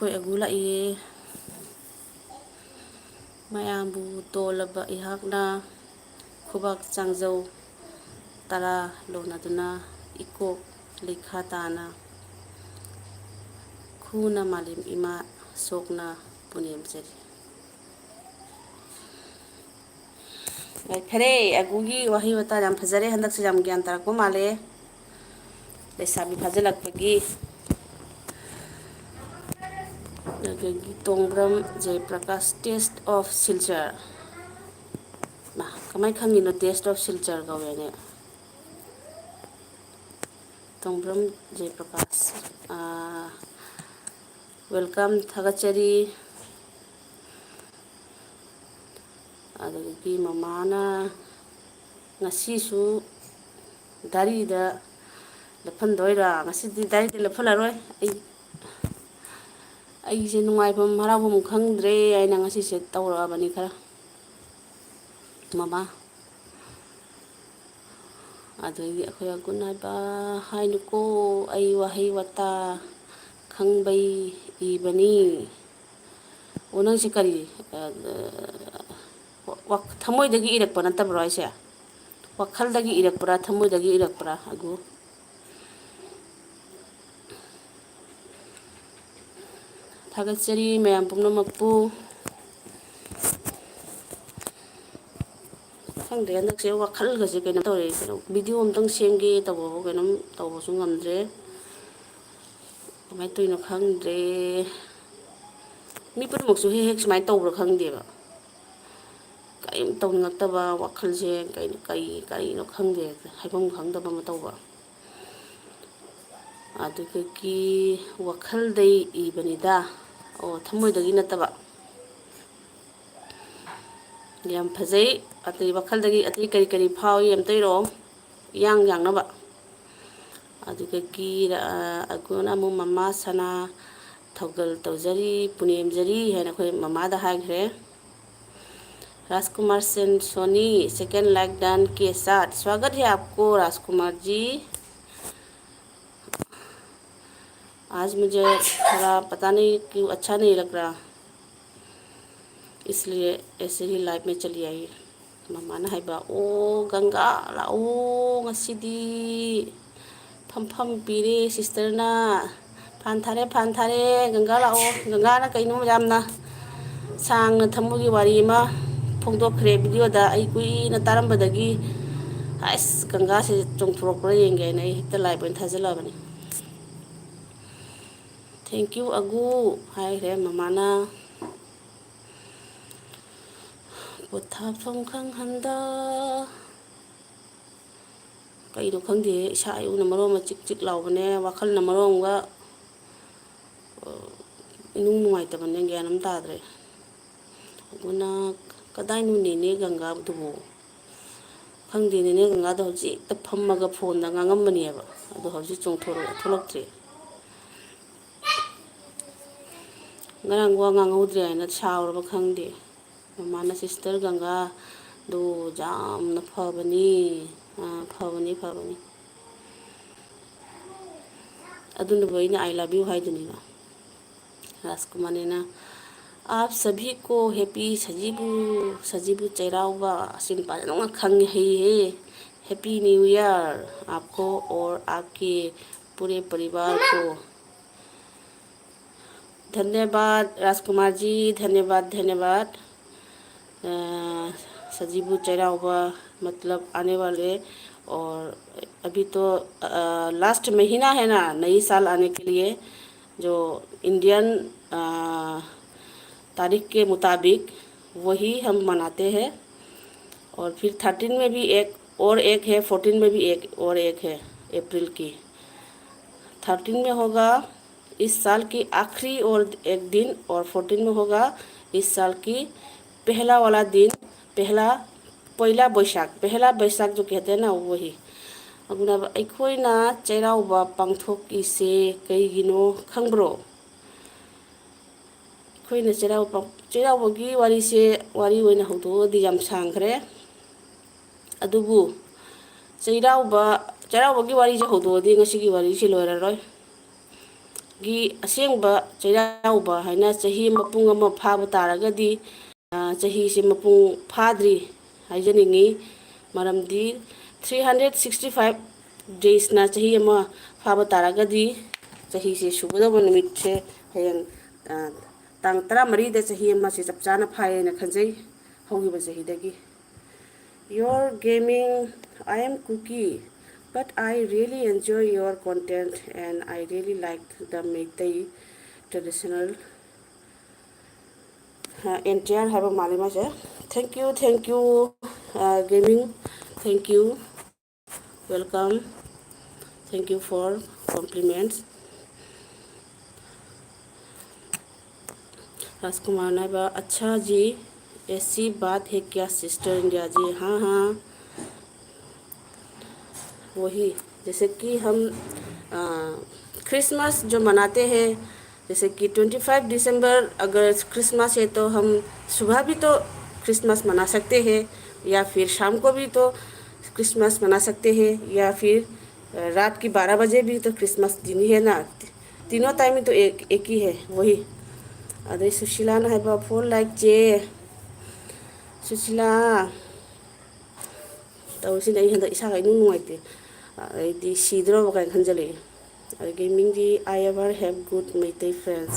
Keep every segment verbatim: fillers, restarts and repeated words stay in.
ꯑꯩꯈꯣꯏ ꯑꯒꯨ ꯂꯥꯛꯏꯌꯦ꯫ ꯃꯌꯥꯝꯕꯨ ꯇꯣꯜꯂꯕ ꯑꯩꯍꯥꯛꯅ ꯈꯨꯕꯥꯛ ꯆꯥꯡꯖꯧ ꯇꯔꯥ ꯂꯣꯟꯅꯗꯨꯅ ꯏꯀꯣꯛ ꯂꯩꯈꯥ ꯇꯥꯅ ꯈꯨꯅ ꯃꯥꯂꯦꯝ ꯏꯃꯥ ꯁꯣꯛꯅ ꯄꯨꯅꯦꯝꯖꯔꯤ꯫ ꯌꯥꯏꯐꯔꯦ꯫ ꯑꯒꯨꯒꯤ ꯋꯥꯍꯩ ꯋꯥꯇꯥ ꯌꯥꯝ ꯐꯖꯔꯦ꯫ ꯍꯟꯗꯛꯁꯦ ꯌꯥꯝ ꯒ꯭ꯌꯥꯟ ꯇꯥꯔꯛꯄ ꯃꯥꯜꯂꯦ꯫ ꯂꯩꯁꯥꯕꯤ ꯐꯥꯖꯤꯜꯂꯛꯄꯒꯤ꯫ ꯑꯗꯒꯤ ꯇꯣꯡꯕ꯭ꯔꯝ ꯖꯌꯄ꯭ꯔꯀꯥꯁ, Taste of Silchar꯫ ꯃꯥ, ꯀꯃꯥꯏꯅ ꯈꯪꯉꯤꯅꯣ Taste of Silchar ꯀꯧꯋꯦꯅꯦ? Tongbram ꯖꯌꯄ꯭ꯔꯀꯥꯁ, ah, welcome, ꯊꯥꯒꯠꯆꯔꯤ꯫ ꯑꯗꯨꯗꯒꯤ ꯃꯃꯥꯅ ꯉꯁꯤꯁꯨ ꯗꯥꯔꯤꯗ ꯂꯦꯞꯍꯟꯗꯣꯏꯔꯥ? ꯉꯁꯤꯗꯤ ꯗꯥꯔꯤꯗ ꯂꯦꯞꯍꯜꯂꯔꯣꯏ꯫ ꯑꯩ, ꯑꯩꯁꯦ ꯅꯨꯡꯉꯥꯏꯐꯝ ꯍꯔꯥꯎꯐꯝ ꯈꯪꯗ꯭ꯔꯦ ꯍꯥꯏꯅ ꯉꯁꯤꯁꯦ ꯇꯧꯔꯛꯑꯕꯅꯤ ꯈꯔ꯫ ꯃꯃꯥ꯫ ꯑꯗꯒꯤ ꯑꯩꯈꯣꯏ ꯑꯒꯨꯟ ꯍꯥꯏꯕ ꯍꯥꯏꯅꯨꯀꯣ, ꯑꯩ ꯋꯥꯍꯩ ꯋꯥꯇꯥ ꯈꯪꯕꯩ ꯏꯕꯅꯤ꯫ ꯑꯣ, ꯅꯪꯁꯦ ꯀꯔꯤ, ꯑ, ꯋꯥ-, ꯊꯃꯣꯏꯗꯒꯤ ꯏꯔꯛꯄ ꯅꯠꯇꯕ꯭ꯔꯣ ꯍꯥꯏꯁꯦ? ꯋꯥꯈꯜꯗꯒꯤ ꯏꯔꯛꯄ꯭ꯔꯥ, ꯊꯃꯣꯏꯗꯒꯤ ꯏꯔꯛꯄ꯭ꯔꯥ? ꯑꯒꯨ꯫ ꯊꯥꯒꯠꯆꯔꯤ ꯃꯌꯥꯝ ꯄꯨꯝꯅꯃꯛꯄꯨ꯫ ꯈꯪꯗꯦ, ꯍꯟꯗꯛꯁꯦ ꯋꯥꯈꯜꯒꯁꯦ ꯀꯩꯅꯣ ꯇꯧꯔꯦ, ꯀꯩꯅꯣ, video ꯑꯝꯇꯪ ꯁꯦꯝꯒꯦ ꯇꯧꯕꯕꯨ ꯀꯩꯅꯣꯝ ꯇꯧꯕꯁꯨ ꯉꯝꯗ꯭ꯔꯦ꯫ ꯀꯃꯥꯏꯅ ꯇꯧꯔꯤꯅꯣ ꯈꯪꯗ꯭ꯔꯦ꯫ ꯃꯤ ꯄꯨꯝꯅꯃꯛꯁꯨ ꯍꯦꯛ ꯍꯦꯛ ꯁꯨꯃꯥꯏꯅ ꯇꯧꯕ꯭ꯔꯥ ꯈꯪꯗꯦꯕ꯫ ꯀꯔꯤꯝ ꯇꯧꯅꯤꯡꯉꯛꯇꯕ ꯋꯥꯈꯜꯁꯦ, ꯀꯩꯅꯣ, ꯀꯔꯤ, ꯀꯔꯤꯅꯣ ꯈꯪꯗꯦ, ꯍꯥꯏꯐꯝ ꯈꯪꯗꯕ ꯑꯃ ꯇꯧꯕ꯫ ꯑꯗꯨꯗꯒꯤ ꯋꯥꯈꯜꯗꯩ ꯏꯕꯅꯤꯗ꯫ ꯑꯣ, ꯊꯃꯣꯏꯗꯒꯤ ꯅꯠꯇꯕ꯫ ꯌꯥꯝ ꯐꯖꯩ꯫ ꯑꯇꯩ ꯋꯥꯈꯜꯗꯒꯤ ꯑꯇꯩ ꯀꯔꯤ ꯀꯔꯤ ꯐꯥꯎꯏ ꯑꯝꯇ ꯏꯔꯛꯑꯣ, ꯏꯌꯥꯡ ꯌꯥꯡꯅꯕ꯫ ꯑꯗꯨꯗꯒꯤ, ꯑ, ꯑꯒꯨꯟ ꯑꯃꯨ ꯃꯃꯥ ꯁꯅꯥ ꯊꯧꯒꯜ ꯇꯧꯖꯔꯤ, ꯄꯨꯅꯦꯝꯖꯔꯤ ꯍꯥꯏꯅ ꯑꯩꯈꯣꯏ ꯃꯃꯥꯗ ꯍꯥꯏꯈ꯭ꯔꯦ꯫ राजकुमार Sen Soni, second like done के साथ। स्वागत है आपको राजकुमार जी। आज मुझे थोड़ा पता नहीं क्यों अच्छा नहीं लग रहा, इसलिए ऐसे ही लाइव में चली आई। ꯃꯃꯥꯅ ꯍꯥꯏꯕ, "ꯑꯣ ꯒꯪꯒꯥ, ꯂꯥꯛꯑꯣ, ꯉꯁꯤꯗꯤ ꯐꯝꯐꯝ ꯄꯤꯔꯦ ꯁꯤꯁꯇꯔꯅ꯫ ꯐꯥꯟ ꯊꯥꯔꯦ, ꯐꯥꯟ ꯊꯥꯔꯦ, ꯒꯪꯒꯥ ꯂꯥꯛꯑꯣ꯫" ꯒꯪꯒꯥꯅ ꯀꯩꯅꯣ ꯌꯥꯝꯅ ꯁꯥꯡꯅ ꯊꯃꯣꯏꯒꯤ ꯋꯥꯔꯤ ꯑꯃ ꯐꯣꯡꯗꯣꯛꯈ꯭ꯔꯦ ꯚꯤꯗꯤꯑꯣꯗ꯫ ꯑꯩ ꯀꯨꯏꯅ ꯇꯥꯔꯝꯕꯗꯒꯤ, "ꯑꯁ, ꯒꯪꯒꯥꯁꯦ ꯆꯣꯡꯊꯣꯔꯛꯄ꯭ꯔꯥ ꯌꯦꯡꯒꯦ" ꯍꯥꯏꯅ ꯑꯩ ꯍꯦꯛꯇ ꯂꯥꯏꯚ ꯑꯣꯏꯅ ꯊꯥꯖꯤꯜꯂꯛꯑꯕꯅꯤ꯫ "Thank you ꯑꯒꯨ" ꯍꯥꯏꯈ꯭ꯔꯦ ꯃꯃꯥꯅ꯫ ꯄꯣꯊꯥꯐꯝ ꯈꯪꯍꯟꯗ꯫ ꯀꯩꯅꯣ ꯈꯪꯗꯦ, ꯏꯁꯥ ꯏꯎꯅ ꯃꯔꯣꯟ ꯑꯃ ꯆꯤꯛ ꯆꯤꯛ ꯂꯥꯎꯕꯅꯦ, ꯋꯥꯈꯜꯅ ꯃꯔꯣꯟ ꯑꯃꯒ, ꯑ, ꯏꯅꯨꯡ ꯅꯨꯡꯉꯥꯏꯇꯕꯅꯦ, ꯒ꯭ꯌꯥꯟ ꯑꯃ ꯇꯥꯗ꯭ꯔꯦ꯫ ꯑꯗꯨꯅ ꯀꯗꯥꯏꯅꯣ ꯅꯦꯅꯦ ꯒꯪꯒꯥꯗꯨꯕꯨ? ꯈꯪꯗꯦ, ꯅꯦꯅꯦ ꯒꯪꯒꯥꯗꯣ ꯍꯧꯖꯤꯛꯇ ꯐꯝꯃꯒ ꯐꯣꯟꯗ ꯉꯥꯡꯉꯝꯕꯅꯦꯕ, ꯑꯗꯣ ꯍꯧꯖꯤꯛ ꯆꯣꯡꯊꯣꯔꯛꯑꯦ, ꯊꯣꯛꯂꯛꯇ꯭ꯔꯦ꯫ ꯉꯔꯥꯡ ꯋꯥ ꯉꯥꯡꯍꯧꯗ꯭ꯔꯦ ꯍꯥꯏꯅ ꯁꯥꯎꯔꯕ ꯈꯪꯗꯦ꯫ ꯃꯃꯥꯅ ꯁꯤꯁꯇꯔ ꯒꯪꯒꯥꯗꯨ ꯌꯥꯝꯅ ꯐꯕꯅꯤ, ꯑꯥ, ꯐꯕꯅꯤ, ꯐꯕꯅꯤ꯫ ꯑꯗꯨꯅꯕꯨ ꯑꯩꯅ "I love you" ꯍꯥꯏꯗꯨꯅꯤꯅ꯫ ꯔꯥꯖꯀꯨꯃꯥꯔꯅꯤꯅ, "आप सभी को happy ꯁꯖꯤꯕꯨ, ꯁꯖꯤꯕꯨ ꯆꯩꯔꯥꯎꯕ", ꯑꯁꯤ ꯅꯨꯄꯥꯁꯦ ꯑꯗꯨꯝ ꯈꯪꯉꯦ, ꯍꯩꯍꯦ꯫ "Happy New Year आपको और आपके पूरे परिवार को"꯫ धन्यवाद राजकुमार जी, धन्यवाद, धन्यवाद। अ, सजीबू चैराउबा मतलब आने वाले, और अभी तो, अ, लास्ट महीना है ना, नई साल आने के लिए, जो इंडियन, अ, तारीख के मुताबिक वही हम मनाते हैं। और फिर थर्टीन में भी एक और एक है, फोर्टीन में भी एक और एक है अप्रैल की। थर्टीन में होगा इस साल की आखिरी और एक दिन, और फोर्टीन में होगा इस साल की पहला वाला दिन, पहला, पहला बैसाख, पहला बैसाख जो कहते हैं ना, वही꯫ ꯑꯗꯨꯅ ꯑꯩꯈꯣꯏꯅ ꯆꯩꯔꯥꯎꯕ ꯄꯥꯡꯊꯣꯛꯏꯁꯦ ꯀꯩꯒꯤꯅꯣ ꯈꯪꯕ꯭ꯔꯣ? ꯑꯩꯈꯣꯏꯅ ꯆꯩꯔꯥꯎꯕ, ꯆꯩꯔꯥꯎꯕꯒꯤ ꯋꯥꯔꯤꯁꯦ, ꯋꯥꯔꯤ ꯑꯣꯏꯅ ꯍꯧꯗꯣꯛꯑꯒꯗꯤ ꯌꯥꯝ ꯁꯥꯡꯈ꯭ꯔꯦ꯫ ꯑꯗꯨꯕꯨ ꯆꯩꯔꯥꯎꯕ, ꯆꯩꯔꯥꯎꯕꯒꯤ ꯋꯥꯔꯤꯁꯦ ꯍꯧꯗꯣꯛꯑꯗꯤ ꯉꯁꯤꯒꯤ ꯋꯥꯔꯤꯁꯦ ꯂꯣꯏꯔꯔꯣꯏ꯫ ꯒꯤ ꯑꯁꯦꯡꯕ ꯆꯩꯔꯥꯎꯕ ꯍꯥꯏꯅ ꯆꯍꯤ ꯃꯄꯨꯡ ꯑꯃ ꯐꯥꯕ ꯇꯥꯔꯒꯗꯤ, ꯑ, ꯆꯍꯤꯁꯦ ꯃꯄꯨꯡ ꯐꯥꯗ꯭ꯔꯤ ꯍꯥꯏꯖꯅꯤꯡꯉꯤ꯫ ꯃꯔꯝꯗꯤ three hundred sixty five daysꯅ ꯆꯍꯤ ꯑꯃ ꯐꯥꯕ ꯇꯥꯔꯒꯗꯤ, ꯆꯍꯤꯁꯦ ꯁꯨꯒꯗꯧꯕ ꯅꯨꯃꯤꯠꯁꯦ ꯍꯌꯦꯡ, ꯑ, ꯇꯥꯡ ꯇꯔꯥꯃꯔꯤꯗ ꯆꯍꯤ ꯑꯃꯁꯦ ꯆꯞ ꯆꯥꯅ ꯐꯥꯏꯌꯦꯅ ꯈꯟꯖꯩ, ꯍꯧꯈꯤꯕ ꯆꯍꯤꯗꯒꯤ꯫ Your gaming, I am Kuki, but I really enjoy your content and I really like the Meitei traditional, uh, entire ꯍꯥꯏꯕ ꯃꯥꯜꯂꯤ ꯃꯥꯁꯦ꯫ Thank you, thank you, uh, gaming, thank you, welcome, thank you for compliments. राजकुमार नायबा, अच्छा जी, ऐसी बात है क्या sister India जी? हाँ, हाँ, वही, जैसे कि हम, आ, क्रिसमस जो मनाते हैं, जैसे कि ट्वेंटी फ़ाइव दिसंबर अगर क्रिसमस है तो हम सुबह भी तो क्रिसमस मना सकते हैं, या फिर शाम को भी तो क्रिसमस मना सकते हैं, या फिर, अ, रात की बारह बजे भी तो क्रिसमस दिन ही है ना। तीनों टाइम तो एक, एक ही है, वही। ꯑꯗꯩ ꯁꯨꯁꯤꯂꯥꯅ ꯍꯥꯏꯕ, "ꯐꯣꯔ ꯂꯥꯏꯛ ꯆꯦ ꯁꯨꯁꯤꯂꯥ"꯫ ꯇꯧꯔꯤꯁꯤꯅ ꯑꯩ ꯍꯟꯗꯛ ꯏꯁꯥꯒ ꯏꯅꯨꯡ ꯅꯨꯡꯉꯥꯏꯇꯦ꯫ ꯑꯩꯗꯤ ꯁꯤꯗ꯭ꯔꯣꯕ ꯀꯥꯏꯅ ꯈꯟꯖꯜꯂꯛꯑꯦ꯫ ꯑꯗꯒꯤ ꯃꯤꯡꯗꯤ, "I ever have good Meitei friends,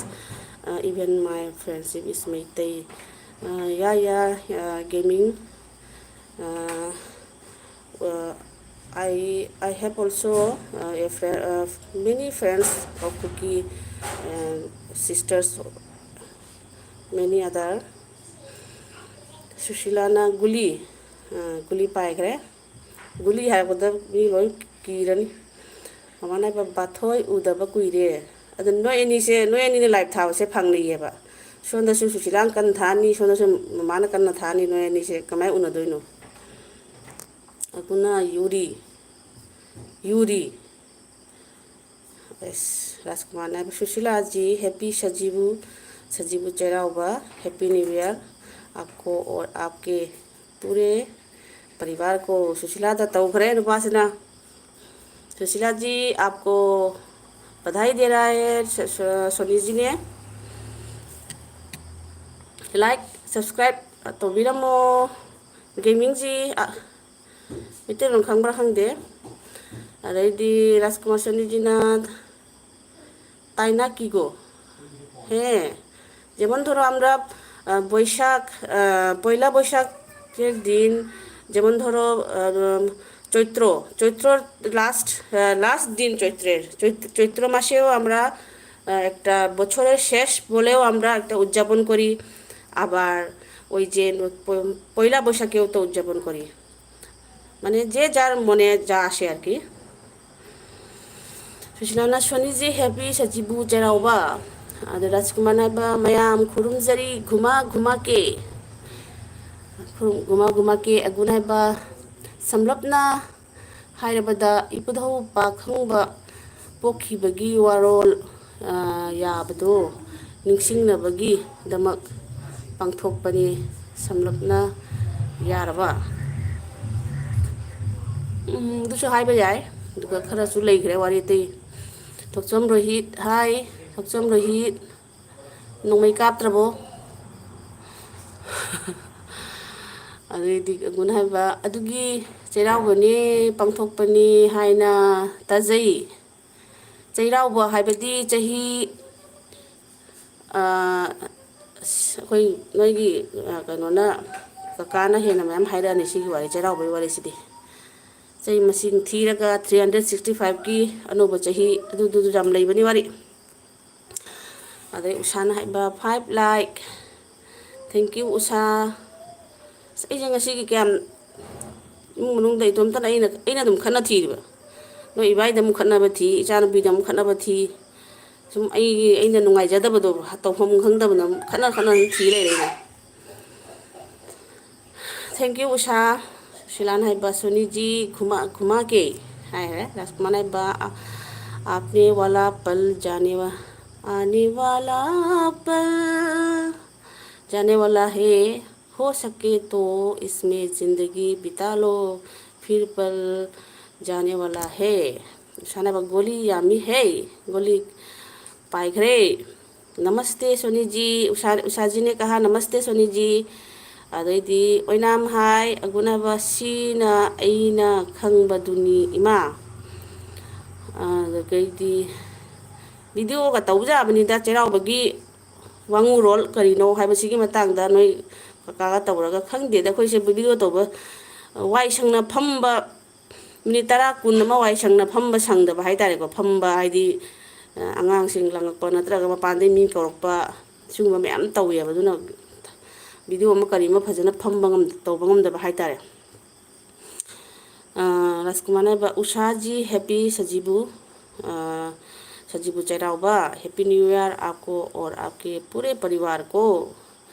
uh, even my friendship is Meitei." Uh, yeah, yeah, uh, gaming. Uh, uh, I, I have also, uh, a friend, uh, many friends of Kuki, uh, sisters, many other. ꯁꯨꯁꯤꯂꯥꯅ ꯒꯨꯂꯤ, ꯑ, ꯒꯨꯂꯤ ꯄꯥꯏꯈ꯭ꯔꯦ꯫ ꯒꯨꯂꯤ ꯍꯥꯏꯔꯛꯄꯗ ꯃꯤ ꯂꯣꯏ ꯀꯤꯔꯅꯤ꯫ ꯃꯃꯥꯅ ꯍꯥꯏꯕ, "ꯕꯥꯊꯣꯏ ꯎꯗꯕ ꯀꯨꯏꯔꯦ"꯫ ꯑꯗꯨ ꯅꯣꯏ ꯑꯅꯤꯁꯦ, ꯅꯣꯏ ꯑꯅꯤꯅ ꯂꯥꯏꯚ ꯊꯥꯕꯁꯦ ꯐꯪꯅꯩꯌꯦꯕ꯫ ꯁꯣꯝꯗꯁꯨ ꯁꯨꯁꯤꯂꯥꯅ ꯀꯟꯅ ꯊꯥꯅꯤ, ꯁꯣꯝꯗꯁꯨ ꯃꯃꯥꯅ ꯀꯟꯅ ꯊꯥꯅꯤ, ꯅꯣꯏ ꯑꯅꯤꯁꯦ ꯀꯃꯥꯏꯅ ꯎꯅꯗꯣꯏꯅꯣ? ꯑꯗꯨꯅ ꯌꯨꯔꯤ, ꯌꯨꯔꯤ꯫ ꯑꯁ, ꯔꯥꯖꯀꯨꯃꯥꯔꯅ ꯍꯥꯏꯕ, "ꯁꯨꯁꯤꯂꯥꯖꯤ, happy ꯁꯖꯤꯕꯨ, ꯁꯖꯤꯕꯨ ꯆꯩꯔꯥꯎꯕ, happy new year꯫ आपको और आपके पूरे परिवार को"꯫ ꯁꯨꯁꯤꯂꯥꯗ ꯇꯧꯈ꯭ꯔꯦ ꯅꯨꯄꯥꯁꯤꯅ꯫ "सुशीला जी, आपको ꯕꯙꯥꯏ ꯗꯦ ꯔꯥ ꯍꯦ ꯁ-, ꯁ-, ꯁꯣꯅꯤꯖꯤꯅꯦ꯫ ꯂꯥꯏꯛ, ꯁꯕꯁꯀ꯭ꯔꯥꯏꯕ ꯇꯧꯕꯤꯔꯝꯃꯣ꯫ ꯒꯦꯃꯤꯡꯖꯤ, ꯑ, ꯃꯩꯇꯩꯂꯣꯟ ꯈꯪꯕ꯭ꯔꯥ ꯈꯪꯗꯦ꯫ ꯑꯗꯩꯗꯤ ꯔꯥꯖꯀꯨꯃꯥꯔ ꯁꯣꯅꯤꯖꯤꯅ ꯇꯥꯏꯅꯥ ꯀꯤꯒꯣ ꯍꯦ, যেমন ধরো আমরা, আহ, বৈশাখ, আহ, পয়লা বৈশাখের দিন, যেমন ধরো, আহ, চৈত্র, চৈত্রর লাস্ট, আহ, লাস্ট দিন চৈত্রের, চৈত-, চৈত্র মাসেও আমরা, আহ, একটা বছরের শেষ বলেও আমরা একটা উদযাপন করি। আবার ওই যে ন-, প-, পয়লা বৈশাখেও তো উদযাপন করি, মানে যে যার মনে যা আসে আর কি। ꯁꯨꯁꯤꯂꯥꯅ ꯁꯣꯅꯤꯖꯤ ꯍꯦꯄꯤ ꯁꯖꯤꯕꯨ ꯆꯩꯔꯥꯎꯕ꯫ ꯑꯗ ꯔꯥꯖꯀꯨꯃꯥꯔꯅ ꯍꯥꯏꯕ, ꯃꯌꯥꯝ ꯈꯨꯔꯨꯝꯖꯔꯤ ꯘꯨꯃꯥ ꯘꯨꯃꯥ ꯀꯦ꯫ ꯈꯨꯔꯨꯝ-, ꯘꯨꯃꯥ ꯘꯨꯃꯥ ꯀꯦ꯫ ꯑꯒꯨꯅ ꯍꯥꯏꯕ, ꯁꯝꯂꯞꯅ ꯍꯥꯏꯔꯕꯗ ꯏꯄꯨꯙꯧ ꯄꯥꯈꯪꯕ ꯄꯣꯛꯈꯤꯕꯒꯤ ꯋꯥꯔꯣꯜ, ꯑ, ꯌꯥꯕꯗꯨ ꯅꯤꯡꯁꯤꯡꯅꯕꯒꯤꯗꯃꯛ ꯄꯥꯡꯊꯣꯛꯄꯅꯤ꯫ ꯁꯝꯂꯞꯅ ꯌꯥꯔꯕ? ꯎꯝ, ꯑꯗꯨꯁꯨ ꯍꯥꯏꯕ ꯌꯥꯏ꯫ ꯑꯗꯨꯒ ꯈꯔꯁꯨ ꯂꯩꯈ꯭ꯔꯦ ꯋꯥꯔꯤ ꯑꯇꯩ꯫ ꯊꯣꯛꯆꯣꯝ ꯔꯣꯍꯤꯠ, ꯍꯥꯏ, ꯊꯣꯛꯆꯣꯝ ꯔꯣꯍꯤꯠ, ꯅꯣꯡꯃꯩ ꯀꯥꯞꯇ꯭ꯔꯕꯣ? ꯑꯗꯩꯗꯤ ꯑꯒꯨꯅ ꯍꯥꯏꯕ, "ꯑꯗꯨꯒꯤ ꯆꯩꯔꯥꯎꯕꯅꯦ ꯄꯥꯡꯊꯣꯛꯄꯅꯦ ꯍꯥꯏꯅ ꯇꯥꯖꯩ꯫" ꯆꯩꯔꯥꯎꯕ ꯍꯥꯏꯕꯗꯤ ꯆꯍꯤ, ꯑ, ꯑꯁ, ꯑꯩꯈꯣꯏ ꯅꯣꯏꯒꯤ, ꯑ, ꯀꯩꯅꯣꯅ, ꯀꯀꯥꯅ ꯍꯦꯟꯅ ꯃꯌꯥꯝ ꯍꯥꯏꯔꯛꯑꯅꯤ ꯁꯤꯒꯤ ꯋꯥꯔꯤ, ꯆꯩꯔꯥꯎꯕꯒꯤ ꯋꯥꯔꯤꯁꯤꯗꯤ꯫ ꯆꯍꯤ ꯃꯁꯤꯡ ꯊꯤꯔꯒ three hundred sixty five ꯀꯤ ꯑꯅꯧꯕ ꯆꯍꯤ ꯑꯗꯨꯗꯨ ꯌꯥꯝ ꯂꯩꯕꯅꯤ ꯋꯥꯔꯤ꯫ ꯑꯗꯩ ꯎꯁꯥꯅ ꯍꯥꯏꯕ, "Five like, thank you ꯎꯁꯥ꯫" ꯑꯁ, ꯑꯩꯁꯦ ꯉꯁꯤꯒꯤ ꯀꯌꯥꯝ ꯏꯃꯨꯡ ꯃꯅꯨꯡꯗ ꯏꯇꯣꯝꯇꯅ ꯑꯩꯅ, ꯑꯩꯅ ꯑꯗꯨꯝ ꯈꯠꯅ ꯊꯤꯔꯤꯕ꯫ ꯅꯣꯏ ꯏꯕꯥꯏꯗ ꯑꯃꯨꯛ ꯈꯠꯅꯕ ꯊꯤ, ꯏꯆꯥꯅꯨꯄꯤꯗ ꯑꯃꯨꯛ ꯈꯠꯅꯕ ꯊꯤ꯫ ꯁꯨꯝ ꯑꯩꯒꯤ, ꯑꯩꯅ ꯅꯨꯡꯉꯥꯏꯖꯗꯕꯗꯣ ꯇꯧꯐꯝ ꯈꯪꯗꯕꯅ ꯈꯠꯅ ꯈꯠꯅ ꯑꯗꯨꯝ ꯊꯤ ꯂꯩꯔꯦ ꯑꯩꯅ꯫ Thank you ꯎꯁꯥ꯫ ꯁꯨꯁꯤꯂꯥꯅ ꯍꯥꯏꯕ, "ꯁꯣꯅꯤꯖꯤ ꯈꯨꯃꯥ, ꯈꯨꯃꯥ ꯀꯦ?" ꯍꯥꯏꯈ꯭ꯔꯦ꯫ ꯔꯥꯖꯀꯨꯃꯥꯔꯅ ꯍꯥꯏꯕ, "ꯑ-, आपने वाला पल जाने वा-, आने वाला पल जाने वाला है, हो सके तो इसमें जिंदगी बिता लो, फिर पल जाने वाला है।" ꯁꯥꯟꯅꯕ ꯒꯣꯂꯤ ꯌꯥꯝꯃꯤ ꯍꯦ, ꯒꯣꯂꯤ ꯄꯥꯏꯈ꯭ꯔꯦ꯫ ꯅꯃꯁꯇꯦ ꯁꯣꯅꯤꯖꯤ, ꯎꯁꯥ, ꯎꯁꯥꯖꯤꯅꯦ ꯀꯍꯥ, ꯅꯃꯁꯇꯦ ꯁꯣꯅꯤꯖꯤ꯫ ꯑꯗꯩꯗꯤ ꯑꯣꯏꯅꯥꯝ ꯍꯥꯏ, ꯑꯒꯨꯅꯕ ꯁꯤꯅ ꯑꯩꯅ ꯈꯪꯕꯗꯨꯅꯤ ꯏꯃꯥ꯫ ꯑꯗꯨꯗꯒꯤꯗꯤ ꯚꯤꯗꯤꯑꯣꯒ ꯇꯧꯕ ꯌꯥꯕꯅꯤꯗ, ꯆꯩꯔꯥꯎꯕꯒꯤ ꯋꯥꯉꯨꯔꯣꯜ ꯀꯔꯤꯅꯣ ꯍꯥꯏꯕꯁꯤꯒꯤ ꯃꯇꯥꯡꯗ ꯅꯣꯏ ꯀꯀꯥꯒ ꯇꯧꯔꯒ, ꯈꯪꯗꯦꯗ, ꯑꯩꯈꯣꯏꯁꯦ ꯚꯤꯗꯤꯑꯣ ꯇꯧꯕ ꯋꯥꯏ ꯁꯪꯅ ꯐꯝꯕ, ꯃꯤꯅꯤꯠ ꯇꯔꯥ ꯀꯨꯟ ꯑꯃ ꯋꯥꯏ ꯁꯪꯅ ꯐꯝꯕ ꯁꯪꯗꯕ ꯍꯥꯏ ꯇꯥꯔꯦꯀꯣ꯫ ꯐꯝꯕ ꯍꯥꯏꯗꯤ, ꯑꯉꯥꯡꯁꯤꯡ ꯂꯪꯉꯛꯄ ꯅꯠꯇ꯭ꯔꯒ ꯃꯄꯥꯟꯗꯒꯤ ꯃꯤ ꯀꯧꯔꯛꯄ, ꯁꯤꯒꯨꯝꯕ ꯃꯌꯥꯝ ꯇꯧꯋꯦꯕ꯫ ꯑꯗꯨꯅ ꯚꯤꯗꯤꯑꯣ ꯑꯃ ꯀꯔꯤ ꯑꯃ ꯐꯖꯅ ꯐꯝꯕ ꯉꯝ-, ꯇꯧꯕ ꯉꯝꯗꯕ ꯍꯥꯏ ꯇꯥꯔꯦ꯫ ꯑ, ꯔꯥꯖꯀꯨꯃꯥꯔꯅ ꯍꯥꯏꯕ, "ꯎꯁꯥꯖꯤ, happy ꯁꯖꯤꯕꯨ, ꯑ, ꯁꯖꯤꯕꯨ ꯆꯩꯔꯥꯎꯕ, happy new year आपको और आपके पूरे परिवार को।"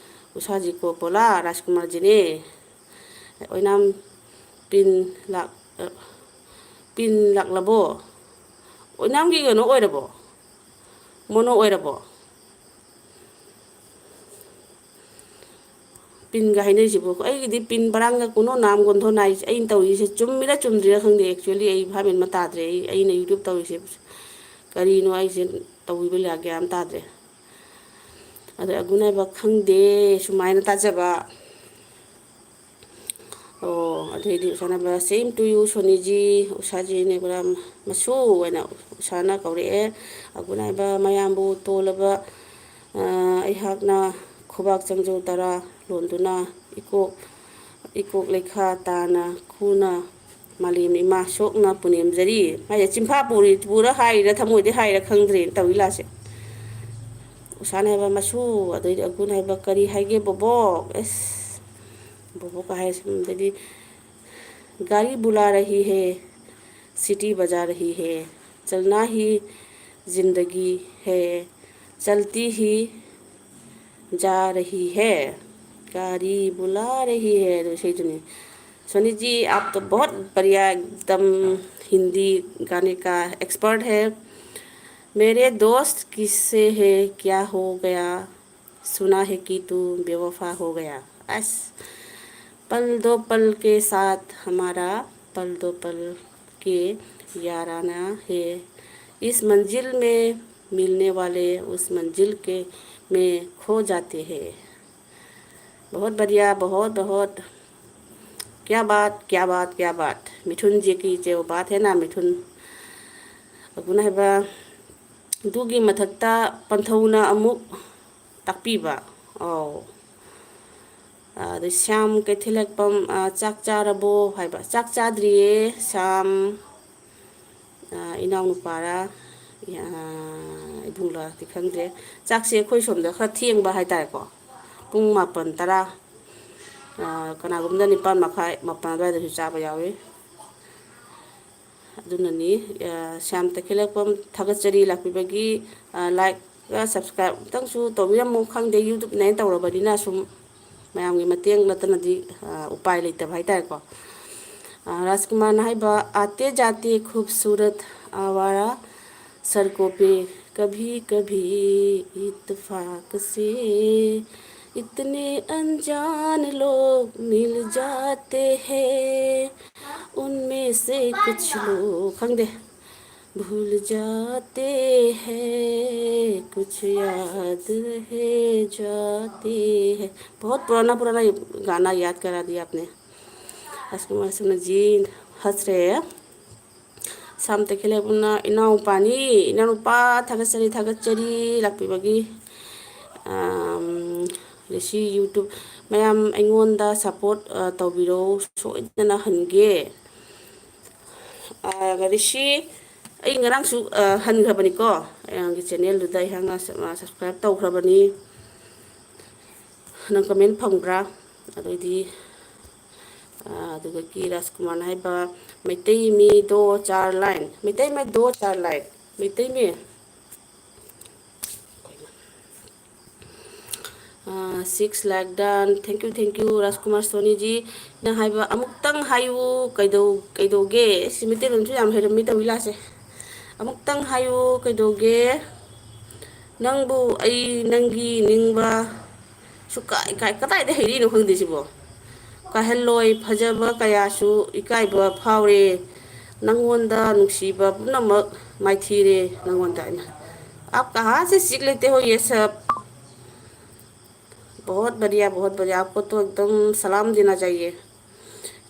ꯎꯁꯥꯖꯤ ꯀꯣ ꯄꯣꯂꯥ ꯔꯥꯖꯀꯨꯃꯥꯔꯖꯤꯅꯦ꯫ ꯑꯣꯏꯅꯥꯝ ꯄꯤꯟ ꯂꯥꯛ-, ꯑ, ꯄꯤꯟ ꯂꯥꯛꯂꯕꯣ? ꯑꯣꯏꯅꯥꯝꯒꯤ ꯀꯩꯅꯣ ꯑꯣꯏꯔꯕꯣ? ꯃꯣꯅꯣ ꯑꯣꯏꯔꯕꯣ? ꯄꯤꯟꯒ ꯍꯥꯏꯅꯔꯤꯁꯤꯕꯨ, ꯑꯩꯒꯤꯗꯤ ꯄꯤꯟ ꯄꯔꯥꯡꯒ ꯀꯨꯅꯣ ꯅꯥꯝ ꯒꯣꯟꯊꯣ ꯅꯥꯏ꯫ ꯑꯩꯅ ꯇꯧꯔꯤꯁꯦ ꯆꯨꯝꯃꯤꯔꯥ ꯆꯨꯝꯗ꯭ꯔꯤꯔꯥ ꯈꯪꯗꯦ꯫ Actually, ꯑꯩ ꯚꯥꯞ ꯃꯦꯟ ꯑꯃ ꯇꯥꯗ꯭ꯔꯦ꯫ ꯑꯩ, ꯑꯩꯅ YouTube ꯇꯧꯔꯤꯁꯦ ꯀꯔꯤꯅꯣ, ꯑꯩꯁꯦ ꯇꯧꯔꯤꯕ ꯂꯤꯂꯥ ꯒ꯭ꯌꯥꯟ ꯑꯃ ꯇꯥꯗ꯭ꯔꯦ꯫ ꯑꯗ ꯑꯒꯨꯅꯕ ꯈꯪꯗꯦ ꯁꯨꯃꯥꯏꯅ ꯇꯥꯖꯕ꯫ ꯑꯣ, ꯑꯗꯨꯑꯣꯏꯗꯤ ꯎꯁꯥꯅꯕ, same to you, ꯁꯣꯅꯤꯖꯤ, ꯎꯁꯥꯖꯤꯅꯦ ꯄꯨꯔꯥ ꯃꯁꯨ ꯑꯣꯏꯅ ꯎꯁꯥꯅ ꯀꯧꯔꯛꯑꯦ꯫ ꯑꯒꯨꯅꯥꯏꯕ ꯃꯌꯥꯝꯕꯨ ꯇꯣꯜꯂꯕ, ꯑ, ꯑꯩꯍꯥꯛꯅ ꯈꯨꯕꯥꯛ ꯆꯪꯖꯧ ꯇꯔꯥ ꯂꯣꯟꯗꯨꯅ ꯏꯀꯣꯛ, ꯏꯀꯣꯛ ꯂꯩꯈꯥ ꯇꯥꯅ ꯈꯨꯅ ꯃꯥꯂꯦꯝ ꯏꯃꯥ ꯁꯣꯛꯅ ꯄꯨꯅꯦꯝꯖꯔꯤ꯫ ꯍꯥꯏꯁꯦ ꯆꯤꯟꯐꯥ ꯄꯨꯔꯤ, ꯄꯨꯔ ꯍꯥꯏꯔꯤꯔꯥ ꯊꯃꯣꯏꯗꯩ ꯍꯥꯏꯔꯤꯔꯥ ꯈꯪꯗ꯭ꯔꯦꯅ ꯇꯧꯔꯤ ꯂꯥꯁꯦ꯫ ꯎꯁꯥꯅ ꯍꯥꯏꯕ ꯃꯁꯨ, ꯑꯗꯩꯗꯤ ꯑꯒꯨꯅ ꯍꯥꯏꯕ ꯀꯔꯤ ꯍꯥꯏꯒꯦ ꯕꯣꯕꯣꯛ? ꯑꯁ, ꯕꯣꯕꯣꯛꯀ ꯍꯥꯏꯔꯁꯤ꯫ ꯑꯗꯩꯗꯤ ꯒꯥꯔꯤ ꯕꯨꯂꯥ ꯔꯍꯤ ꯍꯦ, ꯁꯤꯇꯤ ꯕꯖꯥ ꯔꯍꯤ ꯍꯦ, ꯆꯜꯅꯥ ꯍꯤ ꯖꯤꯟꯗꯒꯤ ꯍꯦ, ꯆꯜꯇꯤ ꯍꯤ ꯖꯥ ꯔꯍꯤ ꯍꯦ, ꯒꯥꯔꯤ ꯕꯨꯂꯥ ꯔꯍꯤ ꯍꯦ, ꯑꯗꯨ ꯏꯁꯩꯗꯨꯅꯤ꯫ सोनी जी, आप तो बहुत बढ़िया, एकदम हिंदी गाने का एक्सपर्ट है। मेरे दोस्त किससे है, क्या हो गया, सुना है कि तू बेवफा हो गया। अस, पल दो पल के साथ हमारा, पल दो पल के याराना है। इस मंजिल में मिलने वाले उस मंजिल के में खो जाते हैं। बहुत बढ़िया, बहुत बहुत। क्या बात, क्या बात, क्या बात। मिथुन जी की जो बात है ना, मिथुन, ꯑꯗꯨꯅ ꯍꯥꯏꯕ, ꯑꯗꯨꯒꯤ ꯃꯊꯛꯇ ꯄꯟꯊꯧꯅ ꯑꯃꯨꯛ ꯇꯥꯛꯄꯤꯕ꯫ ꯑꯧ꯫ ꯑꯗꯩ ꯁ꯭ꯌꯥꯝ ꯀꯩꯊꯦꯜꯂꯛꯄꯝ, ꯑ, "ꯆꯥꯛ ꯆꯥꯔꯕꯣ?" ꯍꯥꯏꯕ꯫ "ꯆꯥꯛ ꯆꯥꯗ꯭ꯔꯤꯌꯦ, ꯁ꯭ꯌꯥꯝ, ꯑ, ꯏꯅꯥꯎꯅꯨꯄꯥꯔꯥ, ꯑ, ꯏꯕꯨꯡꯂꯥꯗꯤ ꯈꯪꯗ꯭ꯔꯦ꯫ ꯆꯥꯛꯁꯦ ꯑꯩꯈꯣꯏ ꯁꯣꯝꯗ ꯈꯔ ꯊꯦꯡꯕ ꯍꯥꯏꯇꯥꯔꯦꯀꯣ꯫ ꯄꯨꯡ ꯃꯥꯄꯟ, ꯇꯔꯥ, ꯑ, ꯀꯅꯥꯒꯨꯝꯕꯗ ꯅꯤꯄꯥꯟ ꯃꯈꯥꯏ, ꯃꯥꯄꯟ ꯑꯗꯨꯋꯥꯏꯗꯁꯨ ꯆꯥꯕ ꯌꯥꯎꯏ꯫ ꯑꯗꯨꯅꯅꯤ, ꯑ, ꯁ꯭ꯌꯥꯝ ꯇꯈꯦꯜꯂꯛꯄꯝ ꯊꯥꯒꯠꯆꯔꯤ ꯂꯥꯛꯄꯤꯕꯒꯤ, ꯑ, like, subscribe ꯑꯃꯨꯛꯇꯪꯁꯨ ꯇꯧꯕꯤꯔꯝꯃꯨ꯫ ꯈꯪꯗꯦ, YouTube ꯅꯦ ꯇꯧꯔꯕꯅꯤꯅ ꯁꯨꯝ ꯃꯌꯥꯝꯒꯤ ꯃꯇꯦꯡ ꯅꯠꯇꯅꯗꯤ, ꯑ, ꯎꯄꯥꯏ ꯂꯩꯇꯕ ꯍꯥꯏꯇꯥꯔꯦꯀꯣ꯫ ꯑ, ꯔꯥꯖꯀꯨꯃꯥꯔꯅ ꯍꯥꯏꯕ, "आते जाते खूबसूरत आवारा सड़कों पे कभी कभी इत्तेफाक से इतने अनजान लोग मिल जाते हैं, उनमें से कुछ लोग", ꯈꯪꯗꯦ, "भूल जाते हैं, कुछ याद रह जाते हैं"। बहुत पुराना पुराना ये गाना याद करा दिया आपने। राजकुमार सिन्हा जी हंस रहे हैं। ꯁ꯭ꯌꯥꯝ ꯇꯈꯦꯜꯂꯛꯄꯝꯅ ꯏꯅꯥꯎꯄꯥꯅꯤ, ꯏꯅꯥꯎꯅꯨꯄꯥ ꯊꯥꯒꯠꯆꯔꯤ, ꯊꯥꯒꯠꯆꯔꯤ ꯂꯥꯛꯄꯤꯕꯒꯤ꯫ ꯑꯝ, ꯔꯤꯁꯤ YouTube ꯃꯌꯥꯝ ꯑꯩꯉꯣꯟꯗ support, ꯑ, ꯇꯧꯕꯤꯔꯣ, ꯁꯣꯏꯗꯅ ꯍꯟꯒꯦ꯫ ꯑ, ꯔꯤꯁꯤ, ꯑꯩ ꯉꯔꯥꯡꯁꯨ, ꯑ, ꯍꯟꯈ꯭ꯔꯕꯅꯤꯀꯣ, ꯑꯩꯒꯤ channel ꯗꯨꯗ ꯑꯩꯍꯥꯛꯅ ꯁ-, ꯑ, subscribe ꯇꯧꯈ꯭ꯔꯕꯅꯤ꯫ ꯅꯪ comment ꯐꯪꯕ꯭ꯔꯥ? ꯑꯗꯩꯗꯤ, ꯑ, ꯑꯗꯨꯗꯒꯤ ꯔꯥꯖꯀꯨꯃꯥꯔꯅ ꯍꯥꯏꯕ, "ꯃꯩꯇꯩ ꯃꯤ ꯗꯣ ꯆꯥꯔ ꯂꯥꯏꯟ, ꯃꯩꯇꯩ ꯃꯤ ꯗꯣ ꯆꯥꯔ ꯂꯥꯏꯟ, ꯃꯩꯇꯩ ꯃꯤ"꯫ ꯑ, six lakh done. Thank you, thank you, ꯔꯥꯖꯀꯨꯃꯥꯔ ꯁꯣꯅꯤꯖꯤ꯫ ꯅꯪ ꯍꯥꯏꯕ ꯑꯃꯨꯛꯇꯪ ꯍꯥꯏꯌꯨ, ꯀꯩꯗꯧ-, ꯀꯩꯗꯧꯒꯦ? ꯁꯤ ꯃꯩꯇꯩꯂꯣꯟꯁꯨ ꯌꯥꯝ ꯍꯩꯔꯝꯃꯤ ꯇꯧꯏ ꯂꯥꯁꯦ꯫ ꯑꯃꯨꯛꯇꯪ ꯍꯥꯏꯌꯨ, ꯀꯩꯗꯧꯒꯦ? ꯅꯪꯕꯨ ꯑꯩ ꯅꯪꯒꯤ ꯅꯤꯡꯕ ꯁꯨꯛꯀꯥꯏ ꯀꯥꯏ-, ꯀꯗꯥꯏꯗ ꯍꯩꯔꯛꯏꯅꯣ ꯈꯪꯗꯦ ꯁꯤꯕꯣ꯫ ꯀꯥꯏꯍꯜꯂꯣꯏ, ꯐꯖꯕ ꯀꯌꯥꯁꯨ ꯏꯀꯥꯏꯕ ꯐꯥꯎꯔꯦ꯫ ꯅꯪꯉꯣꯟꯗ ꯅꯨꯡꯁꯤꯕ ꯄꯨꯝꯅꯃꯛ ꯃꯥꯏꯊꯤꯔꯦ ꯅꯪꯉꯣꯟꯗ ꯑꯩꯅ꯫ आप कहाँ से सीख लेते हो ये सब? बहुत बढ़िया, बहुत बढ़िया। आपको तो एकदम सलाम देना चाहिए।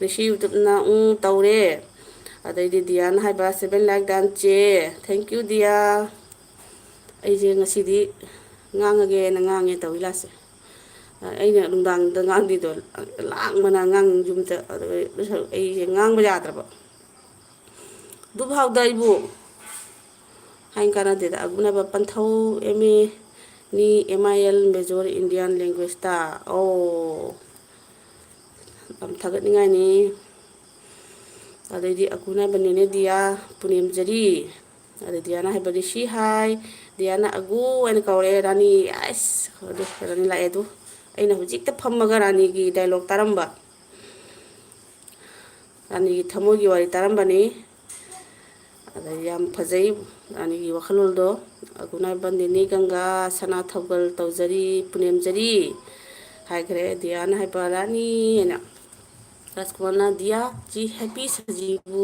ऋषि YouTubeꯅ ꯎꯝ ꯇꯧꯔꯦ꯫ ꯑꯗꯩꯗꯤ ꯗꯤꯌꯥꯅ ꯍꯥꯏꯕ seven lakh done ꯆꯦ꯫ Thank you ꯗꯤꯌꯥ꯫ ꯑꯩꯁꯦ ꯉꯁꯤꯗꯤ ꯉꯥꯡꯉꯒꯦꯅ ꯉꯥꯡꯉꯦ ꯇꯧꯋꯤ ꯂꯥꯁꯦ꯫ ꯑꯩꯅ ꯅꯨꯡꯗꯥꯡꯗ ꯉꯥꯡꯗꯣꯏꯗꯣ ꯂꯥꯡꯕꯅ ꯑꯉꯥꯡ ꯌꯨꯝꯗ꯫ ꯑꯗꯨꯒ ꯑꯩꯁꯦ ꯉꯥꯡꯕ ꯌꯥꯗ꯭ꯔꯕ꯫ ꯑꯗꯨꯐꯥꯎꯗ ꯑꯩꯕꯨ ꯍꯥꯏꯅ ꯀꯥꯟꯅꯗꯦꯗ꯫ ꯑꯒꯨꯅꯕ ꯄꯟꯊꯧ ꯑꯦꯝ ꯑꯦ ꯅꯤ ꯑꯦꯝ ꯑꯥꯏ ꯑꯦꯜ major Indian languageꯇ꯫ ꯑꯣ꯫ ꯌꯥꯝ ꯊꯥꯒꯠꯅꯤꯡꯉꯥꯏꯅꯤ꯫ ꯑꯗꯩꯗꯤ ꯑꯀꯨꯅꯕ ꯅꯦꯅꯦ ꯗꯤꯌꯥ ꯄꯨꯅꯦꯝꯖꯔꯤ꯫ ꯑꯗꯩ ꯗꯤꯌꯥꯅ ꯍꯥꯏꯕꯗꯤ ꯁꯤ ꯍꯥꯏ꯫ ꯗꯤꯌꯥꯅ ꯑꯒꯨ ꯍꯥꯏꯅ ꯀꯧꯔꯛꯑꯦ꯫ ꯔꯥꯅꯤ ꯑꯁ ꯑꯗꯨ ꯔꯥꯅꯤ ꯂꯥꯛꯑꯦ ꯑꯗꯨ꯫ ꯑꯩꯅ ꯍꯧꯖꯤꯛꯇ ꯐꯝꯃꯒ ꯔꯥꯅꯤꯒꯤ dialogue ꯇꯥꯔꯝꯕ꯫ ꯔꯥꯅꯤꯒꯤ ꯊꯃꯣꯏꯒꯤ ꯋꯥꯔꯤ ꯇꯥꯔꯝꯕꯅꯤ꯫ ꯑꯗ ꯌꯥꯝ ꯐꯖꯩ ꯔꯥꯅꯤꯒꯤ ꯋꯥꯈꯜꯂꯣꯟꯗꯣ꯫ ꯑꯒꯨꯅꯥꯏ ꯕꯟꯗꯤꯅꯤ ꯒꯪꯒꯥ ꯁꯅꯥ ꯊꯧꯒꯜ ꯇꯧꯖꯔꯤ ꯄꯨꯅꯦꯝꯖꯔꯤ ꯍꯥꯏꯈ꯭ꯔꯦ꯫ ꯗꯤꯌꯥꯅ ꯍꯥꯏꯕ ꯔꯥꯅꯤ ꯍꯥꯏꯅ꯫ ꯔꯥꯖꯀꯨꯃꯥꯔꯅ Dia ji happy Sajibu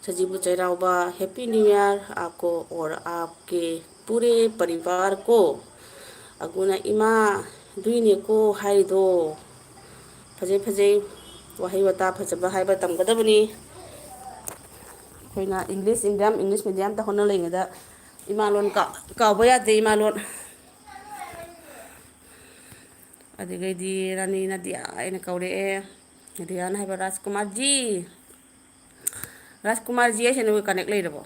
Sajibu Cheiraoba happy new year ꯑꯥꯞꯀꯣ ꯑꯣꯔ ꯑꯥꯞꯀꯦ ꯄꯨꯔꯦ ꯄꯔꯤꯕꯥꯔ ꯀꯣ꯫ ꯑꯒꯨꯅ ꯏꯃꯥ ꯑꯗꯨꯏꯅꯦꯀꯣ ꯍꯥꯏꯔꯤꯗꯣ꯫ ꯐꯖꯩ ꯐꯖꯩ꯫ ꯋꯥꯍꯩ ꯋꯥꯇꯥ ꯐꯖꯕ ꯍꯥꯏꯕ ꯇꯝꯒꯗꯕꯅꯤ꯫ ꯑꯩꯈꯣꯏꯅ English medium English mediumꯗ ꯍꯣꯠꯅ ꯂꯩꯉꯩꯗ ꯏꯃꯥꯂꯣꯟ ꯀꯥꯎꯕ ꯌꯥꯗꯦ ꯏꯃꯥꯂꯣꯟ꯫ ꯑꯗꯨꯗꯒꯤꯗꯤ ꯔꯥꯅꯤ ꯅꯗꯤꯌꯥ ꯍꯥꯏꯅ ꯀꯧꯔꯛꯑꯦ꯫ ꯅꯗꯤꯌꯥꯅ ꯍꯥꯏꯕ ꯔꯥꯖꯀꯨꯃꯥꯔꯖꯤ꯫ ꯔꯥꯖꯀꯨꯃꯥꯔꯖꯤ ꯍꯥꯏꯁꯦ ꯅꯣꯏ connect ꯂꯩꯔꯕꯣ?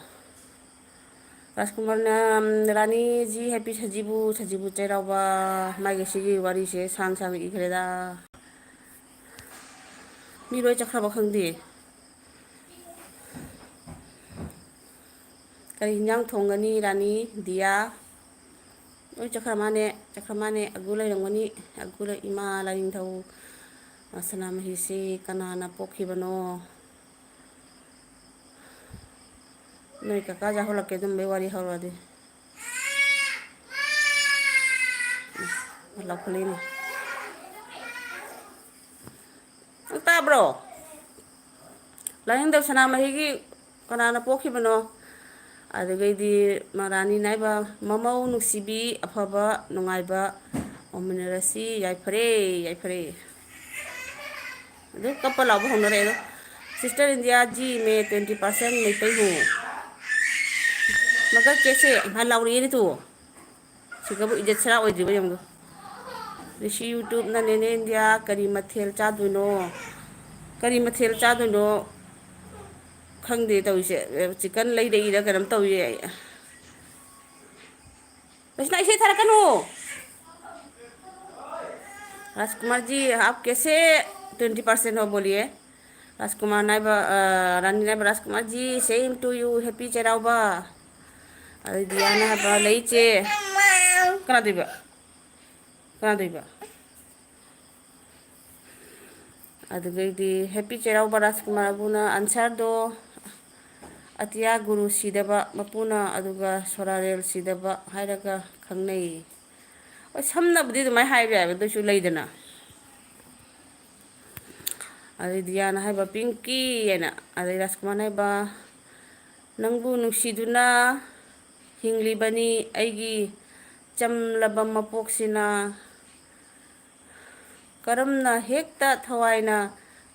ꯔꯥꯖꯀꯨꯃꯥꯔꯅ ꯔꯥꯅꯤꯖꯤ ꯍꯦꯄꯤ ꯁꯖꯤꯕꯨ ꯁꯖꯤꯕꯨ ꯆꯩꯔꯥꯎꯕ꯫ ꯃꯥꯒꯤ ꯁꯤꯒꯤ ꯋꯥꯔꯤꯁꯦ ꯁꯥꯡ ꯁꯥꯡꯅ ꯏꯈ꯭ꯔꯦꯗ꯫ ꯃꯤ ꯂꯣꯏ ꯆꯠꯈ꯭ꯔꯕ ꯈꯪꯗꯦ꯫ ꯀꯔꯤ ꯍꯤꯟꯖꯥꯡ ꯊꯣꯡꯒꯅꯤ ꯔꯥꯅꯤ? ꯗꯤꯌꯥ꯫ ꯂꯣꯏ ꯆꯠꯈ꯭ꯔ ꯃꯥꯅꯦ, ꯆꯠꯈ꯭ꯔ ꯃꯥꯅꯦ꯫ ꯑꯒꯨ ꯂꯩꯔꯝꯒꯅꯤ꯫ ꯑꯒꯨ ꯂꯩ-, ꯏꯃꯥ ꯂꯥꯏꯅꯤꯡꯊꯧ ꯁꯅꯥꯃꯍꯤꯁꯤ ꯀꯅꯥꯅ ꯄꯣꯛꯈꯤꯕꯅꯣ? ꯅꯣꯏ ꯀꯀꯥ ꯌꯥꯍꯧꯔꯛꯀꯦ ꯑꯗꯨꯝꯕꯩ ꯋꯥꯔꯤ ꯍꯧꯔꯛꯑꯗꯤ꯫ ꯂꯧꯈꯠꯂꯛꯏꯅꯦ꯫ ꯅꯪ ꯇꯥꯕ꯭ꯔꯣ? ꯂꯥꯏꯅꯤꯡꯊꯧ ꯁꯅꯥꯃꯍꯤꯒꯤ ꯀꯅꯥꯅ ꯄꯣꯛꯈꯤꯕꯅꯣ? ꯑꯗꯨꯒꯩꯗꯤ ꯃꯔꯥꯅꯤ ꯅꯥꯏꯕ, ꯃꯃꯧ ꯅꯨꯡꯁꯤꯕꯤ, ꯑꯐꯕ ꯅꯨꯡꯉꯥꯏꯕ ꯑꯣꯏꯃꯤꯟꯅꯔꯁꯤ꯫ ꯌꯥꯏꯐꯔꯦ, ꯌꯥꯏꯐꯔꯦ꯫ ꯑꯗꯨ ꯀꯞꯄ ꯂꯥꯎꯕ ꯍꯧꯅꯔꯦ ꯑꯗꯣ꯫ Sister India जी, मैं twenty percent ꯃꯩꯇꯩ हूँ। मगर कैसे? ꯏꯃꯥ, ꯂꯥꯎꯔꯛꯑꯦꯅꯦ ꯇꯨ꯫ ꯁꯤꯒꯕꯨ ꯏꯖꯠ ꯁꯔꯥ ꯑꯣꯏꯗ꯭ꯔꯤꯕ ꯌꯦꯡꯉꯨ꯫ ꯔꯤꯁꯤ YouTubeꯅ ꯅꯦꯅꯦ ꯏꯟꯗꯤꯌꯥ ꯀꯔꯤ ꯃꯊꯦꯜ ꯆꯥꯗꯣꯏꯅꯣ? ꯀꯔꯤ ꯃꯊꯦꯜ ꯆꯥꯗꯣꯏꯅꯣ? ꯈꯪꯗꯦ ꯇꯧꯔꯤꯁꯦ꯫ Chicken ꯂꯩꯔꯛꯏꯔ ꯀꯩꯅꯣꯝ ꯇꯧꯏ ꯑꯩ꯫ ꯔꯁꯅꯥ, ꯏꯁꯩ ꯊꯥꯔꯛꯀꯅꯨ꯫ राजकुमार जी, आप कैसे twenty percent हो बोलिए? राजकुमार नायबा, ꯑ, ꯔꯥꯅꯤ ꯅꯥꯏꯕ ꯔꯥꯖꯀꯨꯃꯥꯔ जी, same to you, happy ꯆꯩꯔꯥꯎꯕ꯫ ꯑꯗꯩ ꯗꯤꯌꯥꯅ ꯍꯥꯏꯕ, ꯂꯩ ꯏꯆꯦ꯫ ꯀꯅꯥꯗꯣꯏꯕ? ꯀꯅꯥꯗꯣꯏꯕ? ꯑꯗꯨꯗꯒꯤꯗꯤ happy ꯆꯩꯔꯥꯎꯕ ꯔꯥꯖꯀꯨꯃꯥꯔ ꯑꯕꯨꯅ ꯑꯟꯁꯥꯔꯗꯣ ꯑꯇꯤꯌꯥ ꯒꯨꯔꯨ ꯁꯤꯗꯕ ꯃꯄꯨꯅ ꯑꯗꯨꯒ ꯁꯣꯔꯥꯔꯦꯜ ꯁꯤꯗꯕ ꯍꯥꯏꯔꯒ ꯈꯪꯅꯩ꯫ ꯍꯣꯏ, ꯁꯝꯅꯕꯨꯗꯤ ꯑꯗꯨꯃꯥꯏꯅ ꯍꯥꯏꯕ ꯌꯥꯏꯕ, ꯑꯗꯨꯁꯨ ꯂꯩꯗꯅ꯫ ꯑꯗꯩ ꯗꯤꯌꯥꯅ ꯍꯥꯏꯕ, "ꯄꯤꯡꯀꯤ" ꯍꯥꯏꯅ, ꯑꯗꯩ ꯔꯥꯖꯀꯨꯃꯥꯔꯅ ꯍꯥꯏꯕ, "ꯅꯪꯕꯨ ꯅꯨꯡꯁꯤꯗꯨꯅ ꯍꯤꯡꯂꯤꯕꯅꯤ ꯑꯩꯒꯤ ꯆꯝꯂꯕ ꯃꯄꯣꯛꯁꯤꯅ, ꯀꯔꯝꯅ ꯍꯦꯛꯇ ꯊꯋꯥꯏꯅ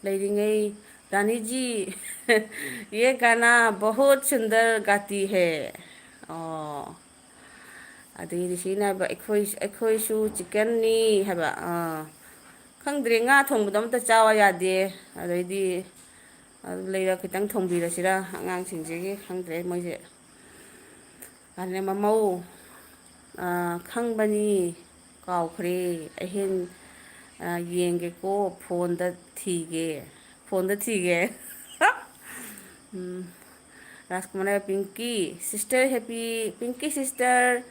ꯂꯩꯔꯤꯉꯩ, ꯔꯥꯅꯤ जी, ये गाना बहुत सुंदर गाती है"꯫ ꯑꯣ꯫ ꯑꯗꯒꯤꯗꯤ ꯁꯤꯅ ꯍꯥꯏꯕ, "ꯑꯩꯈꯣꯏ, ꯑꯩꯈꯣꯏꯁꯨ chickenꯅꯤ" ꯍꯥꯏꯕ꯫ ꯑꯥ, ꯈꯪꯗ꯭ꯔꯦ, ꯉꯥ ꯊꯣꯡꯕꯗꯣ ꯑꯝꯇ ꯆꯥꯎ ꯌꯥꯗꯦ꯫ ꯑꯗꯩꯗꯤ ꯑꯗꯨ ꯂꯩꯔ ꯈꯤꯇꯪ ꯊꯣꯡꯕꯤꯔꯁꯤꯔ ꯑꯉꯥꯡꯁꯤꯡꯁꯤꯒꯤ, ꯈꯪꯗ꯭ꯔꯦ ꯃꯣꯏꯁꯦ꯫ ꯑꯗꯨꯅ ꯃꯃꯧ, ꯑꯥ, ꯈꯪꯕꯅꯤ, ꯀꯥꯎꯈ꯭ꯔꯦ꯫ ꯑꯍꯤꯡ, ꯑꯥ, ꯌꯦꯡꯒꯦꯀꯣ, phoneꯗ ꯊꯤꯒꯦ, phoneꯗ ꯊꯤꯒꯦ꯫ ꯎꯝ, ꯔꯥꯖꯀꯨꯃꯥꯔ, ꯄꯤꯡꯀꯤ sister, happy, ꯄꯤꯡꯀꯤ sister,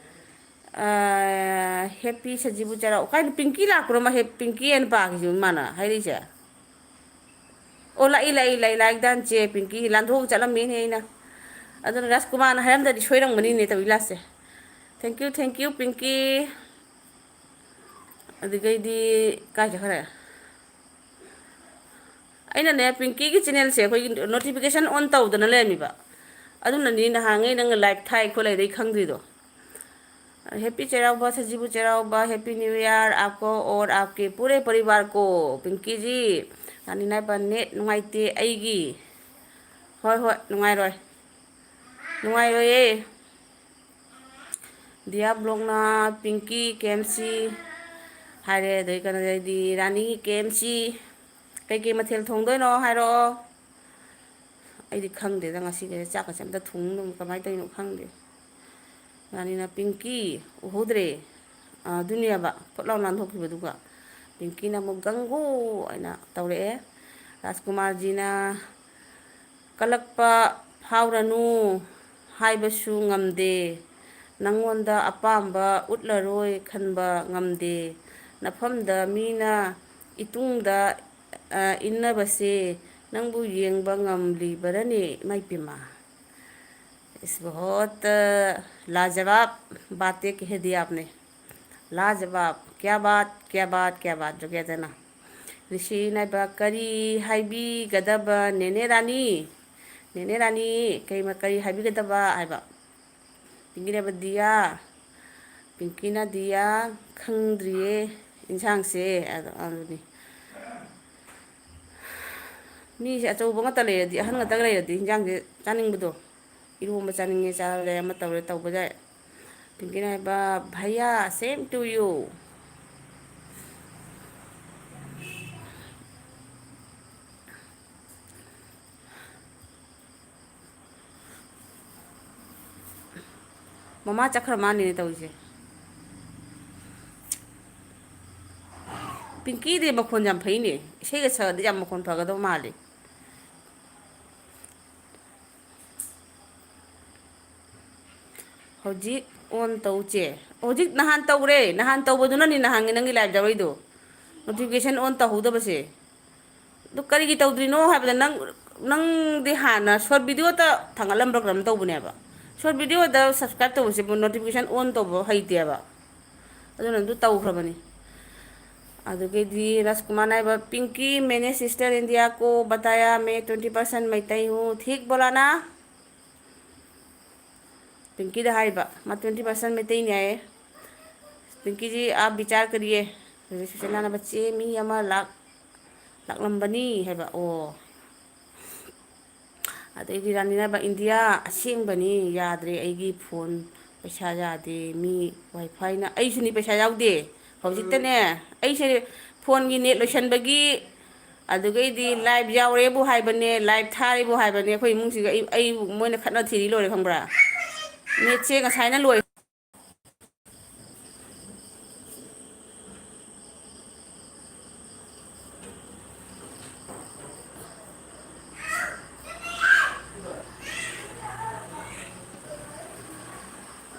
ꯑꯥ, happy ꯁꯖꯤꯕꯨ ꯆꯩꯔꯥꯎ꯫ ꯀꯥꯏꯗ ꯄꯤꯡꯀꯤ ꯂꯥꯛꯄ꯭ꯔꯣ? ꯃꯥ ꯍꯦ-, ꯄꯤꯡꯀꯤ ꯍꯥꯏꯅ ꯄꯥꯈꯤꯁꯤꯕ ꯃꯥꯅ ꯍꯥꯏꯔꯛꯏꯁꯦ? ꯑꯣ, ꯂꯥꯛꯏ, ꯂꯥꯛꯏ, ꯂꯥꯛꯏ, ꯂꯥꯛꯏ, ꯗꯥꯟꯁꯦ ꯄꯤꯡꯀꯤ ꯂꯥꯟꯊꯣꯛꯑꯒ ꯆꯠꯂꯝꯃꯦꯅꯦ ꯑꯩꯅ꯫ ꯑꯗꯨꯅ ꯔꯥꯖꯀꯨꯃꯥꯔꯅ ꯍꯥꯏꯔꯝꯗ꯭ꯔꯗꯤ ꯁꯣꯏꯔꯝꯒꯅꯤꯅꯦ ꯇꯧꯏ ꯂꯥꯁꯁꯦ꯫ Thank you, thank you, ꯄꯤꯡꯀꯤ꯫ ꯑꯗꯨꯗꯩꯗꯤ ꯀꯥꯏ ꯆꯠꯈ꯭ꯔꯦ? ꯑꯩꯅꯅꯦ, ꯄꯤꯡꯀꯤꯒꯤ ꯆꯦꯅꯦꯜꯁꯦ ꯑꯩꯈꯣꯏꯒꯤ ꯅꯣꯇꯤꯐꯤꯀꯦꯁꯟ ꯑꯣꯟ ꯇꯧꯗꯅ ꯂꯩꯔꯝꯃꯤꯕ꯫ ꯑꯗꯨꯅꯅꯤ ꯅꯍꯥꯟꯉꯩ ꯅꯪꯅ ꯂꯥꯏꯚ ꯊꯥꯏ ꯈꯣꯠꯂꯦ ꯑꯩ ꯈꯪꯗ꯭ꯔꯤꯗꯣ꯫ ꯍꯦꯄꯤ ꯆꯩꯔꯥꯎꯕ, ꯁꯖꯤꯕꯨ ꯆꯩꯔꯥꯎꯕ, ꯍꯦꯄꯤ ꯅ꯭ꯌꯨ ꯏꯌꯥꯔ ꯑꯥꯞꯀꯣ ꯑꯣꯔ ꯑꯥꯞꯀꯦ ꯄꯨꯔꯦ ꯄꯔꯤꯕꯥꯔ ꯀꯣ꯫ ꯄꯤꯡꯀꯤꯖꯤ, ꯔꯥꯅꯤ ꯅꯥꯏꯕ, ꯅꯦꯠ ꯅꯨꯡꯉꯥꯏꯇꯦ ꯑꯩꯒꯤ꯫ ꯍꯣꯏ, ꯍꯣꯏ, ꯅꯨꯡꯉꯥꯏꯔꯣꯏ꯫ ꯅꯨꯡꯉꯥꯏꯔꯣꯏꯌꯦ꯫ ꯗꯤꯌꯥ ꯕ꯭ꯂꯣꯛꯅ ꯄꯤꯡꯀꯤ ꯀꯦ ꯑꯦꯝ ꯁꯤ ꯍꯥꯏꯔꯦ, ꯑꯗꯩ ꯀꯩꯅꯣꯗꯩꯗꯤ ꯔꯥꯅꯤ ꯀꯦ ꯑꯦꯝ ꯁꯤ꯫ ꯀꯩꯀꯩ ꯃꯊꯦꯜ ꯊꯣꯡꯗꯣꯏꯅꯣ ꯍꯥꯏꯔꯛꯑꯣ꯫ ꯑꯩꯗꯤ ꯈꯪꯗꯦꯗ, ꯉꯁꯤꯒꯁꯦ ꯆꯥꯛꯀꯁꯦ ꯑꯝꯇ ꯊꯣꯡ-, ꯀꯃꯥꯏꯅ ꯇꯧꯔꯤꯅꯣ ꯈꯪꯗꯦ꯫ ꯔꯥꯅꯤꯅ, "ꯄꯤꯡꯀꯤ, ꯎꯍꯧꯗ꯭ꯔꯦ?" ꯑꯗꯨꯅꯦꯕ ꯐꯨꯠ ꯂꯥꯎ ꯅꯥꯟꯊꯣꯛꯈꯤꯕꯗꯨꯒ꯫ ꯄꯤꯡꯀꯤꯅ ꯑꯃꯨꯛ "ꯒꯪꯒꯨ" ꯍꯥꯏꯅ ꯇꯧꯔꯛꯑꯦ꯫ ꯔꯥꯖꯀꯨꯃꯥꯔꯖꯤꯅ, "ꯀꯜꯂꯛꯄ ꯐꯥꯎꯔꯅꯨ ꯍꯥꯏꯕꯁꯨ ꯉꯝꯗꯦ, ꯅꯪꯉꯣꯟꯗ ꯑꯄꯥꯝꯕ ꯎꯠꯂꯔꯣꯏ ꯈꯟꯕ ꯉꯝꯗꯦ, ꯅꯐꯝꯗ ꯃꯤꯅ ꯏꯇꯨꯡꯗ, ꯑ, ꯏꯟꯅꯕꯁꯦ ꯅꯪꯕꯨ ꯌꯦꯡꯕ ꯉꯝꯂꯤꯕꯔꯅꯦ?" ꯏꯃꯥꯏ ꯄꯦꯝꯃ꯫ ꯏꯁ ꯕꯍꯣꯠ ꯂꯥꯖꯋꯥꯕ ꯕꯥꯇꯦ ꯀꯍ ꯗꯤꯌꯥ ꯑꯥꯞꯅꯦ꯫ ꯂꯥꯖꯋꯥꯕ, ꯀ꯭ꯌꯥ ꯕꯥꯠ, ꯀ꯭ꯌꯥ ꯕꯥꯠ, ꯀ꯭ꯌꯥ ꯕꯥꯠ, ꯖꯣ ꯀ꯭ꯌꯥ ꯇꯍꯅꯥ꯫ ꯔꯤꯁꯤ ꯅꯥꯏꯕ, "ꯀꯔꯤ ꯍꯥꯏꯕꯤꯒꯗꯕ ꯅꯦꯅꯦ ꯔꯥꯅꯤ? ꯅꯦꯅꯦ ꯔꯥꯅꯤ, ꯀꯩ ꯃ-, ꯀꯔꯤ ꯍꯥꯏꯕꯤꯒꯗꯕ?" ꯍꯥꯏꯕ꯫ ꯄꯤꯡꯀꯤꯅ ꯍꯥꯏꯕ, "ꯗꯤꯌꯥ", ꯄꯤꯡꯀꯤꯅ, "ꯗꯤꯌꯥ, ꯈꯪꯗ꯭ꯔꯤꯌꯦ ꯏꯟꯁꯥꯡꯁꯦ", ꯑꯗꯣ ꯑꯗꯨꯅꯤ꯫ ꯃꯤꯁꯦ ꯑꯆꯧꯕ ꯉꯥꯛꯇ ꯂꯩꯔꯗꯤ, ꯑꯍꯟ ꯉꯥꯛꯇ ꯂꯩꯔꯗꯤ ꯏꯟꯁꯥꯡꯁꯦ ꯆꯥꯅꯤꯡꯕꯗꯣ, ꯏꯔꯣꯝꯕ ꯆꯥꯅꯤꯡꯉꯦ, ꯆꯥꯔꯦ, ꯑꯃ ꯇꯧꯔꯦ, ꯇꯧꯕ ꯌꯥꯏ꯫ ꯄꯤꯡꯀꯤꯅ ꯍꯥꯏꯕ, "ꯚꯩꯌꯥ, same to you"꯫ ꯃꯃꯥ ꯆꯠꯈ꯭ꯔ ꯃꯥꯅꯤꯅꯦ ꯇꯧꯔꯤꯁꯦ꯫ ꯄꯤꯡꯀꯤꯗꯤ ꯃꯈꯣꯟ ꯌꯥꯝ ꯐꯩꯅꯦ, ꯏꯁꯩꯒ ꯁꯛꯑꯗꯤ ꯌꯥꯝ ꯃꯈꯣꯟ ꯐꯒꯗꯕ ꯃꯥꯜꯂꯤ꯫ ꯍꯧꯖꯤꯛ ꯑꯣꯟ ꯇꯧ, ꯆꯦ꯫ ꯍꯧꯖꯤꯛ ꯅꯍꯥꯟ ꯇꯧꯔꯦ, ꯅꯍꯥꯟ ꯇꯧꯕꯗꯨꯅꯅꯤ ꯅꯍꯥꯟꯒꯤ ꯅꯪꯒꯤ ꯂꯥꯏꯞ ꯌꯥꯎꯔꯛꯏꯗꯣ, ꯅꯣꯇꯤꯐꯤꯀꯦꯁꯟ ꯑꯣꯟ ꯇꯧꯍꯧꯗꯕꯁꯦ꯫ ꯑꯗꯨ ꯀꯔꯤꯒꯤ ꯇꯧꯗ꯭ꯔꯤꯅꯣ ꯍꯥꯏꯕꯗ, ꯅꯪ, ꯅꯪꯗꯤ ꯍꯥꯟꯅ ꯁꯣꯔꯠ ꯚꯤꯗꯤꯑꯣꯇ ꯊꯥꯡꯒꯠꯂꯝꯕ꯭ꯔꯥ ꯀꯩꯅꯣꯝ ꯇꯧꯕꯅꯦꯕ꯫ ꯁꯣꯔꯠ ꯚꯤꯗꯤꯑꯣꯗ ꯁꯕꯁꯀ꯭ꯔꯥꯏꯞ ꯇꯧꯕꯁꯤꯕꯨ ꯅꯣꯇꯤꯐꯤꯀꯦꯁꯟ ꯑꯣꯟ ꯇꯧꯕ ꯍꯩꯇꯦꯕ꯫ ꯑꯗꯨꯅ ꯑꯗꯨ ꯇꯧꯈ꯭ꯔꯕꯅꯤ꯫ ꯑꯗꯨꯗꯒꯤꯗꯤ ꯔꯥꯖꯀꯨꯃꯥꯔꯅ ꯍꯥꯏꯕ, "ꯄꯤꯡꯀꯤ, ꯃꯦꯅꯦ ꯁꯤꯁꯇꯔ ꯏꯟꯗꯤꯌꯥ ꯀꯣ ꯕꯇꯥꯌꯥ, ꯃꯦ ꯇ꯭ꯋꯦꯟꯇꯤ ꯄꯥꯔꯁꯦꯟ ꯃꯩꯇꯩ ꯍꯨ, ꯊꯤꯛ ꯕꯣꯂꯥꯅꯥ?" ꯄꯤꯡꯀꯤꯗ ꯍꯥꯏꯕ, "ꯃꯥ ꯇ꯭ꯋꯦꯟꯇꯤ ꯄꯥꯔꯁꯦꯟ ꯃꯩꯇꯩꯅꯦ ꯍꯥꯏꯌꯦ꯫ ꯄꯤꯡꯀꯤꯖꯤ ꯑꯥꯞ ꯕꯤꯆꯥꯔ ꯀꯔꯤꯌꯦ?" ꯑꯗꯨꯗꯩ ꯁꯨꯁꯤꯂꯥꯅ ꯍꯥꯏꯕ, "ꯆꯦ, ꯃꯤ ꯑꯃ ꯂꯥꯛ, ꯂꯥꯛꯂꯝꯕꯅꯤ" ꯍꯥꯏꯕ꯫ ꯑꯣ꯫ ꯑꯗꯩꯗꯤ ꯔꯥꯅꯤꯅ ꯍꯥꯏꯕ, "ꯏꯟꯗꯤꯌꯥ, ꯑꯁꯦꯡꯕꯅꯤ, ꯌꯥꯗ꯭ꯔꯦ ꯑꯩꯒꯤ ꯐꯣꯟ, ꯄꯩꯁꯥ ꯌꯥꯗꯦ, ꯃꯤ ꯋꯥꯏꯐꯥꯏꯅ"꯫ ꯑꯩꯁꯨꯅꯤ, ꯄꯩꯁꯥ ꯌꯥꯎꯗꯦ꯫ ꯍꯧꯖꯤꯛꯇꯅꯦ, ꯑꯩꯁꯦ ꯐꯣꯟꯒꯤ ꯅꯦꯠ ꯂꯣꯏꯁꯟꯕꯒꯤ, ꯑꯗꯨꯒꯩꯗꯤ ꯂꯥꯏꯚ ꯌꯥꯎꯔꯦꯕꯨ ꯍꯥꯏꯕꯅꯦ, ꯂꯥꯏꯚ ꯊꯥꯔꯦꯕꯨ ꯍꯥꯏꯕꯅꯦ, ꯑꯩꯈꯣꯏ ꯏꯃꯨꯡꯁꯤꯒ ꯑꯩ, ꯑꯩꯕꯨ ꯃꯣꯏꯅ ꯈꯠꯅ ꯊꯤꯔꯤ ꯂꯣꯏꯔꯦ, ꯈꯪꯕ꯭ꯔꯥ? ꯅꯦꯠꯁꯦ ꯉꯁꯥꯏꯅ ꯂꯣꯏ꯫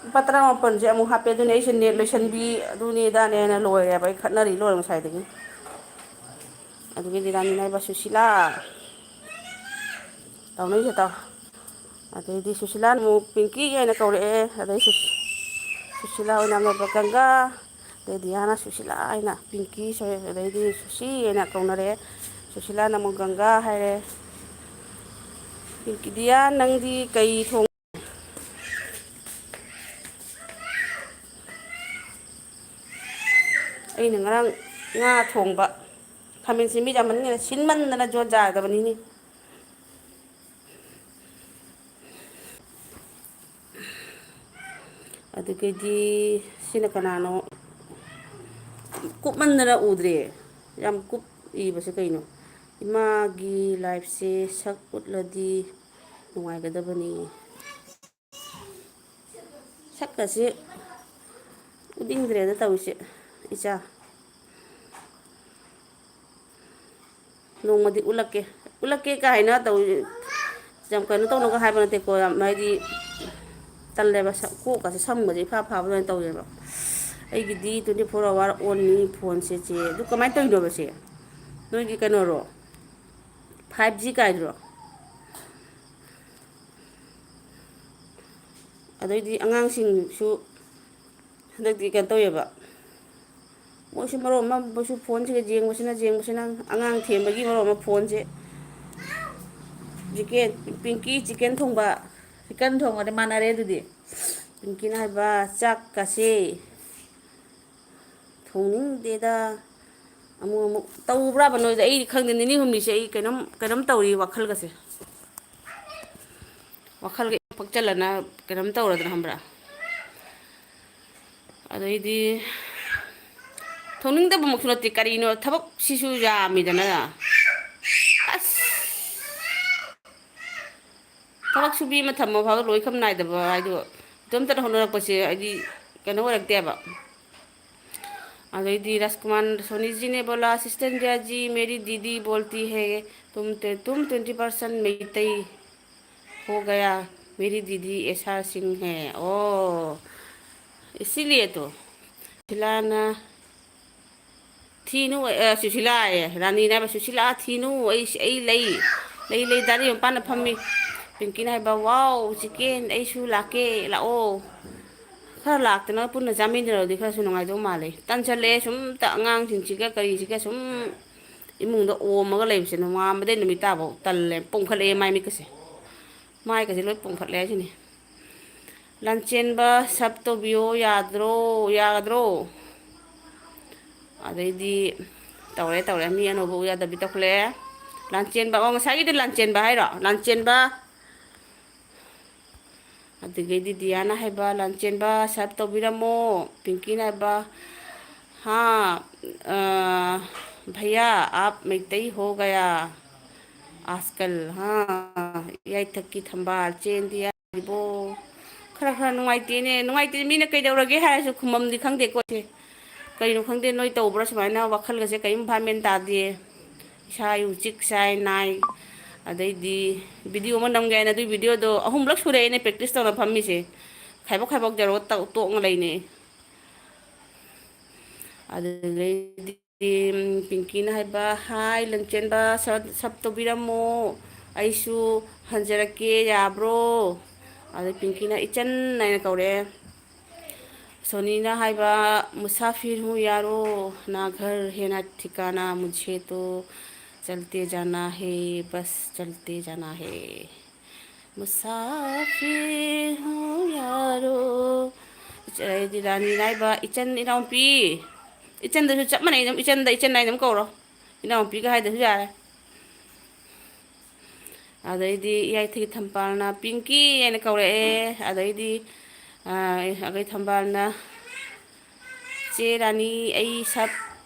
ꯂꯨꯄꯥ ꯇꯔꯥꯃꯥꯄꯜꯁꯦ ꯑꯃꯨꯛ ꯍꯥꯞꯄꯦ, ꯑꯗꯨꯅꯦ ꯑꯩꯁꯦ ꯅꯦꯠ ꯂꯣꯏꯁꯟꯕꯤ, ꯑꯗꯨꯅꯤ ꯑꯗꯥꯅꯦꯅ ꯂꯣꯏꯔꯦꯕ, ꯑꯩ ꯈꯠꯅꯔꯤ ꯂꯣꯏꯔꯦ ꯉꯁꯥꯏꯗꯒꯤ꯫ ꯑꯗꯨꯒꯤꯗꯤ ꯔꯥꯅꯤꯅ ꯍꯥꯏꯕ, "ꯁꯨꯁꯤꯂꯥ", ꯇꯧꯅꯩꯁꯦ ꯇꯧ꯫ ꯑꯗꯩꯗꯤ ꯁꯨꯁꯤꯂꯥꯅ ꯑꯃꯨꯛ ꯄꯤꯡꯀꯤ ꯍꯥꯏꯅ ꯀꯧꯔꯛꯑꯦ꯫ ꯑꯗꯩ ꯁꯨꯁ-, ꯁꯨꯁꯤꯂꯥ ꯑꯣꯏꯅ ꯑꯃꯨꯛ ꯒꯪꯒꯥ, ꯑꯗꯩ ꯗꯤꯌꯥꯅ ꯁꯨꯁꯤꯂꯥ ꯍꯥꯏꯅ, ꯄꯤꯡꯀꯤ, ꯁꯣꯔꯤ, ꯑꯗꯩꯗꯤ ꯁꯨꯁꯤ ꯍꯥꯏꯅ ꯀꯧꯅꯔꯦ꯫ ꯁꯨꯁꯤꯂꯥꯅ ꯑꯃꯨꯛ ꯒꯪꯒꯥ ꯍꯥꯏꯔꯦ꯫ ꯄꯤꯡꯀꯤ, "ꯗꯤꯌꯥ, ꯅꯪꯗꯤ ꯀꯩ ꯊꯣꯡ-?" ꯑꯩꯅ ꯉꯔꯥꯡ ꯉꯥ ꯊꯣꯡꯕ, ꯈꯥꯃꯦꯟ ꯑꯁꯤꯟꯕꯤ ꯌꯥꯝꯃꯟꯒꯔꯦ, ꯁꯤꯟꯃꯟꯗꯅ ꯖꯣꯠ ꯌꯥꯗꯕꯅꯤꯅꯦ꯫ ꯑꯗꯨꯗꯒꯤꯗꯤ ꯁꯤꯅ ꯀꯅꯥꯅꯣ? ꯀꯨꯞꯃꯟꯗꯅ ꯎꯗ꯭ꯔꯦ꯫ ꯌꯥꯝ ꯀꯨꯞ ꯏꯕꯁꯦ ꯀꯩꯅꯣ? ꯏꯃꯥꯒꯤ ꯂꯥꯏꯐꯁꯦ ꯁꯛ ꯎꯠꯂꯗꯤ ꯅꯨꯡꯉꯥꯏꯒꯗꯕꯅꯤ꯫ ꯁꯛꯀꯁꯤ ꯎꯠꯅꯤꯡꯗ꯭ꯔꯦꯗ ꯇꯧꯔꯤꯁꯦ, ꯏꯆꯥ꯫ ꯅꯣꯡꯃꯗꯤ ꯎꯠꯂꯛꯀꯦ, ꯎꯠꯂꯛꯀꯦ ꯀꯥꯏꯅ ꯇꯧ-, ꯌꯥꯝ ꯀꯩꯅꯣ ꯇꯧꯅꯒ ꯍꯥꯏꯕ ꯅꯠꯇꯦꯀꯣ, ꯌꯥꯝ ꯍꯥꯏꯗꯤ ꯇꯜꯂꯦꯕ, ꯁ-, ꯀꯣꯛꯀꯁꯦ ꯁꯝꯒꯁꯦ ꯏꯐꯥ ꯐꯥꯕ ꯑꯗꯨꯃꯥꯏꯅ ꯇꯧꯋꯦꯕ꯫ ꯑꯩꯒꯤꯗꯤ twenty four hour onꯅꯤ ꯐꯣꯟꯁꯦ, ꯆꯦ꯫ ꯑꯗꯨ ꯀꯃꯥꯏꯅ ꯇꯧꯔꯤꯅꯣꯕ, ꯁꯦ? ꯅꯣꯏꯒꯤ ꯀꯩꯅꯣꯔꯣ? Five G ꯀꯥꯏꯗꯨꯔꯣ? ꯑꯗꯩꯗꯤ ꯑꯉꯥꯡꯁꯤꯡꯁꯨ ꯍꯟꯗꯛꯇꯤ ꯀꯩꯅꯣ ꯇꯧꯋꯦꯕ, ꯃꯣꯏꯁꯨ ꯃꯔꯣꯟ ꯑꯃ, ꯃꯣꯏꯁꯨ ꯐꯣꯟꯁꯤꯒ ꯌꯦꯡꯕꯁꯤꯅ, ꯌꯦꯡꯕꯁꯤꯅ, ꯑꯉꯥꯡ ꯊꯦꯝꯕꯒꯤ ꯃꯔꯣꯟ ꯑꯃ ꯐꯣꯟꯁꯦ꯫ ꯆꯤꯀꯦꯟ, ꯄꯤꯡꯀꯤ ꯆꯤꯀꯦꯟ ꯊꯣꯡꯕ꯫ ꯆꯤꯀꯟ ꯊꯣꯡꯕꯗꯤ ꯃꯥꯟꯅꯔꯦ ꯑꯗꯨꯗꯤ꯫ ꯄꯤꯡꯀꯤꯅ ꯍꯥꯏꯕ, "ꯆꯥꯛꯀꯁꯦ ꯊꯣꯡꯅꯤꯡꯗꯦꯗ"꯫ ꯑꯃꯨꯛ ꯑꯃꯨꯛ ꯇꯧꯕ꯭ꯔꯥꯕ ꯅꯣꯏꯗ? ꯑꯩꯗꯤ ꯈꯪꯗꯦ, ꯅꯤꯅꯤ ꯍꯨꯝꯅꯤꯁꯦ ꯑꯩ ꯀꯩꯅꯣꯝ, ꯀꯩꯅꯣꯝ ꯇꯧꯔꯤ ꯋꯥꯈꯜꯒꯁꯦ꯫ ꯋꯥꯈꯜꯒ ꯏꯄꯪ ꯄꯪꯆꯜꯂꯅ ꯀꯩꯅꯣꯝ ꯇꯧꯔꯗꯅ, ꯈꯪꯕ꯭ꯔꯥ? ꯑꯗꯩꯗꯤ ꯊꯣꯡꯅꯤꯡꯗꯕꯃꯛꯁꯨ ꯅꯠꯇꯦ, ꯀꯔꯤꯅꯣ, ꯊꯕꯛꯁꯤꯁꯨ ꯌꯥꯝꯃꯤꯗꯅ꯫ ꯑꯁ! ꯊꯕꯛ ꯁꯨꯕꯤ ꯑꯃ ꯊꯝꯃ ꯐꯥꯎꯕ ꯂꯣꯏꯈꯝ ꯅꯥꯏꯗꯕ ꯍꯥꯏꯗꯣ, ꯏꯇꯣꯝꯇꯅ ꯍꯣꯠꯅꯔꯛꯄꯁꯦ ꯍꯥꯏꯗꯤ ꯀꯩꯅꯣ ꯑꯣꯏꯔꯛꯇꯦꯕ꯫ ꯑꯗꯩꯗꯤ ꯔꯥꯖꯀꯨꯃꯥꯔ ꯁꯣꯅꯤꯖꯤꯅꯦ ꯕꯣꯂꯥ, "ꯑꯁꯤꯁꯇꯦꯟ ꯗ꯭ꯌꯥꯖꯤ, ꯃꯦꯔꯤ ꯗꯤꯗꯤ ꯕꯣꯜꯇꯤ ꯍꯦ, ꯇꯨꯝ ꯇꯦ, ꯇꯨꯝ ꯇ꯭ꯋꯦꯟꯇꯤ ꯄꯥꯔꯁꯦꯟ ꯃꯩꯇꯩ ꯍꯣ ꯒꯌꯥ, ꯃꯦꯔꯤ ꯗꯤꯗꯤ ꯑꯦꯁꯥ ꯁꯤꯡ ꯍꯦ"꯫ ꯑꯣ, ꯏꯁꯤꯂꯤꯌꯦ ꯇꯣ꯫ ꯁꯤꯂꯥꯅ ꯊꯤꯅꯨ, ꯑꯦ, ꯁꯨꯁꯤꯂꯥ ꯑꯌꯦ, ꯔꯥꯅꯤꯅ ꯍꯥꯏꯕ, "ꯁꯨꯁꯤꯂꯥ, ꯊꯤꯅꯨ, ꯑꯩ, ꯑꯩ ꯂꯩ, ꯂꯩ, ꯂꯩ, ꯗꯥꯔꯤ ꯃꯄꯥꯟꯗ ꯐꯝꯃꯤ"꯫ ꯄꯤꯡꯀꯤꯅ ꯍꯥꯏꯕ, "ꯋꯥꯎ, ꯆꯤꯀꯦꯟ, ꯑꯩꯁꯨ ꯂꯥꯛꯀꯦ, ꯂꯥꯛꯑꯣ"꯫ ꯈꯔ ꯂꯥꯛꯇꯅ ꯄꯨꯟꯅ ꯆꯥꯃꯤꯟꯅꯔꯗꯤ ꯈꯔꯁꯨ ꯅꯨꯡꯉꯥꯏꯗꯧ ꯃꯥꯜꯂꯦ꯫ ꯇꯟꯁꯜꯂꯛꯑꯦ ꯁꯨꯝ ꯇ-, ꯑꯉꯥꯡꯁꯤꯡꯁꯤꯒ ꯀꯔꯤꯁꯤꯒ ꯁꯨꯝ ꯏꯃꯨꯡꯗ ꯑꯣꯝꯃꯒ ꯂꯩꯕꯁꯦ, ꯅꯣꯡꯉꯥꯟꯕꯗꯩ ꯅꯨꯃꯤꯠ ꯇꯥꯐꯥꯎ ꯇꯜꯂꯦ, ꯄꯣꯝꯈꯠꯂꯛꯑꯦ ꯃꯥꯏ ꯃꯤꯠꯀꯁꯦ꯫ ꯃꯥꯏꯒꯁꯦ ꯂꯣꯏ ꯄꯣꯝꯈꯠꯂꯦ ꯍꯥꯏꯁꯤꯅꯤ꯫ ꯂꯥꯟꯆꯦꯟꯕ, sub ꯇꯧꯕꯤꯌꯣ ꯌꯥꯗ꯭ꯔꯣ? ꯌꯥꯒꯗ꯭ꯔꯣ? ꯑꯗꯩꯗꯤ ꯇꯧꯔꯦ, ꯇꯧꯔꯦ꯫ ꯃꯤ ꯑꯅꯧꯕ ꯎ ꯌꯥꯗꯕꯤ ꯇꯧꯈꯠꯂꯛꯑꯦ꯫ ꯂꯥꯟꯆꯦꯟꯕ, ꯑꯣ, ꯉꯁꯥꯏꯒꯤꯗꯤ ꯂꯥꯟꯆꯦꯟꯕ ꯍꯥꯏꯔꯣ? ꯂꯥꯟꯆꯦꯟꯕ꯫ ꯑꯗꯨꯗꯒꯤꯗꯤ ꯗꯤꯌꯥꯅ ꯍꯥꯏꯕ, "ꯂꯥꯟꯆꯦꯟꯕ, sub ꯇꯧꯕꯤꯔꯝꯃꯣ"꯫ ꯄꯤꯡꯀꯤꯅ ꯍꯥꯏꯕ, "ꯍꯥ, ꯑ, ꯚꯩꯌꯥ, ꯑꯥꯞ ꯃꯩꯇꯩ ꯍꯣ ꯒꯌꯥ ꯑꯥꯖꯀꯜ, ꯍꯥ, ꯌꯥꯏꯊꯛꯀꯤ ꯊꯝꯕꯥꯜ ꯆꯦꯟꯗꯤ ꯌꯥꯔꯤꯕꯣ?" ꯈꯔ ꯈꯔ ꯅꯨꯡꯉꯥꯏꯇꯦꯅꯦ, ꯅꯨꯡꯉꯥꯏꯇꯦ꯫ ꯃꯤꯅ ꯀꯩꯗꯧꯔꯒꯦ ꯍꯥꯏꯔꯁꯨ ꯈꯨꯝꯃꯝꯗꯤ ꯈꯪꯗꯦꯀꯣ ꯁꯦ꯫ ꯀꯩꯅꯣ ꯈꯪꯗꯦ, ꯅꯣꯏ ꯇꯧꯕ꯭ꯔꯥ ꯁꯨꯃꯥꯏꯅ? ꯋꯥꯈꯜꯒꯁꯦ ꯀꯔꯤꯝ ꯚꯥꯞ ꯃꯦꯟ ꯇꯥꯗꯦ꯫ ꯏꯁꯥ ꯏꯎ ꯆꯤꯛ ꯆꯥꯏ ꯅꯥꯏ꯫ ꯑꯗꯩꯗꯤ video ꯑꯃ ꯅꯝꯒꯦ ꯍꯥꯏꯅ ꯑꯗꯨꯒꯤ videoꯗꯣ ꯑꯍꯨꯝꯂꯛ ꯁꯨꯔꯦ ꯑꯩꯅ practice ꯇꯧꯅ ꯐꯝꯃꯤꯁꯦ꯫ ꯈꯥꯏꯕꯣꯛ ꯈꯥꯏꯕꯣꯛ ꯖꯦꯔꯣ ꯇꯧ-, ꯇꯣꯛꯅ ꯂꯩꯅꯦ꯫ ꯑꯗꯨꯗꯩꯗꯤ ꯄꯤꯡꯀꯤꯅ ꯍꯥꯏꯕ, "ꯍꯥꯏ ꯂꯟꯆꯦꯟꯕ, sub, sub ꯇꯧꯕꯤꯔꯝꯃꯣ, ꯑꯩꯁꯨ ꯍꯟꯖꯔꯛꯀꯦ, ꯌꯥꯕ꯭ꯔꯣ?" ꯑꯗꯩ ꯄꯤꯡꯀꯤꯅ "ꯏꯆꯟ" ꯍꯥꯏꯅ ꯀꯧꯔꯛꯑꯦ꯫ ꯁꯣꯅꯤꯅ ꯍꯥꯏꯕ, "ꯃꯨꯁꯥꯐꯤꯔ ꯍꯨ ꯌꯥꯔꯣ, ꯅꯥ ꯘꯔ ꯍꯦ ꯅꯥ ꯊꯤꯀꯥꯅꯥ, ꯃꯨꯖꯦ ꯇꯣ ꯆꯜꯇꯦ ꯖꯥꯅꯥ ꯍꯦ, ꯕꯁ ꯆꯜꯇꯦ ꯖꯥꯅꯥ ꯍꯦ, ꯃꯨꯁꯥꯐꯤꯔ ꯍꯨ ꯌꯥꯔꯣ"꯫ ꯑꯗꯩꯗꯤ ꯔꯥꯅꯤꯅ ꯍꯥꯏꯕ, "ꯏꯆꯟ ꯏꯅꯥꯎꯄꯤ", ꯏꯆꯟꯗꯁꯨ ꯆꯞ ꯃꯥꯟꯅꯩ, ꯑꯗꯨꯝ ꯏꯆꯟꯗ ꯏꯆꯟ ꯍꯥꯏꯅ ꯑꯗꯨꯝ ꯀꯧꯔꯣ, ꯏꯅꯥꯎꯄꯤꯒ ꯍꯥꯏꯗꯁꯨ ꯌꯥꯔꯦ꯫ ꯑꯗꯩꯗꯤ ꯏꯌꯥꯏꯊꯛꯀꯤ ꯊꯝꯕꯥꯜꯅ "ꯄꯤꯡꯀꯤ" ꯍꯥꯏꯅ ꯀꯧꯔꯛꯑꯦ꯫ ꯑꯗꯩꯗꯤ, ꯑ, ꯑꯒꯩ ꯊꯝꯕꯥꯜꯅ, "ꯆꯦ ꯔꯥꯅꯤ, ꯑꯩ ꯁꯛ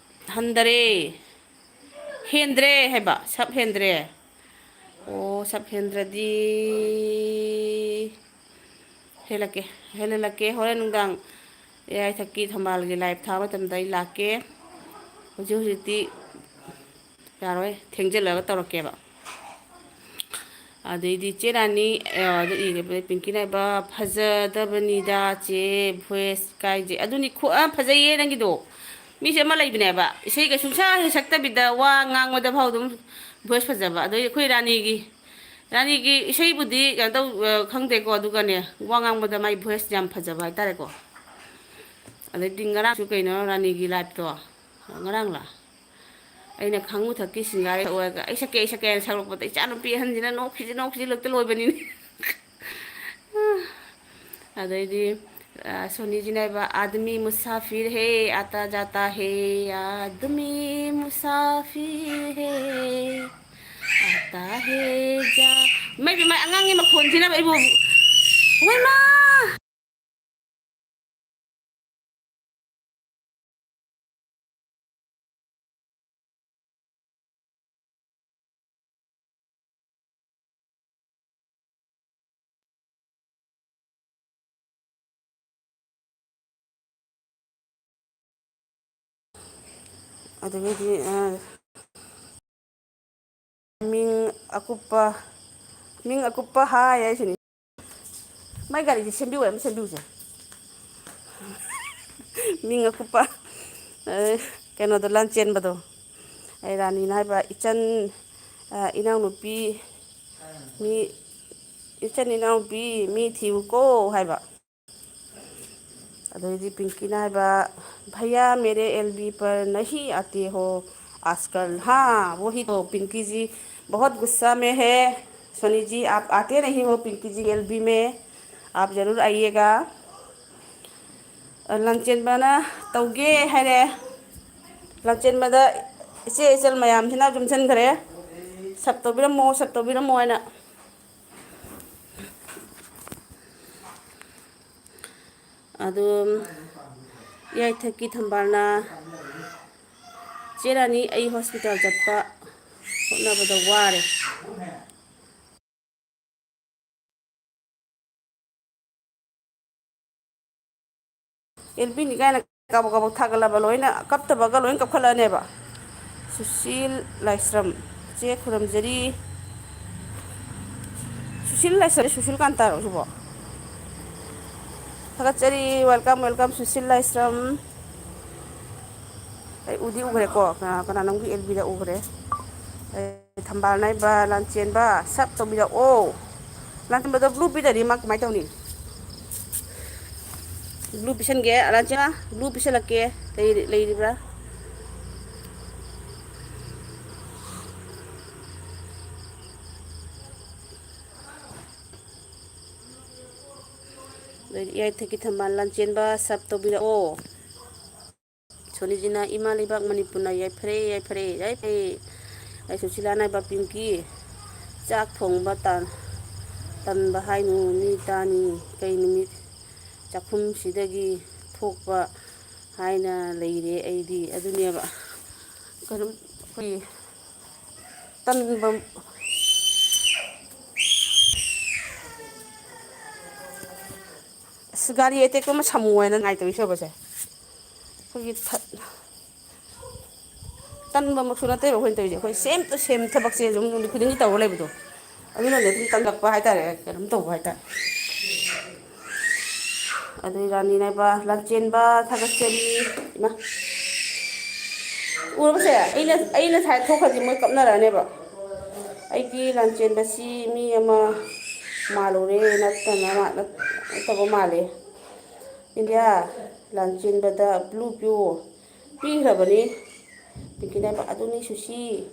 ꯍꯟꯗꯔꯦ, ꯍꯦꯟꯗ꯭ꯔꯦ" ꯍꯥꯏꯕ, "ꯁꯛ ꯍꯦꯟꯗ꯭ꯔꯦ"꯫ ꯑꯣ, ꯁꯛ ꯍꯦꯟꯗ꯭ꯔꯗꯤ ꯍꯦꯜꯂꯛꯀꯦ, ꯍꯦꯜꯍꯜꯂꯛꯀꯦ꯫ ꯍꯣꯔꯦꯟ ꯅꯨꯡꯗꯥꯡ ꯏꯌꯥꯏꯊꯛꯀꯤ ꯊꯝꯕꯥꯜꯒꯤ live ꯊꯥꯕ ꯃꯇꯝꯗ ꯑꯩ ꯂꯥꯛꯀꯦ꯫ ꯍꯧꯖꯤꯛ ꯍꯧꯖꯤꯛꯇꯤ ꯌꯥꯔꯣꯏ, ꯊꯦꯡꯖꯤꯜꯂꯒ ꯇꯧꯔꯛꯀꯦꯕ꯫ ꯑꯗꯩꯗꯤ ꯆꯦ ꯔꯥꯅꯤ, ꯑ, ꯑꯗꯨ ꯏꯔꯦ, ꯄꯤꯡꯀꯤꯅ ꯍꯥꯏꯕ, "ꯐꯖꯗꯕꯅꯤꯗ ꯆꯦ, voice ꯀꯥꯏꯁꯦ"꯫ ꯑꯗꯨꯅꯤ ꯈꯨ-, ꯑ, ꯐꯖꯩꯌꯦ ꯅꯪꯒꯤꯗꯣ꯫ ꯃꯤꯁꯦ ꯑꯃ ꯂꯩꯕꯅꯦꯕ, ꯏꯁꯩꯒ ꯁꯨꯡꯁꯛ ꯍꯦꯛ ꯁꯛꯇꯕꯤꯗ ꯋꯥ ꯉꯥꯡꯕꯗ ꯐꯥꯎ ꯑꯗꯨꯝ voice ꯐꯖꯕ꯫ ꯑꯗꯩ ꯑꯩꯈꯣꯏ ꯔꯥꯅꯤꯒꯤ, ꯔꯥꯅꯤꯒꯤ ꯏꯁꯩꯕꯨꯗꯤ ꯀꯩꯅꯣ ꯇꯧ-, ꯑ, ꯈꯪꯗꯦꯀꯣ, ꯑꯗꯨꯒꯅꯦ, ꯋꯥ ꯉꯥꯡꯕꯗ ꯃꯥꯏ voice ꯌꯥꯝ ꯐꯖꯕ ꯍꯥꯏꯇꯥꯔꯦꯀꯣ꯫ ꯑꯗꯩꯗꯤ ꯉꯔꯥꯡꯁꯨ ꯀꯩꯅꯣ ꯔꯥꯅꯤꯒꯤ liveꯇꯣ, ꯉꯔꯥꯡꯂ? ꯑꯩꯅ ꯈꯥꯡꯉꯨ ꯊꯛꯀꯤ ꯁꯤꯡꯒꯥꯔꯩ ꯁꯛꯑꯣ ꯍꯥꯏꯔꯒ, "ꯑꯩ ꯁꯛꯀꯦ, ꯑꯩ ꯁꯛꯀꯦ" ꯍꯥꯏꯅ ꯁꯛꯂꯛꯄꯗ, ꯏꯆꯥ ꯅꯨꯄꯤ ꯑꯍꯟꯁꯤꯅ ꯅꯣꯛꯈꯤꯁꯤ, ꯅꯣꯛꯈꯤꯁꯤ ꯂꯣꯏꯇ ꯂꯣꯏꯕꯅꯤꯅꯦ꯫ ꯑꯗꯩꯗꯤ, ꯑ, ꯁꯣꯅꯤꯁꯤꯅ ꯍꯥꯏꯕ, "ꯑꯥꯗꯃꯤ ꯃꯨꯁꯥꯐꯤꯔ ꯍꯦ, ꯑꯥꯇꯥ ꯖꯥꯇꯥ ꯍꯦ, ꯑꯥꯗꯃꯤ ꯃꯨꯁꯥꯐꯤꯔ ꯍꯦ, ꯑꯥꯇꯥ ꯍꯦ ꯖꯥ-", ꯏꯃꯥꯏ ꯄꯦꯝꯃ, ꯑꯉꯥꯡꯒꯤ ꯃꯈꯣꯟꯁꯤꯅ ꯑꯩꯕꯨ, ꯏꯃꯥꯏꯃꯥ! ꯑꯗꯒꯤꯗꯤ, ꯑ, ꯃꯤꯡ ꯑꯀꯨꯞꯄ, ꯃꯤꯡ ꯑꯀꯨꯞꯄ ꯍꯥꯏ ꯍꯥꯏꯁꯤꯅꯤ꯫ ꯃꯥꯏ ꯒꯥꯔꯤꯁꯦ ꯁꯦꯝꯕꯤꯌꯨ, ꯑꯃ ꯁꯦꯝꯕꯤꯌꯨꯁꯦ꯫ ꯃꯤꯡ ꯑꯀꯨꯞꯄ, ꯑ, ꯀꯩꯅꯣꯗꯣ, ꯂꯥꯟꯆꯦꯟꯕꯗꯣ꯫ ꯑꯩ ꯔꯥꯅꯤꯅ ꯍꯥꯏꯕ, "ꯏꯆꯟ, ꯑ, ꯏꯅꯥꯎꯅꯨꯄꯤ, ꯃꯤ, ꯏꯆꯟ ꯏꯅꯥꯎꯅꯨꯄꯤ ꯃꯤ ꯊꯤꯌꯨꯀꯣ" ꯍꯥꯏꯕ꯫ ꯑꯗꯩꯗꯤ ꯄꯤꯡꯀꯤꯅ ꯍꯥꯏꯕ, "भैया मेरे एलबी पर नहीं आते हो आजकल, हाँ वही तो, पिंकी जी बहुत गुस्सा में है, सोनी जी आप आते नहीं हो पिंकी जी एलबी में, आप ज़रूर आइएगा।" ꯂꯥꯟꯆꯦꯟꯕꯅ ꯇꯧꯒꯦ ꯍꯥꯏꯔꯦ꯫ ꯂꯥꯟꯆꯦꯟꯕꯗ ꯏꯆꯦ ꯏꯆꯜ ꯃꯌꯥꯝꯁꯤꯅ ꯌꯣꯝꯁꯤꯟꯈ꯭ꯔꯦ꯫ "ꯁꯞ ꯇꯧꯕꯤꯔꯝꯃꯣ, ꯁꯞ ꯇꯧꯕꯤꯔꯝꯃꯣ" ꯍꯥꯏꯅ꯫ ꯑꯗꯨꯝ ꯌꯥꯏꯊꯛꯀꯤ ꯊꯝꯕꯥꯜꯅ, "ꯆꯦ ꯔꯥꯅꯤ, ꯑꯩ ꯍꯣꯁꯄꯤꯇꯥꯜ ꯆꯠꯄ ꯍꯣꯠꯅꯕꯗ ꯋꯥꯔꯦ"꯫ ꯑꯦꯜ ꯄꯤꯅꯤ ꯀꯥꯏꯅ ꯀꯥꯕꯛ ꯀꯥꯕꯛ ꯊꯥꯒꯠꯂꯕ ꯂꯣꯏꯅ ꯀꯞꯇꯕꯒ ꯂꯣꯏꯅ ꯀꯞꯈꯠꯂꯛꯑꯅꯦꯕ꯫ ꯁꯨꯁꯤꯜ ꯂꯥꯏꯁ꯭ꯔꯝ, ꯆꯦ ꯈꯨꯔꯨꯝꯖꯔꯤ꯫ ꯁꯨꯁꯤꯜ ꯂꯥꯏꯁ꯭ꯔꯝ, ꯁꯨꯁꯤꯜ ꯀꯥꯟꯇꯥꯔꯣ ꯁꯤꯕꯣ? ꯊꯥꯒꯠꯆꯔꯤ, welcome, welcome, ꯁꯨꯁꯤꯜ ꯂꯥꯏꯁ꯭ꯔꯝ꯫ ꯑꯩ ꯎꯗꯤ ꯎꯈ꯭ꯔꯦꯀꯣ, ꯀꯅꯥ ꯀꯅꯥꯅꯣꯝꯒꯤ ꯑꯦꯜ ꯕꯤꯗ ꯎꯈ꯭ꯔꯦ꯫ ꯑꯩ ꯊꯝꯕꯥꯜ ꯅꯥꯏꯕ, ꯂꯥꯟꯆꯦꯟꯕ, ꯁꯞ ꯇꯧꯕꯤꯔꯛꯑꯣ꯫ ꯂꯥꯟꯆꯦꯟꯕꯗꯣ ꯕ꯭ꯂꯨ ꯄꯤꯗ꯭ꯔꯗꯤ ꯃꯥ ꯀꯃꯥꯏꯅ ꯇꯧꯅꯤ? ꯕ꯭ꯂꯨ ꯄꯤꯁꯟꯒꯦ, ꯂꯥꯟꯆꯦꯟꯕ, ꯕ꯭ꯂꯨ ꯄꯤꯁꯜꯂꯛꯀꯦ꯫ ꯂꯩꯔꯤ-, ꯂꯩꯔꯤꯕ꯭ꯔꯥ? ꯂꯩꯔꯤ, ꯌꯥꯏꯊꯛꯀꯤ ꯊꯝꯕꯥꯜ ꯂꯥꯟꯆꯦꯟꯕ ꯁꯞ ꯇꯧꯕꯤꯔꯛꯑꯣ꯫ ꯁꯣꯅꯤꯖꯤꯅ, "ꯏꯃꯥ ꯂꯩꯕꯥꯛ ꯃꯅꯤꯄꯨꯔꯅ ꯌꯥꯏꯐꯔꯦ, ꯌꯥꯏꯐꯔꯦ, ꯌꯥꯏꯐꯔꯦ"꯫ ꯑꯩ ꯁꯨꯁꯤꯂꯥꯅ ꯍꯥꯏꯕ, "ꯄꯤꯡꯀꯤ, ꯆꯥꯛ ꯊꯣꯡꯕ ꯇꯥꯟ-, ꯇꯟꯕ ꯍꯥꯏꯅꯨ, ꯃꯤ ꯇꯥꯅꯤ꯫ ꯀꯩ ꯅꯨꯃꯤꯠ ꯆꯥꯛꯈꯨꯝꯁꯤꯗꯒꯤ ꯊꯣꯛꯄ ꯍꯥꯏꯅ ꯂꯩꯔꯦ ꯑꯩꯗꯤ"꯫ ꯑꯗꯨꯅꯦꯕ꯫ ꯀꯩꯅꯣ, ꯑꯩꯈꯣꯏꯒꯤ ꯇꯟꯕ, ꯑꯁ, ꯒꯥꯔꯤ ꯑꯇꯦꯛꯄ ꯑꯃ ꯁꯝꯃꯨ ꯍꯥꯏꯅ ꯉꯥꯏꯇꯧꯔꯤ ꯁꯣꯏꯕꯁꯦ꯫ ꯑꯩꯈꯣꯏꯒꯤ ꯊ-, ꯇꯟꯕꯃꯛꯁꯨ ꯅꯠꯇꯦꯕ ꯑꯩꯈꯣꯏꯅ ꯇꯧꯔꯤꯁꯦ, ꯑꯩꯈꯣꯏ same to same ꯊꯕꯛꯁꯦ ꯑꯗꯨꯝ ꯅꯨꯃꯤꯠ ꯈꯨꯗꯤꯡꯒꯤ ꯇꯧꯔ ꯂꯩꯕꯗꯣ, ꯑꯗꯨꯅꯅꯦ ꯑꯗꯨꯝ ꯇꯟꯂꯛꯄ ꯍꯥꯏꯇꯥꯔꯦ, ꯀꯩꯅꯣꯝ ꯇꯧꯕ ꯍꯥꯏꯇꯥꯔꯦ꯫ ꯑꯗꯩ ꯔꯥꯅꯤ ꯅꯥꯏꯕ, ꯂꯥꯟꯆꯦꯟꯕ, ꯊꯥꯒꯠꯆꯔꯤ꯫ ꯏꯃꯥ꯫ ꯎꯔꯕꯁꯦ? ꯑꯩꯅ, ꯑꯩꯅ ꯁꯥꯏ ꯊꯣꯛꯈ꯭ꯔꯗꯤ ꯃꯣꯏ ꯀꯞꯅꯔꯛꯑꯅꯦꯕ꯫ ꯑꯩꯗꯤ ꯂꯥꯟꯆꯦꯟꯕꯁꯤ ꯃꯤ ꯑꯃ ꯃꯥꯜꯂꯨꯔꯦ, ꯅꯠꯇꯅ ꯃꯥ-, ꯅꯠ-, ꯅꯠꯇꯕ ꯃꯥꯜꯂꯦ꯫ ꯏꯟꯗꯤꯌꯥ, ꯂꯥꯟꯆꯦꯟꯕꯗ ꯕ꯭ꯂꯨ ꯄꯤꯌꯨ꯫ ꯄꯤꯈ꯭ꯔꯕꯅꯤ꯫ ꯄꯤꯡꯀꯤꯅ ꯍꯥꯏꯕ, "ꯑꯗꯨꯅꯤ ꯁꯨꯁꯤ,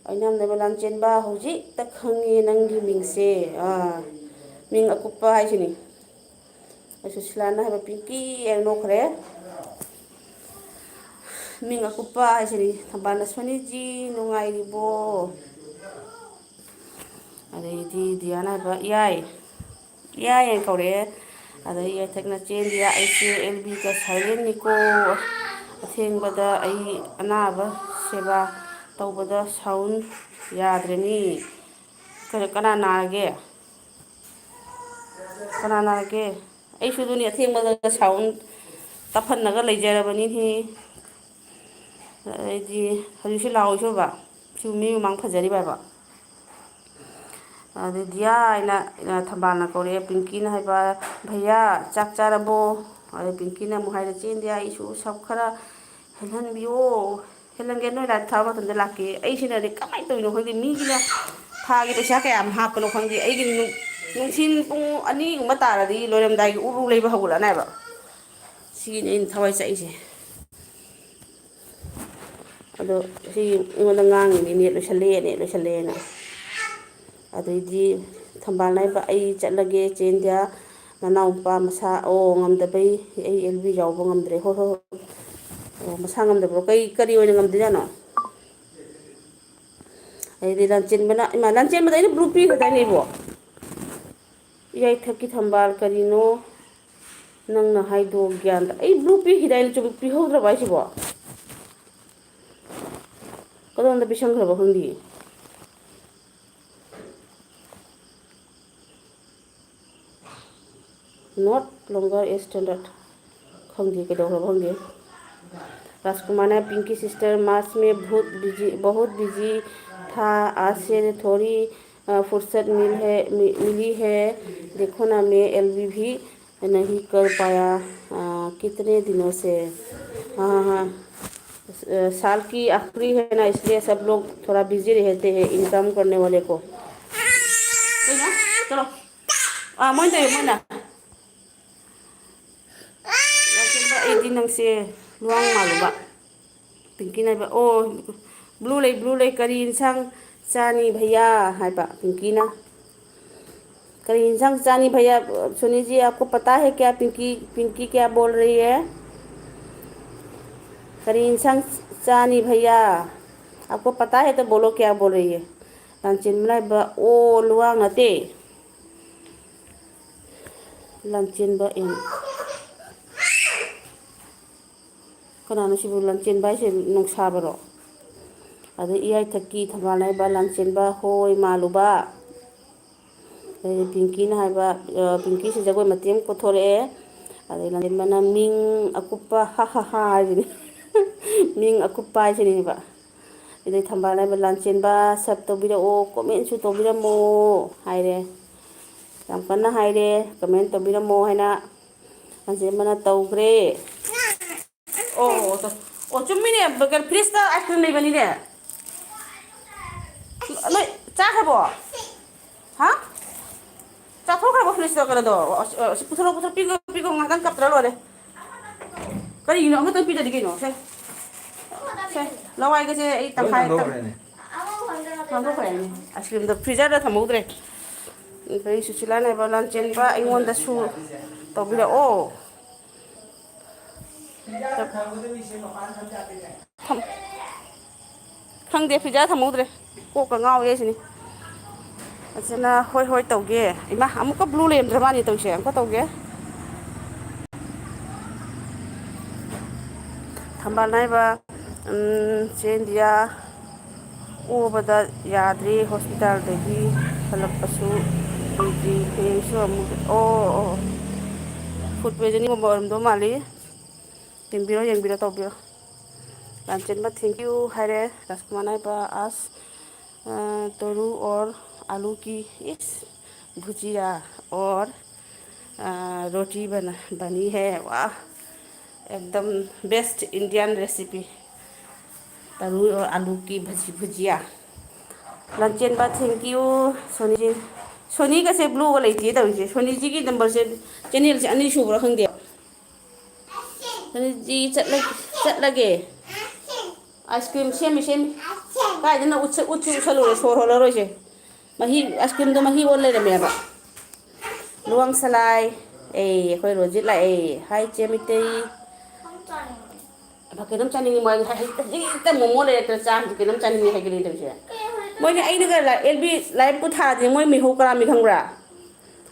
ꯑꯩꯅ ꯅꯝꯅꯕ ꯂꯥꯟꯆꯦꯟꯕ, ꯍꯧꯖꯤꯛꯇ ꯈꯪꯉꯦ ꯅꯪꯒꯤ ꯃꯤꯡꯁꯦ꯫ ꯑꯥ, ꯃꯤꯡ ꯑꯀꯨꯞꯄ ꯍꯥꯏꯁꯤꯅꯤ"꯫ ꯑꯩ ꯁꯨꯁꯤꯂꯥꯅ ꯍꯥꯏꯕ, "ꯄꯤꯡꯀꯤ" ꯍꯥꯏꯅ ꯅꯣꯛꯈ꯭ꯔꯦ꯫ ꯃꯤꯡ ꯑꯀꯨꯞꯄ ꯍꯥꯏꯁꯤꯅꯤ꯫ ꯊꯝꯕꯥꯜꯅ, "ꯁꯣꯅꯤꯖꯤ, ꯅꯨꯡꯉꯥꯏꯔꯤꯕꯣ?" ꯑꯗꯩꯗꯤ ꯗꯤꯌꯥꯅ ꯍꯥꯏꯕ, "ꯏꯌꯥꯏ, ꯏꯌꯥꯏ" ꯍꯥꯏꯅ ꯀꯧꯔꯛꯑꯦ꯫ ꯑꯗꯩ ꯌꯥꯏꯊꯛꯅ, "ꯆꯦꯟꯗꯤꯌꯥ, ꯑꯩꯁꯦ ꯑꯦꯜ ꯕꯤꯒ ꯁꯥꯏꯂꯦꯟꯅꯤꯀꯣ꯫ ꯑꯊꯦꯡꯕꯗ ꯑꯩ ꯑꯅꯥꯕ ꯁꯦꯕꯥ ꯇꯧꯕꯗ ꯁꯥꯎꯟ ꯌꯥꯗ꯭ꯔꯦꯅꯤ꯫ ꯀ-, ꯀꯅꯥ ꯅꯥꯔꯒꯦ? ꯀꯅꯥ ꯅꯥꯔꯒꯦ? ꯑꯩꯁꯨ ꯑꯗꯨꯅꯤ, ꯑꯊꯦꯡꯕꯗ ꯁꯥꯎꯟ ꯇꯞꯍꯟꯅꯒ ꯂꯩꯖꯔꯕꯅꯤꯅꯦ꯫ ꯑꯩꯗꯤ ꯍꯧꯖꯤꯛꯁꯨ ꯂꯥꯎꯔꯤꯁꯨ ꯑꯣꯏꯕ, ꯁꯤ ꯃꯤ ꯃꯃꯥꯡ ꯐꯖꯔꯤꯕ ꯍꯥꯏꯕ꯫ ꯑꯗꯨ ꯗꯤꯌꯥ ꯍꯥꯏꯅ, ꯑ, ꯊꯝꯕꯥꯜꯅ ꯀꯧꯔꯛꯑꯦ꯫ ꯄꯤꯡꯀꯤꯅ ꯍꯥꯏꯕ, "ꯚꯩꯌꯥ, ꯆꯥꯛ ꯆꯥꯔꯕꯣ?" ꯑꯗꯨ ꯄꯤꯡꯀꯤꯅ ꯑꯃꯨꯛ ꯍꯥꯏꯔꯦ, "ꯆꯦꯟꯗꯤꯌꯥ, ꯑꯩꯁꯨ ꯁꯞ ꯈꯔ ꯍꯦꯜꯍꯟꯕꯤꯌꯣ, ꯍꯦꯜꯍꯟꯒꯦ, ꯅꯣꯏ ꯂꯥꯏꯠ ꯊꯥꯕ ꯃꯇꯝꯗ ꯂꯥꯛꯀꯦ"꯫ ꯑꯩꯁꯤꯅꯗꯤ ꯀꯃꯥꯏꯅ ꯇꯧꯔꯤꯅꯣ ꯈꯪꯗꯦ, ꯃꯤꯒꯤꯅ ꯊꯥꯒꯤ ꯄꯩꯁꯥ ꯀꯌꯥꯝ ꯍꯥꯞꯄꯅꯣ ꯈꯪꯗꯦ, ꯑꯩꯒꯤ ꯅꯨꯡ-, ꯅꯨꯡꯊꯤꯟ ꯄꯨꯡ ꯑꯅꯤꯒꯨꯝꯕ ꯇꯥꯔꯗꯤ ꯂꯣꯏꯔꯝꯗꯥꯏꯒꯤ ꯎꯔꯨ ꯂꯩꯕ ꯍꯧꯒꯠꯂꯛꯑꯅꯦꯕ꯫ ꯁꯤꯒꯤꯅꯦ ꯑꯩꯅ ꯊꯋꯥꯏ ꯆꯥꯛꯏꯁꯦ꯫ ꯑꯗꯣ ꯁꯤ ꯑꯩꯉꯣꯟꯗ ꯉꯥꯡꯉꯤꯅꯤ, "ꯅꯦꯠ ꯂꯣꯏꯁꯜꯂꯦ, ꯅꯦꯠ ꯂꯣꯏꯁꯜꯂꯦꯅ"꯫ ꯑꯗꯩꯗꯤ ꯊꯝꯕꯥꯜꯅ ꯍꯥꯏꯕ, "ꯑꯩ ꯆꯠꯂꯒꯦ ꯆꯦ ꯏꯟꯗꯤꯌꯥ, ꯅꯅꯥꯎ ꯅꯨꯄꯥ ꯃꯁꯥ ꯑꯣ ꯉꯝꯗꯕꯩ, ꯑꯩ ꯑꯦꯜ ꯕꯤ ꯌꯥꯎꯕ ꯉꯝꯗ꯭ꯔꯦ"꯫ "ꯍꯣꯏ, ꯍꯣꯏ, ꯍꯣꯏ"꯫ ꯑꯣ, ꯃꯁꯥ ꯉꯝꯗꯕ꯭ꯔꯣ? ꯀꯩ, ꯀꯔꯤ ꯑꯣꯏꯅ ꯉꯝꯗ꯭ꯔꯤꯖꯥꯠꯅꯣ? ꯑꯗꯩꯗꯤ ꯂꯥꯟꯆꯦꯟꯕꯅ, "ꯏꯃꯥ, ꯂꯥꯟꯆꯦꯟꯕꯗ ꯑꯩꯅ ꯕ꯭ꯂꯨ ꯄꯤꯈ꯭ꯔꯗꯥꯏꯅꯦ ꯑꯩꯕꯣ?" ꯌꯥꯏꯊꯛꯀꯤ ꯊꯝꯕꯥꯜ, ꯀꯔꯤꯅꯣ ꯅꯪꯅ ꯍꯥꯏꯗꯣ ꯒ꯭ꯌꯥꯟ ꯇ-, ꯑꯩ ꯕ꯭ꯂꯨ ꯄꯤꯈꯤꯗꯥꯏꯅꯦ? ꯆꯨꯝ ꯄꯤꯍꯧꯗ꯭ꯔꯕ ꯍꯥꯏꯁꯤꯕꯣ? ꯀꯗꯣꯝꯗ ꯄꯤꯁꯟꯈ꯭ꯔꯕ ꯈꯪꯗꯤꯌꯦ꯫ Not longer a standard꯫ ꯈꯪꯗꯦ, ꯀꯩꯗꯧꯈ꯭ꯔꯕ ꯈꯪꯗꯦ꯫ राजकुमार ने, "पिंकी सिस्टर, मार्च में बहुत बिजी, बहुत बिजी था, आज से थोड़ी, अ, फुर्सत मिल है, मि-, मिली है। देखो ना, मैं एलबी भी नहीं कर पाया, अ, कितने दिनों से।" हाँ, हाँ, हाँ। अ, साल की आखिरी है ना, इसलिए सब लोग थोड़ा बिजी रहते हैं इनकम करने वाले को। चलो। आ, मोइन तो, मोइन ना। ꯅꯪꯁꯦ ꯂꯨꯋꯥꯡ ꯃꯥꯜꯂꯨꯕ꯫ ꯄꯤꯡꯀꯤꯅ ꯍꯥꯏꯕ, "ꯑꯣ, ꯕ꯭ꯂꯨ ꯂꯩ, ꯕ꯭ꯂꯨ ꯂꯩ, ꯀꯔꯤ ꯏꯟꯁꯥꯡ ꯆꯥꯅꯤ ꯚꯩꯌꯥ?" ꯍꯥꯏꯕ ꯄꯤꯡꯀꯤꯅ꯫ "ꯀꯔꯤ ꯏꯟꯁꯥꯡ ꯆꯥꯅꯤ ꯚꯩꯌꯥ? ꯁꯣꯅꯤ ꯖꯤ, ꯑꯥꯞꯀꯣ ꯄꯇꯥ ꯍꯦ ꯀꯌꯥ?" ꯄꯤꯡꯀꯤ, ꯄꯤꯡꯀꯤ ꯀꯌꯥ ꯕꯣꯜ ꯔꯍꯤ ꯍꯦ? "ꯀꯔꯤ ꯏꯟꯁꯥꯡ ꯆꯥꯅꯤ ꯚꯩꯌꯥ? ꯑꯥꯞꯀꯣ ꯄꯇꯥ ꯍꯦ ꯇꯣ ꯕꯣꯂꯣ, ꯀꯌꯥ ꯕꯣꯜ ꯔꯍꯤ ꯍꯦ?" ꯂꯥꯟꯆꯦꯟꯕꯅ ꯍꯥꯏꯕ, "ꯑꯣ, ꯂꯨꯋꯥꯡ ꯅꯠꯇꯦ꯫ ꯂꯥꯟꯆꯦꯟꯕ ꯑꯦꯟ" ꯀꯅꯥꯅꯣ ꯁꯤꯕꯨ? ꯂꯥꯟꯆꯦꯟꯕ ꯍꯥꯏꯁꯦ ꯅꯨꯡꯁꯥꯕꯔꯣ? ꯑꯗꯩ ꯏꯌꯥꯏꯊꯛꯀꯤ ꯊꯝꯕꯥꯜ ꯍꯥꯏꯕ ꯂꯥꯟꯆꯦꯟꯕ ꯍꯣꯏ ꯃꯥꯜꯂꯨꯕ꯫ ꯑꯗꯩ ꯄꯤꯡꯀꯤꯅ ꯍꯥꯏꯕ, ꯑ, ꯄꯤꯡꯀꯤꯁꯤ ꯖꯒꯣꯏ ꯃꯇꯦꯛ ꯑꯃ ꯄꯨꯊꯣꯔꯛꯑꯦ꯫ ꯑꯗꯩ ꯂꯥꯟꯆꯦꯟꯕꯅ ꯃꯤꯡ ꯑꯀꯨꯞꯄ ꯍꯥ ꯍꯥ ꯍꯥ ꯍꯥꯏꯁꯤꯅꯤ꯫ ꯃꯤꯡ ꯑꯀꯨꯞꯄ ꯍꯥꯏꯁꯤꯅꯦꯕ꯫ ꯑꯗꯩ ꯊꯝꯕꯥꯜ ꯍꯥꯏꯕ ꯂꯥꯟꯆꯦꯟꯕ ꯁꯞ ꯇꯧꯕꯤꯔꯛꯑꯣ, ꯀꯣꯃꯦꯟꯁꯨ ꯇꯧꯕꯤꯔꯝꯃꯣ ꯍꯥꯏꯔꯦ꯫ ꯌꯥꯝ ꯀꯟꯅ ꯍꯥꯏꯔꯦ, ꯀꯃꯦꯟ ꯇꯧꯕꯤꯔꯝꯃꯣ ꯍꯥꯏꯅ꯫ ꯂꯥꯟꯆꯦꯟꯕꯅ ꯇꯧꯈ꯭ꯔꯦ꯫ ꯑꯣ, ꯑꯣ, ꯑꯣ, ꯑꯣ, ꯆꯨꯝꯃꯤꯅꯦ, ꯀꯩꯅꯣ, ꯐ꯭ꯔꯤꯖꯇ ꯑꯥꯏꯁ ꯀ꯭ꯔꯤꯝ ꯂꯩꯕꯅꯤꯅꯦ꯫ ꯅꯣꯏ ꯆꯥꯈ꯭ꯔꯕꯣ? ꯍꯥ? ꯆꯥꯊꯣꯛꯈ꯭ꯔꯕꯣ ꯐ꯭ꯔꯤꯖꯇ ꯀꯩꯅꯣꯗꯣ? ꯑꯣ, ꯑꯁ, ꯑꯁ, ꯄꯨꯊꯣꯔꯛꯑꯣ, ꯄꯨꯊꯣꯔꯛꯑꯣ, ꯄꯤꯈꯣ, ꯄꯤꯈꯣ, ꯉꯥꯛꯇꯪ ꯀꯞꯇ꯭ꯔ ꯂꯣꯏꯔꯦ꯫ ꯀꯔꯤꯒꯤꯅꯣ? ꯑꯃꯇꯪ ꯄꯤꯗꯗꯤ ꯀꯩꯅꯣ? ꯁꯦ, ꯁꯦ, ꯂꯋꯥꯏꯒꯁꯦ ꯑꯩ ꯇꯪꯈꯥꯏ, ꯊꯝꯗꯣꯛꯈ꯭ꯔꯦꯅꯦ꯫ ꯑꯥꯏꯁ ꯀ꯭ꯔꯤꯝꯗꯣ ꯐ꯭ꯔꯤꯖꯔꯗ ꯊꯝꯍꯧꯗ꯭ꯔꯦ꯫ ꯑꯗꯩ ꯁꯨꯁꯤꯂꯥꯅ ꯍꯥꯏꯕ, "ꯂꯥꯟꯆꯦꯟꯕ ꯑꯩꯉꯣꯟꯗꯁꯨ ꯇꯧꯕꯤꯔꯛꯑꯣ"꯫ ꯊꯝ-, ꯈꯪꯗꯦ, ꯐ꯭ꯔꯤꯖꯔ ꯊꯝꯍꯧꯗ꯭ꯔꯦ꯫ ꯀꯣꯛꯀ ꯉꯥꯎꯋꯦ ꯁꯤꯅꯤ꯫ ꯐꯖꯅ ꯍꯣꯏ ꯍꯣꯏ ꯇꯧꯒꯦ꯫ ꯏꯃꯥ, ꯑꯃꯨꯛꯀ ꯕ꯭ꯂꯨ ꯂꯩꯔꯝꯗ꯭ꯔ ꯃꯥꯅꯦ ꯇꯧꯔꯤꯁꯦ꯫ ꯑꯃꯨꯛꯀ ꯇꯧꯒꯦ꯫ ꯊꯝꯕꯥꯜ ꯅꯥꯏꯕ, ꯎꯝ, ꯆꯦ ꯏꯟꯗꯤꯌꯥ ꯑꯣꯕꯗ ꯌꯥꯗ꯭ꯔꯤ, ꯍꯣꯁꯄꯤꯇꯥꯜꯗꯒꯤ ꯍꯜꯂꯛꯄꯁꯨ ꯀꯨꯏꯗ꯭ꯔꯤ, ꯍꯌꯦꯡꯁꯨ ꯑꯃꯨꯛ, ꯑꯣ, ꯑꯣ, ꯑꯣ꯫ ꯐꯨꯗ ꯄꯣꯏꯖꯅꯤꯡꯒꯨꯝꯕ ꯑꯣꯏꯔꯝꯗꯧ ꯃꯥꯜꯂꯤ꯫ ꯌꯦꯡꯕꯤꯔꯣ, ꯌꯦꯡꯕꯤꯔꯣ, ꯇꯧꯕꯤꯔꯣ꯫ ꯂꯥꯟꯆꯦꯟꯕ thank you ꯍꯥꯏꯔꯦ꯫ ꯔꯥꯖꯀꯨꯃꯥꯔ ꯅꯥꯏꯕ ꯑꯁ, ꯑ, ꯇꯣꯔꯨ ꯑꯣꯔ ꯑꯥꯂꯨ ꯀꯤ, ꯏꯁ, ꯚꯨꯖꯤꯌꯥ ꯑꯣꯔ, ꯑ, ꯔꯣꯇꯤ ꯕꯅ-, ꯕꯅꯤ ꯍꯦ꯫ ꯋꯥ, ꯑꯦꯛꯗꯝ best Indian recipe꯫ ꯇꯔꯨ ꯑꯣꯔ ꯑꯥꯂꯨ ꯀꯤ ꯚꯖꯤ-, ꯚꯨꯖꯤꯌꯥ꯫ ꯂꯥꯟꯆꯦꯟꯕ thank you꯫ ꯁꯣꯅꯤ, ꯁꯣꯅꯤꯒꯁꯦ ꯕ꯭ꯂꯨꯒ ꯂꯩꯇꯦ ꯇꯧꯔꯤꯁꯦ꯫ ꯁꯣꯅꯤꯖꯤꯒꯤ ꯅꯝꯕꯔꯁꯦ, ꯆꯦꯅꯦꯜꯁꯦ ꯑꯅꯤ ꯁꯨꯕ꯭ꯔꯥ ꯈꯪꯗꯦ꯫ ꯑꯗꯨꯗꯤ ꯆꯠꯂ-, ꯆꯠꯂꯒꯦ꯫ ꯑꯥꯏꯁ ꯀ꯭ꯔꯤꯝ ꯁꯦꯝꯃꯤ, ꯁꯦꯝꯃꯤ꯫ ꯀꯥꯏꯗꯅ ꯎꯠꯁ-, ꯎꯠꯁꯨ ꯎꯠꯁꯜꯂꯨꯔꯦ, ꯁꯣꯔ ꯍꯣꯜꯂꯔꯣꯏꯁꯦ꯫ ꯃꯍꯤ, ꯑꯥꯏꯁ ꯀ꯭ꯔꯤꯝꯗꯣ ꯃꯍꯤ ꯑꯣꯟ ꯂꯩꯔꯝꯃꯦꯕ꯫ ꯂꯨꯋꯥꯡ ꯁꯂꯥꯏ꯫ ꯑꯦ, ꯑꯩꯈꯣꯏ ꯔꯣꯖꯤꯠ ꯂꯥꯛꯑꯦ꯫ ꯍꯥꯏ, ꯆꯦ ꯃꯤꯇꯩ꯫ ꯑꯃ ꯀꯩꯅꯣꯝ ꯆꯥꯅꯤꯡꯉꯤ, ꯃꯥ ꯍꯥꯏ-, ꯍꯧꯖꯤꯛ ꯍꯦꯛꯇ ꯃꯣꯃꯣ ꯂꯩꯔꯛꯇꯅ ꯆꯥ, ꯍꯧꯖꯤꯛ ꯀꯩꯅꯣꯝ ꯆꯥꯅꯤꯡꯉꯤ ꯍꯥꯏꯒꯠꯂꯛꯏ ꯇꯧꯔꯤꯁꯦ꯫ ꯃꯣꯏꯅ ꯑꯩꯅꯒ ꯂꯥ-, ꯑꯦꯜ ꯕꯤ ꯂꯥꯏꯔꯤꯛꯄꯨ ꯊꯥꯔꯗꯤ ꯃꯣꯏ ꯃꯤꯍꯧ ꯀꯔꯥꯝꯃꯤ ꯈꯪꯕ꯭ꯔꯥ?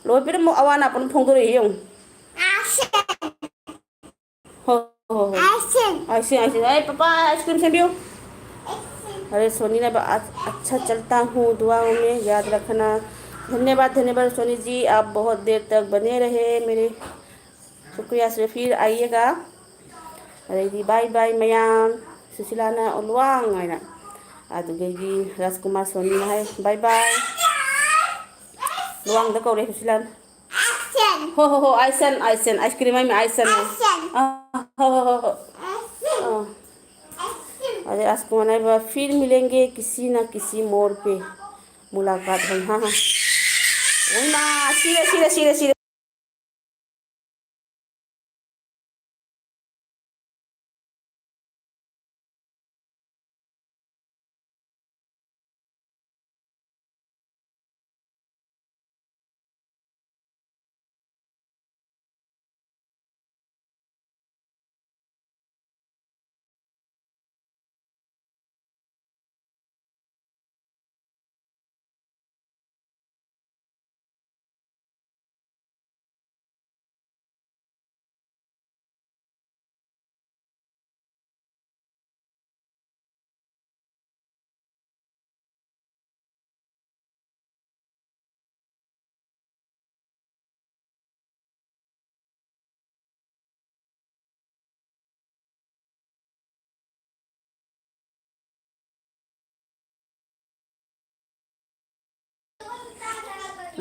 ꯂꯣꯏ ꯄꯤꯔꯝꯃꯣ, ꯑꯋꯥ ꯑꯅꯥ ꯄꯨꯝꯅꯃꯛ ꯐꯣꯡꯗꯣꯔꯛꯏ ꯌꯦꯡꯉꯨ꯫ ꯍꯣ, ꯍꯣ, ꯍꯣ꯫ Ice cream. Ice cream, ice cream. ꯑꯩ ꯄꯄꯥ ꯑꯥꯏꯁ ꯀ꯭ꯔꯤꯝ ꯁꯦꯝꯕꯤꯌꯨ꯫ Ice cream. अरे सोनी ने बा-, अच्छा चलता हूँ, दुआओं में याद रखना। धन्यवाद, धन्यवाद सोनी जी, आप बहुत देर तक बने रहे मेरे। शुक्रिया से फिर आइएगा। ꯑꯗꯩꯗꯤ bye bye ꯃꯌꯥꯝ, ꯁꯨꯁꯤꯂꯥꯅ ꯂꯨꯋꯥꯡ ꯍꯥꯏꯅ꯫ ꯑꯗꯨꯗꯒꯤ ꯔꯥꯖꯀꯨꯃꯥꯔ ꯁꯣꯅꯤꯅ ꯍꯥꯏ bye bye꯫ ꯂꯨꯋꯥꯡꯗ ꯀꯧꯔꯦ ꯁꯨꯁꯤꯂꯥꯅ꯫ ꯍꯣ, ꯍꯣ, ꯍꯣ, ꯑꯥꯏꯁꯟ, ꯑꯥꯏꯁꯟ, ꯑꯥꯏꯁ ꯀ꯭ꯔꯤꯝ ꯍꯥꯏꯃꯤ, ꯑꯥꯏꯁꯟ꯫ ꯑꯥ, ꯍꯣ, ꯍꯣ, ꯍꯣ, ꯍꯣ꯫ ꯑꯥ꯫ ꯑꯗꯩ ꯔꯥꯖꯀꯨꯃꯥꯔꯅ ꯍꯥꯏꯕ, फिर मिलेंगे किसी ना किसी मोड़ पे मुलाकात होगी꯫ ꯍꯥ, ꯍꯥ꯫ ꯏꯃꯥ, ꯁꯤꯔꯦ, ꯁꯤꯔꯦ, ꯁꯤꯔꯦ, ꯁꯤꯔꯦ꯫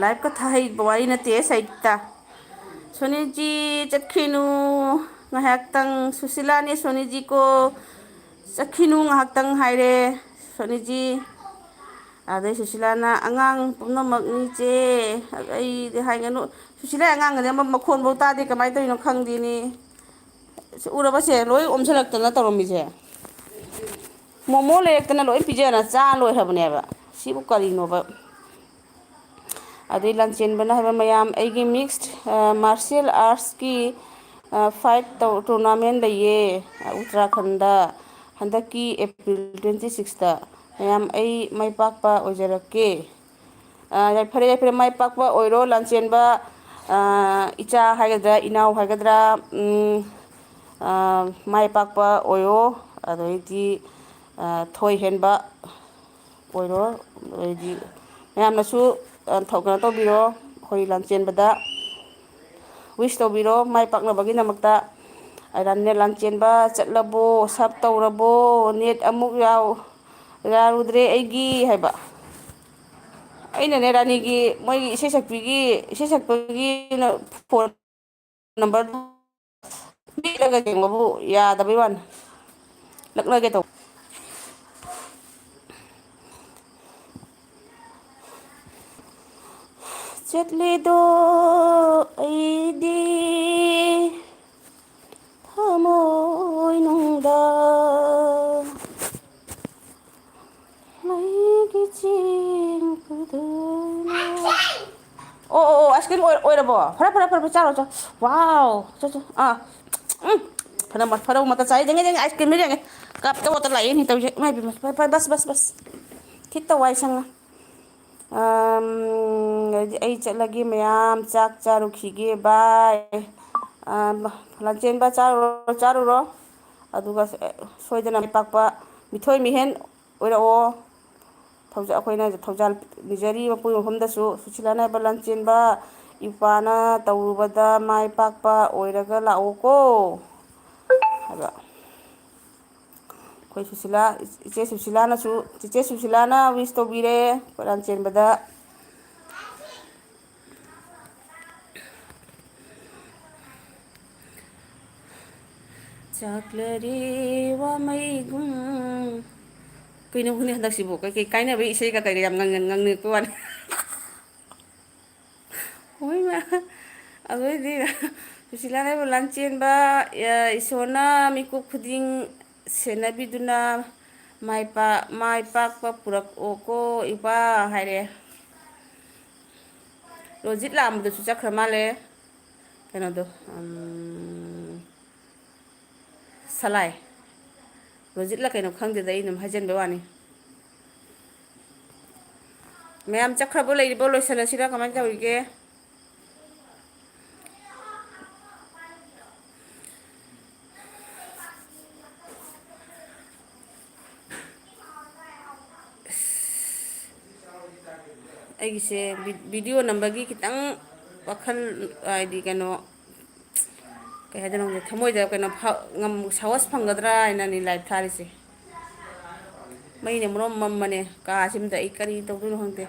ꯂꯥꯏꯞꯀ ꯊꯥꯍꯩꯕ ꯋꯥꯔꯤ ꯅꯠꯇꯦ ꯁꯩꯇ꯫ ꯁꯣꯅꯤꯖꯤ ꯆꯠꯈꯤꯅꯨ ꯉꯥꯏꯍꯥꯛꯇꯪ꯫ ꯁꯨꯁꯤꯂꯥꯅꯦ ꯁꯣꯅꯤꯖꯤ ꯀꯣ꯫ ꯆꯠꯈꯤꯅꯨ ꯉꯥꯏꯍꯥꯛꯇꯪ ꯍꯥꯏꯔꯦ ꯁꯣꯅꯤꯖꯤ꯫ ꯑꯗꯩ ꯁꯨꯁꯤꯂꯥꯅ, "ꯑꯉꯥꯡ ꯄꯨꯝꯅꯃꯛꯅꯤ ꯆꯦ, ꯑꯩꯗꯤ ꯍꯥꯏꯒꯅꯨ꯫" ꯁꯨꯁꯤꯂꯥ ꯑꯉꯥꯡꯒꯗꯤ ꯑꯃ ꯃꯈꯣꯟꯐꯧ ꯇꯥꯗꯦ, ꯀꯃꯥꯏꯅ ꯇꯧꯔꯤꯅꯣ ꯈꯪꯗꯦꯅꯦ꯫ ꯁꯤ ꯎꯔꯕꯁꯦ ꯂꯣꯏ ꯑꯣꯝꯁꯤꯜꯂꯛꯇꯅ ꯇꯧꯔꯝꯃꯤꯁꯦ꯫ ꯃꯣꯃꯣ ꯂꯩꯔꯛꯇꯅ ꯂꯣꯏ ꯄꯤꯖꯅ ꯆꯥ ꯂꯣꯏꯈ꯭ꯔꯕꯅꯦꯕ꯫ ꯁꯤꯕꯨ ꯀꯔꯤꯅꯣꯕ? ꯑꯗꯩ ꯂꯥꯟꯆꯦꯟꯕꯅ ꯍꯥꯏꯕ, "ꯃꯌꯥꯝ, ꯑꯩꯒꯤ ꯃꯤꯛꯁ ꯃꯥꯔꯁꯤꯌꯦꯜ ꯑꯥꯔꯠꯁꯀꯤ ꯐꯥꯏꯠ ꯇꯧ ꯇꯣꯔꯅꯥꯃꯦꯟ ꯂꯩꯌꯦ ꯎꯇꯔꯥꯈꯟꯗ, ꯍꯟꯗꯛꯀꯤ ꯑꯦꯄ꯭ꯔꯤꯜ ꯇ꯭ꯋꯦꯟꯇꯤ ꯁꯤꯛꯁꯇ꯫ ꯃꯌꯥꯝ, ꯑꯩ ꯃꯥꯏ ꯄꯥꯛꯄ ꯑꯣꯏꯖꯔꯛꯀꯦ"꯫ ꯑ, ꯌꯥꯏꯐꯔꯦ, ꯌꯥꯏꯐꯔꯦ, ꯃꯥꯏ ꯄꯥꯛꯄ ꯑꯣꯏꯔꯣ ꯂꯥꯟꯆꯦꯟꯕ꯫ ꯑ, ꯏꯆꯥ ꯍꯥꯏꯒꯗ꯭ꯔꯥ, ꯏꯅꯥꯎ ꯍꯥꯏꯒꯗ꯭ꯔꯥ, ꯎꯝ, ꯑ, ꯃꯥꯏ ꯄꯥꯛꯄ ꯑꯣꯏꯔꯣ꯫ ꯑꯗꯩꯗꯤ, ꯑ, ꯊꯣꯏ ꯍꯦꯟꯕ ꯑꯣꯏꯔꯣ꯫ ꯑꯗꯩꯗꯤ ꯃꯌꯥꯝꯅꯁꯨ, ꯑ, ꯊꯧ-, ꯀꯩꯅꯣ ꯇꯧꯕꯤꯔꯣ, ꯑꯩꯈꯣꯏ ꯂꯥꯟꯆꯦꯟꯕꯗ ꯋꯤꯁ ꯇꯧꯕꯤꯔꯣ ꯃꯥꯏ ꯄꯥꯛꯅꯕꯒꯤꯗꯃꯛꯇ꯫ ꯑꯗ ꯅꯦꯠ ꯂꯥꯟꯆꯦꯟꯕ ꯆꯠꯂꯕꯣ, ꯁꯞ ꯇꯧꯔꯕꯣ? ꯅꯦꯠ ꯑꯃꯨꯛ ꯌꯥꯎ-, ꯌꯥꯔꯨꯗ꯭ꯔꯦ ꯑꯩꯒꯤ ꯍꯥꯏꯕ꯫ ꯑꯩꯅꯅꯦ ꯔꯥꯅꯤꯒꯤ ꯃꯣꯏꯒꯤ ꯏꯁꯩ ꯁꯛꯄꯤꯒꯤ, ꯏꯁꯩ ꯁꯛꯄꯒꯤ ꯐꯣꯟ ꯅꯝꯕꯔꯗꯨ ꯃꯦꯠꯂꯒ ꯌꯦꯡꯕꯕꯨ ꯌꯥꯗꯕꯩ ꯋꯥꯅꯤ꯫ ꯂꯛꯅꯒꯦ ꯇꯧꯕ꯫ ꯆꯠꯂꯦꯗꯣ ꯑꯩꯗꯤ ꯊꯃꯣꯏꯅꯨꯡꯗ ꯃꯩꯒꯤ ꯆꯦꯡ ꯄꯨꯗꯨꯅ꯫ ꯑꯣ, ꯑꯣ, ꯑꯣ, ꯑꯥꯏꯁ ꯀ꯭ꯔꯤꯝ ꯑꯣꯏ-, ꯑꯣꯏꯔꯕꯣ? ꯐꯔꯦ, ꯐꯔꯦ, ꯐꯔꯦ, ꯐꯔꯦ, ꯆꯥꯔꯣ, ꯆꯥꯔꯣ꯫ ꯋꯥꯎ! ꯆꯣ, ꯆꯣ꯫ ꯑꯥ꯫ ꯎꯝ꯫ ꯐꯅ-, ꯐꯅꯕ ꯃꯇꯝ ꯆꯥꯏ꯫ ꯌꯦꯡꯉꯦ, ꯌꯦꯡꯉꯦ, ꯑꯥꯏꯁ ꯀ꯭ꯔꯤꯝꯗꯣ ꯌꯦꯡꯉꯦ꯫ ꯀꯞꯇ ꯑꯣꯠꯇ ꯂꯥꯛꯑꯦꯅꯦ ꯇꯧꯔꯤꯁꯦ꯫ ꯏꯃꯥꯏ ꯄꯦꯝꯃ꯫ ꯐꯔꯦ, ꯐꯔꯦ, ꯕꯁ, ꯕꯁ, ꯕꯁ꯫ ꯈꯤꯠꯇ ꯋꯥꯏ ꯁꯪꯉꯦ꯫ ꯑꯝ, ꯑꯗꯩꯗꯤ ꯑꯩ ꯆꯠꯂꯒꯦ ꯃꯌꯥꯝ, ꯆꯥꯛ ꯆꯥꯔꯨꯈꯤꯒꯦ, bye꯫ ꯑꯝ, ꯂꯥꯟꯆꯦꯟꯕ ꯆꯥꯔꯨꯔꯣ, ꯆꯥꯔꯨꯔꯣ꯫ ꯑꯗꯨꯒ ꯁꯣꯏꯗꯅ ꯃꯥꯏ ꯄꯥꯛꯄ ꯃꯤꯊꯣꯏ ꯃꯤꯍꯦꯟ ꯑꯣꯏꯔꯛꯑꯣ꯫ ꯊꯧꯖ-, ꯑꯩꯈꯣꯏꯅ ꯊꯧꯖꯥꯜ ꯅꯤꯖꯔꯤ ꯃꯄꯨꯒꯤ ꯃꯐꯝꯗꯁꯨ, ꯁꯨꯁꯤꯂꯥꯅ ꯍꯥꯏꯕ ꯂꯥꯟꯆꯦꯟꯕ ꯏꯄꯥꯅ ꯇꯧꯔꯨꯕꯗ ꯃꯥꯏ ꯄꯥꯛꯄ ꯑꯣꯏꯔꯒ ꯂꯥꯛꯑꯣꯀꯣ ꯍꯥꯏꯕ꯫ ꯑꯩꯈꯣꯏ ꯁꯨꯁꯤꯂꯥ, ꯏꯆꯦ ꯁꯨꯁꯤꯂꯥꯅꯁꯨ, ꯆꯤꯆꯦ ꯁꯨꯁꯤꯂꯥꯅ ꯋꯤꯁ ꯇꯧꯕꯤꯔꯦ ꯂꯥꯟꯆꯦꯟꯕꯗ꯫ ꯆꯥꯛꯂꯔꯦ ꯋꯥꯃꯩꯒꯨꯝ꯫ ꯀꯩꯅꯣ ꯈꯪꯗꯦ ꯍꯟꯗꯛꯁꯤꯕꯨ ꯀꯩꯀꯩ ꯀꯥꯏꯅꯕꯒꯤ ꯏꯁꯩꯒ ꯀꯩꯒ ꯌꯥꯝ ꯉꯪ-, ꯉꯪ-, ꯉꯪꯅꯤꯡꯉꯛꯄ ꯋꯥꯅꯤ꯫ ꯍꯣꯏ ꯃꯥ꯫ ꯑꯗꯨꯗꯩꯗꯤ ꯁꯨꯁꯤꯂꯥꯅ ꯑꯩꯕꯨ ꯂꯥꯟꯆꯦꯟꯕ, ꯑ, ꯏꯁꯣꯔꯅ ꯃꯤꯀꯨꯞ ꯈꯨꯗꯤꯡ ꯁꯦꯟꯅꯕꯤꯗꯨꯅ ꯃꯥꯏ ꯄꯥ-, ꯃꯥꯏ ꯄꯥꯛꯄ ꯄꯨꯔꯛꯑꯣꯀꯣ ꯏꯄꯥ ꯍꯥꯏꯔꯦ꯫ ꯔꯣꯖꯤꯠ ꯂꯥꯛꯑꯝꯕꯗꯨꯁꯨ ꯆꯠꯈ꯭ꯔ ꯃꯥꯜꯂꯦ꯫ ꯀꯩꯅꯣꯗꯣ, ꯎꯝ, ꯁꯂꯥꯏ꯫ ꯔꯣꯖꯤꯠꯂ ꯀꯩꯅꯣ ꯈꯪꯗꯦꯗ, ꯑꯩ ꯑꯗꯨꯝ ꯍꯥꯏꯖꯟꯕꯩ ꯋꯥꯅꯤ꯫ ꯃꯌꯥꯝ ꯆꯠꯈ꯭ꯔꯕꯣ, ꯂꯩꯔꯤꯕꯣ? ꯂꯣꯏꯁꯤꯜꯂꯁꯤꯔꯥ? ꯀꯃꯥꯏꯅ ꯇꯧꯔꯤꯒꯦ? ꯑꯩꯒꯤꯁꯦ ꯚꯤ-, ꯚꯤꯗꯤꯑꯣ ꯅꯝꯕꯒꯤ ꯈꯤꯇꯪ ꯋꯥꯈꯜ, ꯍꯥꯏꯗꯤ ꯀꯩꯅꯣ, ꯀꯩ ꯍꯥꯏꯗꯣꯏꯅꯣ ꯈꯪꯗꯦ, ꯊꯃꯣꯏꯗ ꯀꯩꯅꯣ ꯐ-, ꯉꯝ-, ꯁꯥꯍꯁ ꯐꯪꯒꯗ꯭ꯔꯥ ꯍꯥꯏꯅꯅꯤ ꯂꯥꯏꯚ ꯊꯥꯔꯤꯁꯦ꯫ ꯃꯩꯅ ꯃꯔꯣꯝ ꯃꯝꯕꯅꯦ ꯀꯥꯁꯤꯃꯗ꯫ ꯑꯩ ꯀꯔꯤ ꯇꯧꯗꯣꯏꯅꯣ ꯈꯪꯗꯦ꯫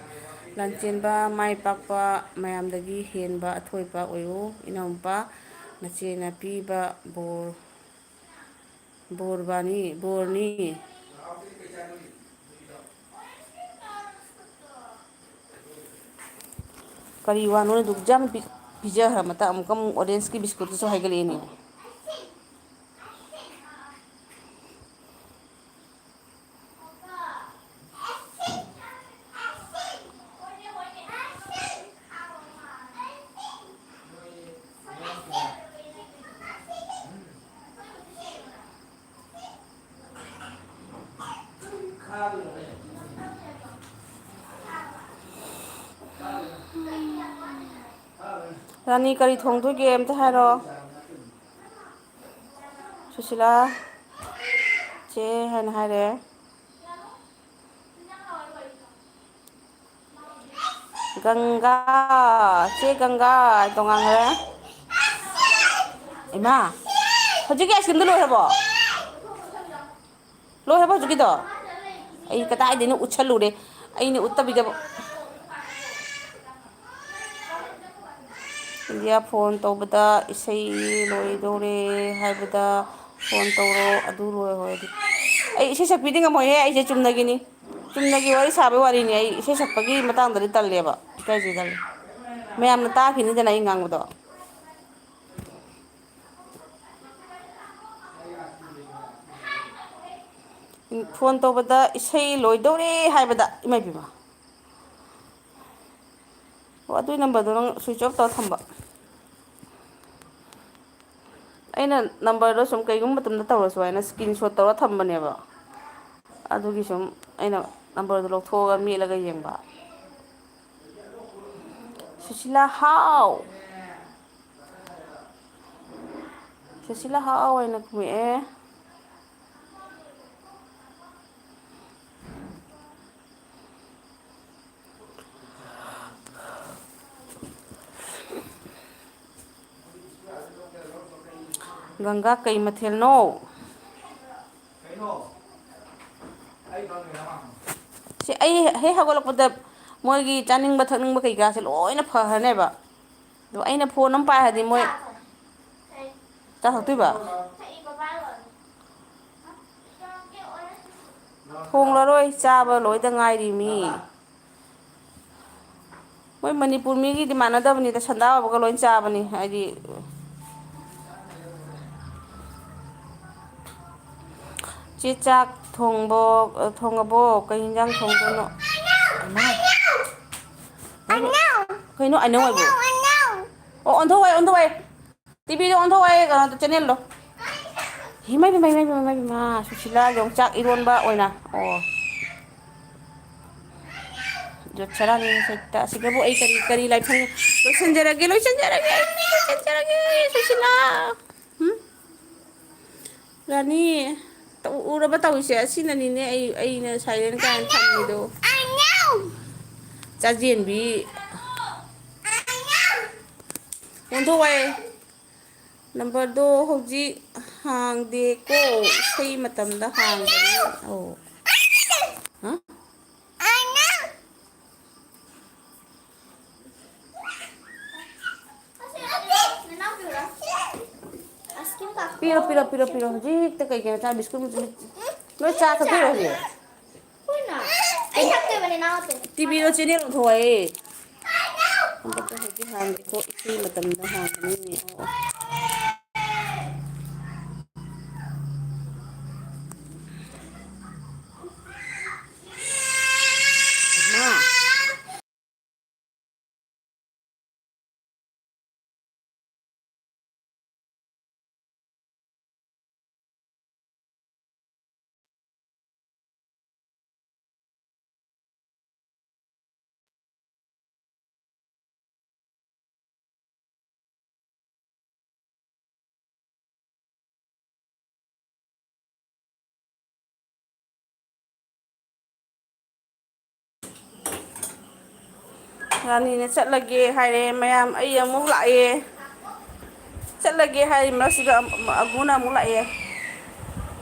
ꯂꯥꯟꯆꯦꯟꯕ ꯃꯥꯏ ꯄꯥꯛꯄ ꯃꯌꯥꯝꯗꯒꯤ ꯍꯦꯟꯕ ꯑꯊꯣꯏꯕ ꯑꯣꯏꯌꯨ ꯏꯅꯥꯎꯅꯨꯄꯥ꯫ ꯅꯆꯦꯅ ꯄꯤꯕ ꯕꯣꯔ, ꯕꯣꯔꯕꯥꯅꯤ, ꯕꯣꯔꯅꯤ꯫ ꯀꯔꯤ ꯋꯥꯅꯣꯅꯦ? ꯗꯨꯛ ꯌꯥꯝ ꯄꯤ-, ꯄꯤꯖꯈ꯭ꯔ ꯃꯇꯥ ꯑꯃꯨꯛꯀ ꯑꯃꯨꯛ ꯑꯣꯔꯦꯟꯖꯀꯤ ꯕꯤꯁꯀꯨꯠꯇꯨꯁꯨ ꯍꯥꯏꯒꯠꯂꯛꯑꯦꯅꯦ꯫ ꯔꯥꯅꯤ, ꯀꯔꯤ ꯊꯣꯡꯗꯣꯏꯒꯦ ꯑꯝꯇ ꯍꯥꯏꯔꯣ꯫ ꯁꯨꯁꯤꯂꯥ, ꯆꯦ ꯍꯥꯏꯅ ꯍꯥꯏꯔꯦ꯫ ꯒꯪꯒꯥ, ꯆꯦ ꯒꯪꯒꯥ ꯇꯣꯉꯥꯟꯈ꯭ꯔꯦ꯫ ꯏꯃꯥ, ꯍꯧꯖꯤꯛꯀꯤ ice cream ꯗꯣ ꯂꯣꯏꯈ꯭ꯔꯕꯣ? ꯂꯣꯏꯈ꯭ꯔꯕꯣ ꯍꯧꯖꯤꯛꯀꯤꯗꯣ? ꯑꯩ ꯀꯗꯥꯏꯗꯩꯅꯣ ꯎꯠꯁꯜꯂꯨꯔꯦ꯫ ꯑꯩꯅ ꯎꯠꯇꯕꯤꯗ꯫ ꯏꯟꯗꯤꯌꯥ ꯐꯣꯟ ꯇꯧꯕꯗ ꯏꯁꯩ ꯂꯣꯏꯗꯧꯔꯦ ꯍꯥꯏꯕꯗ ꯐꯣꯟ ꯇꯧꯔꯣ, ꯑꯗꯨ ꯂꯣꯏꯍꯧꯔꯗꯤ꯫ ꯑꯩ ꯏꯁꯩ ꯁꯛꯄꯤꯗꯤ ꯉꯝꯃꯣꯏꯍꯦ, ꯑꯩꯁꯦ ꯆꯨꯝꯅꯒꯤꯅꯤ꯫ ꯆꯨꯝꯅꯒꯤ ꯋꯥꯔꯤ ꯁꯥꯕꯩ ꯋꯥꯔꯤꯅꯤ꯫ ꯑꯩ ꯏꯁꯩ ꯁꯛꯄꯒꯤ ꯃꯇꯥꯡꯗꯗꯤ ꯇꯜꯂꯦꯕ, ꯏꯀꯥꯏꯖꯩ ꯇꯜꯂꯦ꯫ ꯃꯌꯥꯝꯅ ꯇꯥꯈꯤꯅꯤꯗꯅ ꯑꯩ ꯉꯥꯡꯕꯗꯣ꯫ ꯐꯣꯟ ꯇꯧꯕꯗ ꯏꯁꯩ ꯂꯣꯏꯗꯧꯔꯦ ꯍꯥꯏꯕꯗ, ꯏꯃꯥ ꯏꯕꯦꯝꯃ꯫ ꯑꯣ, ꯑꯗꯨꯏ ꯅꯝꯕꯔꯗꯣ ꯅꯪ ꯁ꯭ꯋꯤꯆ ꯑꯣꯐ ꯇꯧꯔ ꯊꯝꯕ꯫ ꯑꯩꯅ ꯅꯝꯕꯔꯗꯣ ꯁꯨꯝ ꯀꯩꯒꯨꯝꯕ ꯃꯇꯝꯗ ꯇꯧꯔꯁꯨ ꯍꯥꯏꯅ ꯁ꯭ꯀ꯭ꯔꯤꯟ ꯁꯣꯠ ꯇꯧꯔ ꯊꯝꯕꯅꯦꯕ꯫ ꯑꯗꯨꯒꯤ ꯁꯨꯝ ꯑꯩꯅ ꯅꯝꯕꯔꯗꯣ ꯂꯧꯊꯣꯛꯑꯒ ꯃꯦꯠꯂꯒ ꯌꯦꯡꯕ꯫ ꯁꯨꯁꯤꯂꯥ ꯍꯥꯎ꯫ ꯁꯨꯁꯤꯂꯥ ꯍꯥꯎ ꯍꯥꯏꯅ ꯈꯨꯝꯃꯛꯑꯦ꯫ ꯒꯪꯒꯥ, ꯀꯩ ꯃꯊꯦꯜꯅꯣ? ꯁꯤ ꯑꯩ ꯍꯦꯛ ꯍꯧꯒꯠꯂꯛꯄꯗ ꯃꯣꯏꯒꯤ ꯆꯥꯅꯤꯡꯕ ꯊꯛꯅꯤꯡꯕ ꯀꯩꯀꯥꯁꯦ ꯂꯣꯏꯅ ꯐꯈ꯭ꯔꯅꯦꯕ꯫ ꯑꯗꯣ ꯑꯩꯅ ꯐꯣꯟ ꯑꯃ ꯄꯥꯏꯔꯗꯤ ꯃꯣꯏ ꯆꯥ ꯊꯛꯇꯣꯏꯕ? ꯊꯣꯡꯂꯔꯣꯏ, ꯆꯥꯕ ꯂꯣꯏꯗ ꯉꯥꯏꯔꯤ ꯃꯤ꯫ ꯃꯣꯏ ꯃꯅꯤꯄꯨꯔ ꯃꯤꯒꯤꯗꯤ ꯃꯥꯟꯅꯗꯕꯅꯤꯗ, ꯁꯟꯗꯥ ꯑꯣꯏꯕꯒ ꯂꯣꯏ ꯆꯥꯕꯅꯤ꯫ ꯍꯥꯏꯗꯤ, ꯆꯦ, ꯆꯥꯛ ꯊꯣꯡꯕꯣ, ꯊꯣꯡꯉꯕꯣ? ꯀꯩ ꯌꯦꯟꯖꯥꯡ ꯊꯣꯡꯗꯣꯏꯅꯣ? ꯀꯩꯅꯣ ꯑꯅꯧ ꯍꯥꯏꯕꯣ? ꯑꯣ, ꯑꯣꯟꯊꯣꯛꯑꯣ, ꯑꯣꯟꯊꯣꯛꯑꯣ꯫ ꯇꯤꯚꯤꯗꯣ ꯑꯣꯟꯊꯣꯛꯑꯣ, ꯑꯩ ꯀꯩꯅꯣꯗꯣ, ꯆꯦꯅꯦꯜꯗꯣ꯫ ꯏꯃꯥꯏ ꯄꯦꯝꯃ, ꯏꯃꯥꯏ ꯄꯦꯝꯃ, ꯏꯃꯥꯏ ꯄꯦꯝꯃ, ꯁꯨꯁꯤꯂꯥ ꯌꯣꯡꯆꯥꯛ ꯏꯔꯣꯟꯕ ꯑꯣꯏꯅ꯫ ꯑꯣ꯫ ꯖꯣꯠꯁꯅꯥꯅꯤ ꯁꯩꯇ꯫ ꯑꯁꯤꯗꯕꯨ ꯑꯩ ꯀꯔꯤ, ꯀꯔꯤ ꯂꯥꯏꯐꯝ? ꯂꯣꯏꯁꯤꯟꯖꯔꯒꯦ, ꯂꯣꯏꯁꯤꯟꯖꯔꯒꯦ, ꯑꯩ ꯂꯣꯏꯁꯤꯟꯖꯔꯒꯦ, ꯁꯨꯁꯤꯂꯥ꯫ ꯍꯨꯝ? ꯔꯥꯅꯤ, ꯇꯧ-, ꯎꯔꯕ ꯇꯧꯔꯤꯁꯦ? ꯑꯁꯤꯅꯅꯤꯅꯦ ꯑꯩ, ꯑꯩꯅ ꯁꯥꯏꯂꯦꯟ ꯀꯥꯏꯅ ꯊꯝꯃꯤꯗꯣ꯫ ꯆꯥꯖꯦꯟꯕꯤ꯫ ꯑꯣꯟꯊꯣꯛꯑꯣ꯫ ꯅꯝꯕꯔꯗꯣ ꯍꯧꯖꯤꯛ ꯍꯥꯡꯗꯦꯀꯣ, ꯏꯁꯩ ꯃꯇꯝꯗ ꯍꯥꯡꯕꯅꯤ꯫ ꯑꯣ꯫ ꯍꯥ? ꯄꯤꯔꯣ, ꯄꯤꯔꯣ, ꯄꯤꯔꯣ, ꯄꯤꯔꯣ꯫ ꯍꯧꯖꯤꯛꯇ ꯀꯩꯒꯤꯅꯣ ꯆꯥ ꯕꯤꯁꯀꯨꯠ ꯃꯆꯦꯠ ꯃꯆꯦꯠ꯫ ꯂꯣꯏ ꯆꯥ ꯊꯛꯇꯣꯏꯔꯣ ꯍꯧꯖꯤꯛ? ꯍꯣꯏꯅ꯫ ꯑꯩ ꯊꯛꯇꯣꯏꯕꯅꯦ, ꯅꯪ ꯅꯠꯇꯦ꯫ ꯇꯤꯚꯤꯗꯣ ꯆꯦꯅꯦꯜ ꯑꯣꯟꯊꯣꯛꯑꯣ꯫ ꯍꯟꯗꯛꯇ ꯍꯧꯖꯤꯛ ꯍꯥꯡꯗꯦꯀꯣ, ꯏꯁꯩ ꯃꯇꯝꯗ ꯍꯥꯡꯕꯅꯤ꯫ ꯑꯣ, ꯑꯣ꯫ ꯔꯥꯅꯤꯅ ꯆꯠꯂꯒꯦ ꯍꯥꯏꯔꯦ ꯃꯌꯥꯝ, ꯑꯩ ꯑꯃꯨꯛ ꯂꯥꯛꯑꯦ꯫ ꯆꯠꯂꯒꯦ ꯍꯥꯏꯔꯤ ꯃꯔꯛꯁꯤꯗ ꯑꯃ-, ꯑꯃ-, ꯑꯒꯨꯅ ꯑꯃꯨꯛ ꯂꯥꯛꯑꯦ꯫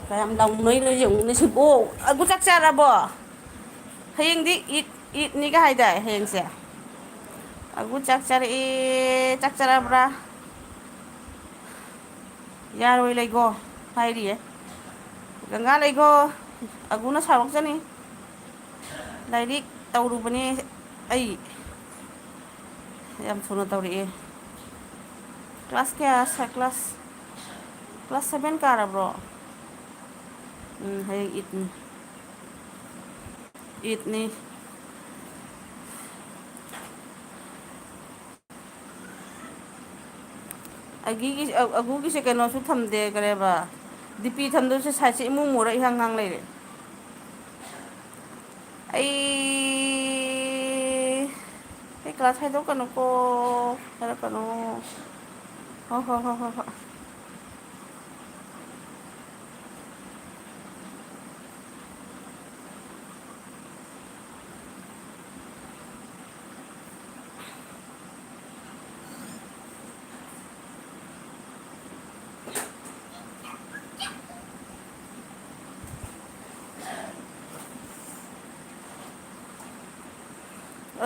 ꯀꯌꯥꯝ ꯂꯥꯎꯅꯩꯅꯣ ꯌꯦꯡꯉꯨꯅꯦ ꯁꯤꯕꯨ꯫ ꯑꯒꯨ ꯆꯥꯛ ꯆꯥꯔꯕꯣ? ꯍꯌꯦꯡꯗꯤ ꯏꯠ, ꯏꯠꯅꯤꯒ ꯍꯥꯏꯗꯥꯏ ꯍꯌꯦꯡꯁꯦ? ꯑꯒꯨ ꯆꯥꯛ ꯆꯥꯔꯛꯑꯦ, ꯆꯥꯛ ꯆꯥꯔꯕ꯭ꯔꯥ? ꯌꯥꯔꯣꯏ ꯂꯩꯒꯣ ꯍꯥꯏꯔꯤꯌꯦ꯫ ꯒꯪꯒꯥ ꯂꯩꯒꯣ, ꯑꯒꯨꯅ ꯁꯥꯎꯔꯛꯆꯅꯤ꯫ ꯂꯥꯏꯔꯤꯛ ꯇꯧꯔꯨꯕꯅꯦ ꯑꯩ꯫ ꯌꯥꯝ ꯊꯨꯅ ꯇꯧꯔꯛꯑꯦ꯫ ꯀ꯭ꯂꯥꯁ ꯀꯌꯥ ꯁꯥ-, ꯀ꯭ꯂꯥꯁ, ꯀ꯭ꯂꯥꯁ ꯁꯚꯦꯟ ꯀꯥꯔꯕ꯭ꯔꯣ? ꯎꯝ, ꯍꯌꯦꯡ ꯏꯠꯅꯤ꯫ ꯏꯠꯅꯤ꯫ ꯑꯒꯤꯒꯤ-, ꯑ-, ꯑꯒꯨꯒꯤꯁꯦ ꯀꯩꯅꯣꯁꯨ ꯊꯝꯗꯦ, ꯀꯔꯦꯕ, ꯗꯤ ꯄꯤ ꯊꯝꯗꯣꯏꯁꯦ ꯁꯥꯏꯠꯁꯦ ꯏꯃꯨ ꯃꯨꯔ ꯏꯍꯥꯡ ꯍꯥꯡ ꯂꯩꯔꯦ꯫ ꯑꯩ, ꯑꯩ ꯀ꯭ꯂꯥꯁ ꯍꯥꯏꯗꯣꯛꯀꯅꯨꯀꯣ, ꯍꯥꯏꯔꯛꯀꯅꯨ꯫ ꯍꯣ, ꯍꯣ, ꯍꯣ, ꯍꯣ, ꯍꯣ꯫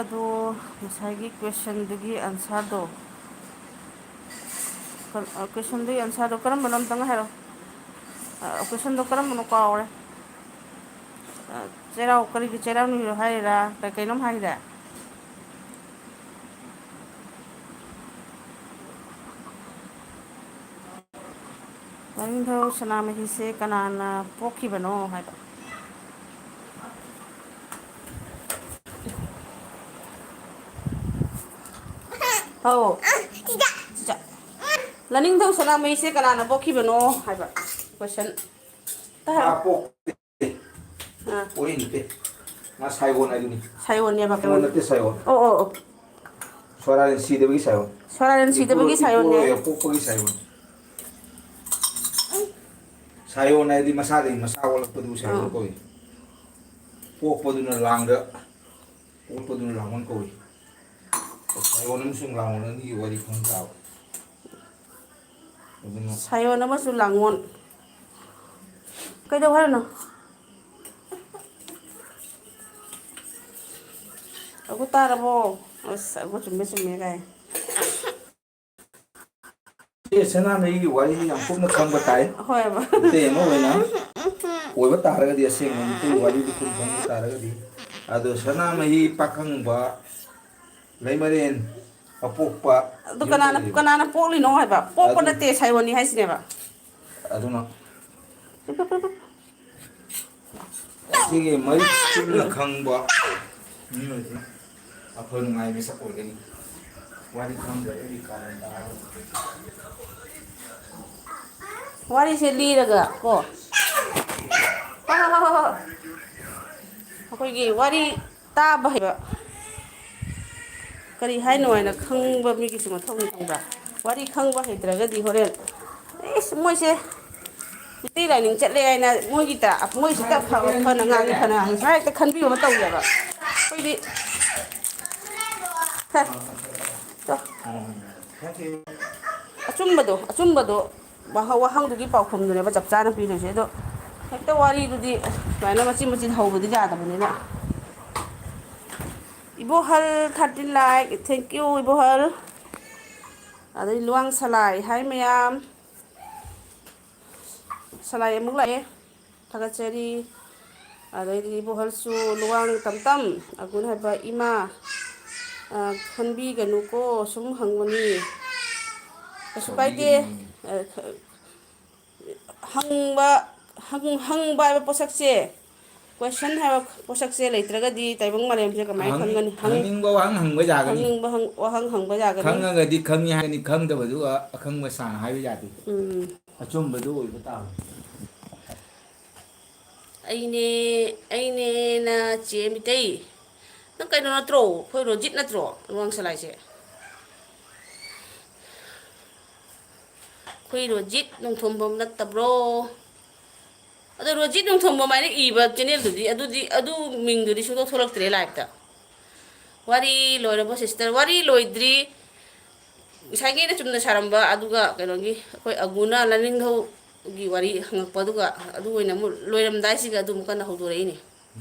ꯑꯗꯣ ꯉꯁꯥꯏꯒꯤ questionꯗꯨꯒꯤ answerꯗꯣ, ꯀ-, questionꯗꯨꯒꯤ answerꯗꯣ ꯀꯔꯝꯕꯅꯣ ꯑꯝꯇꯪ ꯍꯥꯏꯔꯣ꯫ ꯑ, questionꯗꯣ ꯀꯔꯝꯕꯅꯣ ꯀꯥꯎꯔꯦ꯫ ꯑ, ꯆꯩꯔꯥꯎ, ꯀꯔꯤꯒꯤ ꯆꯩꯔꯥꯎ ꯅꯤꯉꯤꯅꯣ ꯍꯥꯏꯔꯤꯔꯥ? ꯀꯩ ꯀꯩꯅꯣꯝ ꯍꯥꯏꯈꯤꯗꯥꯏ? ꯂꯥꯏꯅꯤꯡꯊꯧ ꯁꯅꯥꯃꯍꯤꯁꯦ ꯀꯅꯥꯅ ꯄꯣꯛꯈꯤꯕꯅꯣ ꯍꯥꯏꯕ? ꯑꯧ꯫ ꯂꯥꯏꯅꯤꯡꯊꯧ ꯁꯅꯥꯃꯍꯤꯁꯦ ꯀꯅꯥꯅ ꯄꯣꯛꯈꯤꯕꯅꯣ ꯍꯥꯏꯕ question꯫ ꯇꯥ-, ꯃꯥ ꯄꯣꯛꯇꯦ꯫ ꯑꯥ꯫ ꯄꯣꯛꯏ ꯅꯠꯇꯦ꯫ ꯃꯥ ꯁꯥꯏꯑꯣꯟ ꯍꯥꯏꯗꯨꯅꯤ꯫ ꯁꯥꯏꯑꯣꯟꯅꯦꯕ꯫ ꯁꯥꯏꯑꯣꯟ ꯅꯠꯇꯦ, ꯁꯥꯏꯑꯣꯟ꯫ ꯑꯣ, ꯑꯣ, ꯑꯣ꯫ ꯁꯣꯔꯥꯔꯦꯟ ꯁꯤꯗꯕꯒꯤ ꯁꯥꯏꯑꯣꯟ꯫ ꯁꯣꯔꯥꯔꯦꯟ ꯁꯤꯗꯕꯒꯤ ꯏꯄꯨꯔꯣꯏ-, ꯁꯥꯏꯑꯣꯟꯅꯦ꯫ ꯏꯄꯨꯔꯣꯏ ꯄꯣꯛꯄꯒꯤ ꯁꯥꯏꯑꯣꯟ꯫ ꯁꯥꯏꯑꯣꯟ ꯍꯥꯏꯗꯤ ꯃꯁꯥꯗꯒꯤ ꯃꯁꯥ ꯑꯣꯜꯂꯛꯄꯗꯨꯕꯨ ꯁꯥꯏꯑꯣꯟ ꯑꯥ꯫ ꯀꯧꯏ꯫ ꯄꯣꯛꯄꯗꯨꯅ ꯂꯥꯡꯗ, ꯄꯣꯛꯄꯗꯨꯅ ꯂꯥꯡꯑꯣꯟ ꯀꯧꯏ꯫ ꯁꯥꯌꯣꯟ ꯑꯃꯁꯨꯡ ꯂꯥꯡꯉꯣꯟ ꯑꯅꯤꯒꯤ ꯋꯥꯔꯤ ꯈꯪ ꯇꯥꯕ꯫ ꯑꯗꯨꯅ ꯁꯥꯌꯣꯟ ꯑꯃꯁꯨꯡ ꯂꯥꯡꯉꯣꯟ꯫ ꯀꯩꯗꯧ ꯍꯥꯏꯔꯤꯅꯣ? ꯑꯒꯨ ꯇꯥꯔꯕꯣ? ꯑꯁ, ꯑꯒꯨ ꯆꯨꯝꯃꯦ, ꯆꯨꯝꯃꯦ ꯀꯥꯏ꯫ ꯏꯆꯦ ꯁꯅꯥꯃꯍꯤꯒꯤ ꯋꯥꯔꯤꯁꯤ ꯌꯥꯝ ꯀꯨꯞꯅ ꯈꯪꯕ ꯇꯥꯏ꯫ ꯍꯣꯏꯕ꯫ ꯃꯤꯇꯩ ꯑꯃ ꯑꯣꯏꯅ ꯑꯣꯏꯕ ꯇꯥꯔꯒꯗꯤ, ꯑꯁꯦꯡꯕ ꯃꯤꯇꯩ ꯋꯥꯔꯤꯗꯨ ꯀꯨꯞꯅ ꯈꯪꯕ ꯇꯥꯔꯒꯗꯤ, ꯑꯗꯣ ꯁꯅꯥꯃꯍꯤ ꯄꯥꯈꯪꯕ ꯂꯩꯃꯔꯦꯟ ꯑꯄꯣꯛꯄ ꯑꯗꯨ ꯀꯅꯥꯅ, ꯌꯨꯝꯗ ꯂꯩꯕ꯫ ꯀꯅꯥꯅ ꯄꯣꯛꯂꯤꯅꯣ ꯍꯥꯏꯕ? ꯄꯣꯛꯄ ꯑꯗꯨ ꯅꯠꯇꯦ, ꯁꯥꯏꯑꯣꯟꯅꯤ ꯍꯥꯏꯁꯤꯅꯦꯕ꯫ ꯑꯗꯨꯅ ꯑꯁꯤꯒꯤ ꯃꯔꯤꯛ ꯆꯨꯝꯅ ꯈꯪꯕ ꯃꯤꯑꯣꯏꯁꯤꯡ ꯑꯩꯈꯣꯏ ꯅꯨꯡꯉꯥꯏ ꯃꯤꯁꯛ ꯑꯣꯏꯒꯅꯤ꯫ ꯋꯥꯔꯤ ꯈꯪꯗ꯭ꯔꯒꯗꯤ ꯀꯥꯔꯟ ꯇꯥꯔꯒ ꯋꯥꯔꯤꯁꯦ ꯂꯤꯔꯒ ꯀꯣ꯫ ꯍꯣꯏ, ꯍꯣꯏ, ꯍꯣꯏ, ꯍꯣꯏ, ꯍꯣꯏ꯫ ꯑꯩꯈꯣꯏꯒꯤ ꯋꯥꯔꯤ ꯇꯥꯕ ꯍꯩꯕ, ꯀꯔꯤ ꯍꯥꯏꯅꯣ ꯍꯥꯏꯅ ꯈꯪꯕ ꯃꯤꯒꯤꯁꯨ ꯃꯊꯧꯅꯤ, ꯈꯪꯕ꯭ꯔꯥ? ꯋꯥꯔꯤ ꯈꯪꯕ ꯍꯩꯇ꯭ꯔꯒꯗꯤ ꯍꯣꯔꯦꯟ, "ꯏꯁ, ꯃꯣꯏꯁꯦ ꯃꯩꯇꯩ ꯂꯥꯏꯅꯤꯡ ꯆꯠꯂꯦ" ꯍꯥꯏꯅ ꯃꯣꯏꯒꯤ ꯇ-, ꯃꯣꯏꯁꯤꯗ ꯑꯐꯕ ꯐꯅ ꯉꯥꯡꯉꯤ, ꯐꯅ ꯉꯥꯡꯉꯤ ꯁꯨꯃꯥꯏꯅ ꯍꯦꯛꯇ ꯈꯟꯕꯤꯕ ꯑꯃ ꯇꯧꯋꯦꯕ꯫ ꯑꯩꯈꯣꯏꯗꯤ, ꯍꯦ, ꯇꯣ꯫ ꯑꯆꯨꯝꯕꯗꯣ, ꯑꯆꯨꯝꯕꯗꯣ ꯋꯥꯍ-, ꯋꯥꯍꯪꯗꯨꯒꯤ ꯄꯥꯎꯈꯨꯝꯗꯨꯅꯦꯕ ꯆꯞ ꯆꯥꯅ ꯄꯤꯗꯣꯏꯁꯦ꯫ ꯑꯗꯣ ꯍꯦꯛꯇ ꯋꯥꯔꯤꯗꯨꯗꯤ ꯁꯨꯃꯥꯏꯅ ꯃꯆꯤꯟ ꯃꯆꯤꯟ ꯍꯧꯕꯗꯤ ꯌꯥꯗꯕꯅꯤꯅ꯫ ꯏꯕꯣꯍꯜ thirteen like, thank you ꯏꯕꯣꯍꯜ꯫ ꯑꯗꯩ ꯂꯨꯋꯥꯡ ꯁꯂꯥꯏ ꯍꯥꯏ ꯃꯌꯥꯝ꯫ ꯁꯂꯥꯏ ꯑꯃꯨꯛ ꯂꯥꯛꯑꯦ꯫ ꯊꯥꯒꯠꯆꯔꯤ꯫ ꯑꯗꯩꯗꯤ ꯏꯕꯣꯍꯜꯁꯨ ꯂꯨꯋꯥꯡ ꯇꯝꯇꯝ, ꯑꯒꯨꯟ ꯍꯥꯏꯕ ꯏꯃꯥ, ꯑ, ꯈꯟꯕꯤꯒꯅꯨꯀꯣ, ꯁꯨꯝ ꯍꯪꯕꯅꯤ꯫ ꯀꯩꯁꯨ ꯀꯥꯏꯗꯦ꯫ ꯈꯟꯕꯤꯒꯅꯨ꯫ ꯑ, ꯈ-, ꯍꯪꯕ, ꯍꯪ-, ꯍꯪꯕ ꯍꯥꯏꯕ ꯄꯣꯠꯁꯛꯁꯦ, question ꯍꯥꯏꯕ ꯄꯣꯠꯁꯛꯁꯦ ꯂꯩꯇ꯭ꯔꯒꯗꯤ ꯇꯥꯏꯕꯪ ꯃꯥꯂꯦꯝꯁꯦ ꯀꯃꯥꯏꯅ ꯍꯪ-, ꯈꯪꯒꯅꯤ? ꯍꯪ-, ꯍꯪꯅꯤꯡꯕ ꯋꯥꯍꯪ ꯍꯪꯕ ꯌꯥꯒꯅꯤ꯫ ꯍꯪꯅꯤꯡꯕ ꯍꯪ-, ꯋꯥꯍꯪ ꯍꯪꯕ ꯌꯥꯒꯅꯤ꯫ ꯈꯪꯉꯒꯗꯤ ꯈꯪꯉꯤ ꯍꯥꯏꯒꯅꯤ, ꯈꯪꯗꯕꯗꯨ ꯑ-, ꯑꯈꯪꯕ ꯁꯥꯡ ꯍꯥꯏꯕ ꯌꯥꯗꯦ꯫ ꯎꯝ꯫ ꯑꯆꯨꯝꯕꯗꯨ ꯑꯣꯏꯕ ꯇꯥꯕꯅꯤ꯫ ꯑꯩꯅꯦ, ꯑꯩꯅꯦꯅ ꯆꯦ ꯃꯤꯇꯩ꯫ ꯅꯪ ꯀꯩꯅꯣ ꯅꯠꯇ꯭ꯔꯣ? ꯑꯩꯈꯣꯏ ꯔꯣꯖꯤꯠ ꯅꯠꯇ꯭ꯔꯣ? ꯂꯨꯋꯥꯡ ꯁꯂꯥꯏꯁꯦ꯫ ꯑꯩꯈꯣꯏ ꯔꯣꯖꯤꯠ ꯅꯣꯡꯊꯣꯝꯕꯝ ꯅꯠꯇꯕ꯭ꯔꯣ? ꯑꯗꯣ ꯔꯣꯖꯤꯠ ꯅꯣꯡꯊꯣꯝꯕꯝ ꯍꯥꯏꯅ ꯏꯕ channelꯗꯨꯗꯤ, ꯑꯗꯨꯗꯤ, ꯑꯗꯨ ꯃꯤꯡꯗꯨꯗꯤ ꯁꯨꯡꯊꯣꯛ ꯊꯣꯛꯂꯛꯇ꯭ꯔꯦ liveꯇ꯫ ꯋꯥꯔꯤ ꯂꯣꯏꯔꯕꯣ sister? ꯋꯥꯔꯤ ꯂꯣꯏꯗ꯭ꯔꯤ꯫ ꯉꯁꯥꯏꯒꯤ ꯑꯩꯅ ꯆꯨꯝꯅ ꯁꯥꯔꯝꯕ ꯑꯗꯨꯒ ꯀꯩꯅꯣꯒꯤ ꯑꯩꯈꯣꯏ ꯑꯒꯨꯅ ꯂꯥꯏꯅꯤꯡꯊꯧꯒꯤ ꯋꯥꯔꯤ ꯍꯪꯉꯛꯄ, ꯑꯗꯨꯒ ꯑꯗꯨ ꯑꯣꯏꯅ ꯑꯃꯨꯛ ꯂꯣꯏꯔꯝꯗꯥꯏꯁꯤꯒ ꯑꯗꯨ ꯑꯃꯨꯛ ꯀꯟꯅ ꯍꯧꯗꯣꯔꯛꯏꯅꯦ꯫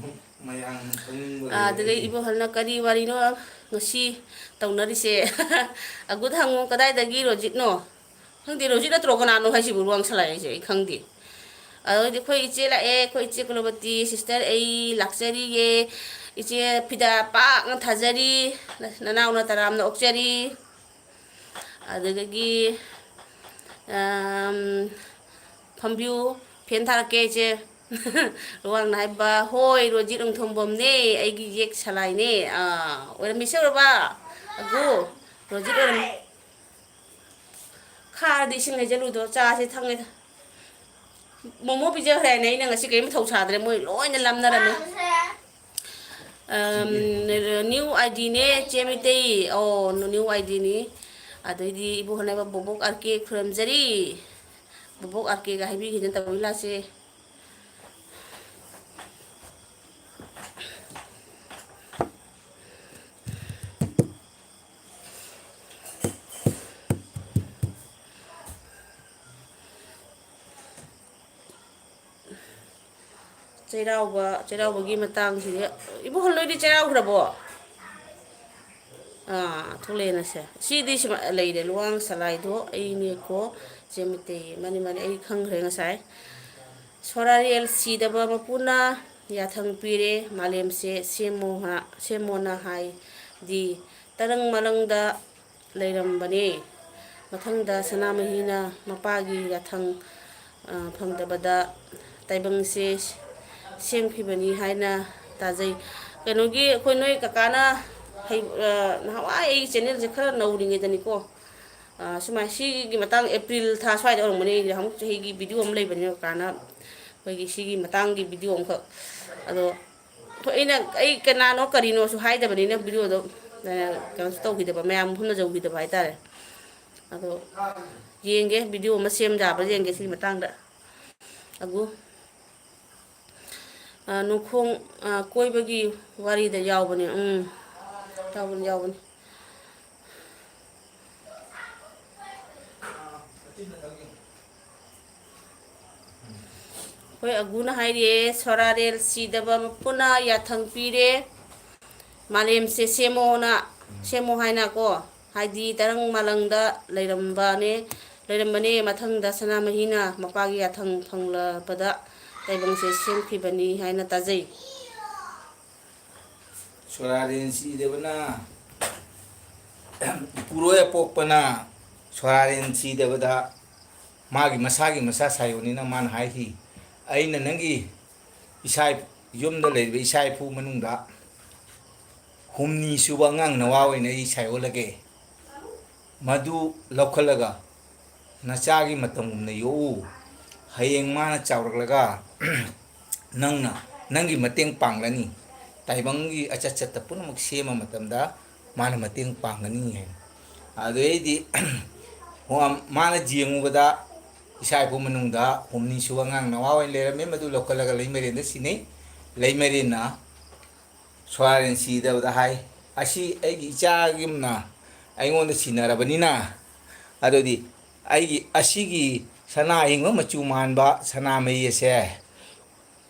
ꯃꯌꯥꯝ ꯈꯪꯅꯤꯡꯕ ꯑꯥ, ꯑꯗꯨꯗꯒꯤ ꯂꯩꯔꯦ꯫ ꯏꯕꯣꯍꯜꯅ ꯀꯔꯤ ꯋꯥꯔꯤꯅꯣ ꯉꯁꯤ ꯇꯧꯅꯔꯤꯁꯦ? ꯑꯒꯨꯗ ꯍꯪꯉꯣ, ꯀꯗꯥꯏꯗꯒꯤ ꯔꯣꯖꯤꯠꯅꯣ? ꯈꯪꯗꯦ, ꯔꯣꯖꯤꯠ ꯅꯠꯇ꯭ꯔꯣ ꯀꯅꯥꯅꯣ ꯍꯥꯏꯁꯤꯕꯨ? ꯂꯨꯋꯥꯡ ꯁꯂꯥꯏ ꯍꯥꯏꯁꯦ ꯑꯩ ꯈꯪꯗꯦ꯫ ꯑꯗꯨꯗꯤ ꯑꯩꯈꯣꯏ ꯏꯆꯦ ꯂꯥꯛꯑꯦ, ꯑꯩꯈꯣꯏ ꯏꯆꯦ ꯀꯨꯂꯕꯇꯤ, sister ꯑꯩ ꯂꯥꯛꯆꯔꯤꯌꯦ, ꯏꯆꯦ ꯐꯤꯗꯥ ꯄꯥꯛꯅ ꯊꯥꯖꯔꯤ, ꯅꯅꯥꯎꯅ ꯇꯔꯥꯝꯅ ꯑꯣꯛꯆꯔꯤ꯫ ꯑꯗꯨꯗꯒꯤ, ꯑꯝ, ꯐꯝꯕꯤꯌꯨ, fan ꯊꯥꯔꯛꯀꯦ ꯏꯆꯦ꯫ ꯂꯨꯋꯥꯡꯅ ꯍꯥꯏꯕ, "ꯍꯣꯏ, ꯔꯣꯖꯤꯠ ꯅꯣꯡꯊꯣꯡꯕꯝꯅꯦ, ꯑꯩꯒꯤ ꯌꯦꯛ ꯁꯂꯥꯏꯅꯦ꯫" ꯑꯥ, ꯑꯣꯏꯔꯝꯃꯤꯁꯦ ꯎꯔꯕ? ꯑꯒꯨ, ꯔꯣꯖꯤꯠ ꯑꯣꯏꯔꯝꯃꯤ꯫ ꯈꯥꯔꯗꯤ ꯏꯁꯤꯡ ꯍꯩꯖꯜꯂꯨꯗꯣ, ꯆꯥꯁꯦ ꯊꯛꯉꯩꯗ꯫ ꯃꯣꯃꯣ ꯄꯤꯖꯈ꯭ꯔꯦ ꯍꯥꯏꯅ ꯑꯩꯅ ꯉꯁꯤ ꯀꯔꯤꯝ ꯊꯧ ꯁꯥꯗ꯭ꯔꯦ, ꯃꯣꯏ ꯂꯣꯏꯅ ꯂꯝꯅꯔꯝꯃꯤ꯫ ꯑꯝ, new IDꯅꯦ, ꯆꯦ ꯃꯩꯇꯩ꯫ ꯑꯣ, new IDꯅꯤ꯫ ꯑꯗꯩꯗꯤ ꯏꯕꯣꯛ ꯍꯣꯠꯅꯕ ꯕꯣꯕꯣꯛ RK ꯈꯨꯔꯨꯝꯖꯔꯤ꯫ ꯕꯣꯕꯣꯛ RKꯒ ꯍꯥꯏꯕꯤꯈꯤꯗꯅ ꯇꯧꯕꯤ ꯂꯥꯁꯦ꯫ ꯆꯩꯔꯥꯎꯕ, ꯆꯩꯔꯥꯎꯕꯒꯤ ꯃꯇꯥꯡꯁꯤꯗꯤ, ꯏꯕꯣꯍꯜ ꯅꯣꯏꯗꯤ ꯆꯩꯔꯥꯎꯈ꯭ꯔꯕꯣ? ꯑꯥ, ꯊꯣꯛꯂꯛꯑꯦꯅꯁꯦ꯫ ꯁꯤꯗꯤ ꯁꯨꯃꯥꯏ ꯂꯩꯔꯦ, ꯂꯨꯋꯥꯡ ꯁꯂꯥꯏꯗꯣ ꯑꯩꯅꯦꯀꯣ, ꯆꯦ ꯃꯩꯇꯩ꯫ ꯃꯥꯅꯤ, ꯃꯥꯅꯤ, ꯑꯩ ꯈꯪꯈ꯭ꯔꯦ ꯉꯁꯥꯏ꯫ ꯁꯣꯔꯥꯔꯦꯜ ꯁꯤꯗꯕ ꯃꯄꯨꯅ ꯌꯥꯊꯪ ꯄꯤꯔꯦ, ꯃꯥꯂꯦꯝꯁꯦ ꯁꯦꯝꯃꯣ ꯍꯥ-, ꯁꯦꯝꯃꯣꯅ ꯍꯥꯏꯗꯤ, ꯇꯔꯪ ꯃꯂꯪꯗ ꯂꯩꯔꯝꯕꯅꯦ꯫ ꯃꯊꯪꯗ ꯁꯅꯥꯃꯍꯤꯅ ꯃꯄꯥꯒꯤ ꯌꯥꯊꯪ, ꯑ, ꯐꯪꯗꯕꯗ ꯇꯥꯏꯕꯪꯁꯦ ꯁꯦꯝꯈꯤꯕꯅꯤ ꯍꯥꯏꯅ ꯇꯥꯖꯩ꯫ ꯀꯩꯅꯣꯒꯤ ꯑꯩꯈꯣꯏ ꯅꯣꯏ ꯀꯀꯥꯅ ꯍꯩ-, ꯑ, ꯅꯍꯥꯟꯋꯥꯏ ꯑꯩꯒꯤ channelꯁꯦ ꯈꯔ ꯅꯧꯔꯤꯉꯩꯗꯅꯤꯀꯣ, ꯑ, ꯁꯨꯃꯥꯏꯅ ꯁꯤꯒꯤ ꯃꯇꯥꯡ April ꯊꯥ ꯁ꯭ꯋꯥꯏꯗ ꯑꯣꯏꯔꯝꯒꯅꯤ, ꯅꯍꯥꯟꯃꯨꯛ ꯆꯍꯤꯒꯤ video ꯑꯃ ꯂꯩꯕꯅꯦ ꯀꯀꯥꯅ, ꯑꯩꯈꯣꯏꯒꯤ ꯁꯤꯒꯤ ꯃꯇꯥꯡꯒꯤ video ꯑꯃꯈꯛ꯫ ꯑꯗꯣ ꯑꯩꯈꯣꯏ, ꯑꯩꯅ, ꯑꯩ ꯀꯅꯥꯅꯣ ꯀꯔꯤꯅꯣꯁꯨ ꯍꯥꯏꯗꯕꯅꯤꯅ videoꯗꯣ, ꯑ, ꯀꯩꯅꯣꯁꯨ ꯇꯧꯈꯤꯗꯕ, ꯃꯌꯥꯝ ꯃꯐꯝꯗ ꯌꯧꯈꯤꯗꯕ ꯍꯥꯏꯇꯥꯔꯦ꯫ ꯑꯗꯣ ꯌꯦꯡꯒꯦ, video ꯑꯃ ꯁꯦꯝ ꯌꯥꯕ꯭ꯔꯥ ꯌꯦꯡꯒꯦ ꯁꯤꯒꯤ ꯃꯇꯥꯡꯗ꯫ ꯑꯒꯨ, ꯑ, ꯅꯣꯡꯈꯣꯡ, ꯑ, ꯀꯣꯏꯕꯒꯤ ꯋꯥꯔꯤꯗ ꯌꯥꯎꯕꯅꯦ꯫ ꯎꯝ꯫ ꯌꯥꯎꯕꯅꯤ, ꯌꯥꯎꯕꯅꯤ꯫ ꯑꯩꯈꯣꯏ ꯑꯒꯨꯅ ꯍꯥꯏꯔꯤꯌꯦ, "ꯁꯣꯔꯥꯔꯦꯜ ꯁꯤꯗꯕ ꯃꯄꯨꯅ ꯌꯥꯊꯪ ꯄꯤꯔꯦ, ꯃꯥꯂꯦꯝꯁꯦ ꯁꯦꯝꯃꯣꯅ, ꯁꯦꯝꯃꯣ ꯍꯥꯏꯅꯀꯣ꯫ ꯍꯥꯏꯗꯤ ꯇꯔꯪ ꯃꯥꯂꯪꯗ ꯂꯩꯔꯝꯕꯅꯦ, ꯂꯩꯔꯝꯕꯅꯦ꯫ ꯃꯊꯪꯗ ꯁꯅꯥꯃꯍꯤꯅ ꯃꯄꯥꯒꯤ ꯌꯥꯊꯪ ꯐꯪꯂꯕꯗ ꯇꯥꯏꯕꯪꯁꯦ ꯁꯦꯝꯈꯤꯕꯅꯤ ꯍꯥꯏꯅ ꯇꯥꯖꯩ"꯫ ꯁꯣꯔꯥꯔꯦꯟ ꯁꯤꯗꯕꯅ, ꯏꯄꯨꯔꯣꯏ ꯑꯄꯣꯛꯄꯅ ꯁꯣꯔꯥꯔꯦꯟ ꯁꯤꯗꯕꯗ ꯃꯥꯒꯤ ꯃꯁꯥꯒꯤ ꯃꯁꯥ ꯁꯥꯏꯌꯣꯟꯅꯤꯅ ꯃꯥꯅ ꯍꯥꯏꯈꯤ, "ꯑꯩꯅ ꯅꯪꯒꯤ ꯏꯁꯥ ꯌꯨꯝꯗ ꯂꯩꯔꯤꯕ ꯏꯆꯥ ꯏꯄꯨ ꯃꯅꯨꯡꯗ ꯍꯨꯝꯅꯤ ꯁꯨꯕ ꯑꯉꯥꯡ ꯅꯋꯥ ꯑꯣꯏꯅ ꯑꯩ ꯁꯥꯏꯑꯣꯜꯂꯒꯦ꯫ ꯃꯗꯨ ꯂꯧꯈꯠꯂꯒ ꯅꯆꯥꯒꯤ ꯃꯇꯝꯒꯨꯝꯅ ꯌꯣꯛꯎ꯫ ꯍꯌꯦꯡ ꯃꯥꯅ ꯆꯥꯎꯔꯛꯂꯒ ꯅꯪꯅ, ꯅꯪꯒꯤ ꯃꯇꯦꯡ ꯄꯥꯡꯂꯅꯤ꯫ ꯇꯥꯏꯕꯪꯒꯤ ꯑꯆꯠ ꯆꯠꯇ ꯄꯨꯝꯅꯃꯛ ꯁꯦꯝꯕ ꯃꯇꯝꯗ ꯃꯥꯅ ꯃꯇꯦꯡ ꯄꯥꯡꯒꯅꯤ" ꯍꯥꯏꯅ꯫ ꯑꯗꯨꯗꯩꯗꯤ ꯃꯥꯅ ꯌꯦꯡꯉꯨꯕꯗ ꯏꯆꯥ ꯏꯄꯨ ꯃꯅꯨꯡꯗ ꯍꯨꯝꯅꯤ ꯁꯨꯕ ꯑꯉꯥꯡ ꯅꯋꯥ ꯑꯣꯏꯅ ꯂꯩꯔꯝꯃꯤ꯫ ꯃꯗꯨ ꯂꯧꯈꯠꯂꯒ ꯂꯩꯃꯔꯦꯟꯗ ꯁꯤꯟꯅꯩ꯫ ꯂꯩꯃꯔꯦꯟꯅ ꯁꯣꯔꯥꯔꯦꯟ ꯁꯤꯗꯕꯗ ꯍꯥꯏ, "ꯑꯁꯤ ꯑꯩꯒꯤ ꯏꯆꯥꯒꯨꯝꯅ ꯑꯩꯉꯣꯟꯗ ꯁꯤꯟꯅꯔꯕꯅꯤꯅ, ꯑꯗꯨꯗꯤ ꯑꯩꯒꯤ ꯑꯁꯤꯒꯤ ꯁꯅꯥ ꯑꯍꯤꯡꯕ ꯃꯆꯨ ꯃꯥꯟꯕ ꯁꯅꯥꯃꯍꯤ ꯑꯁꯦ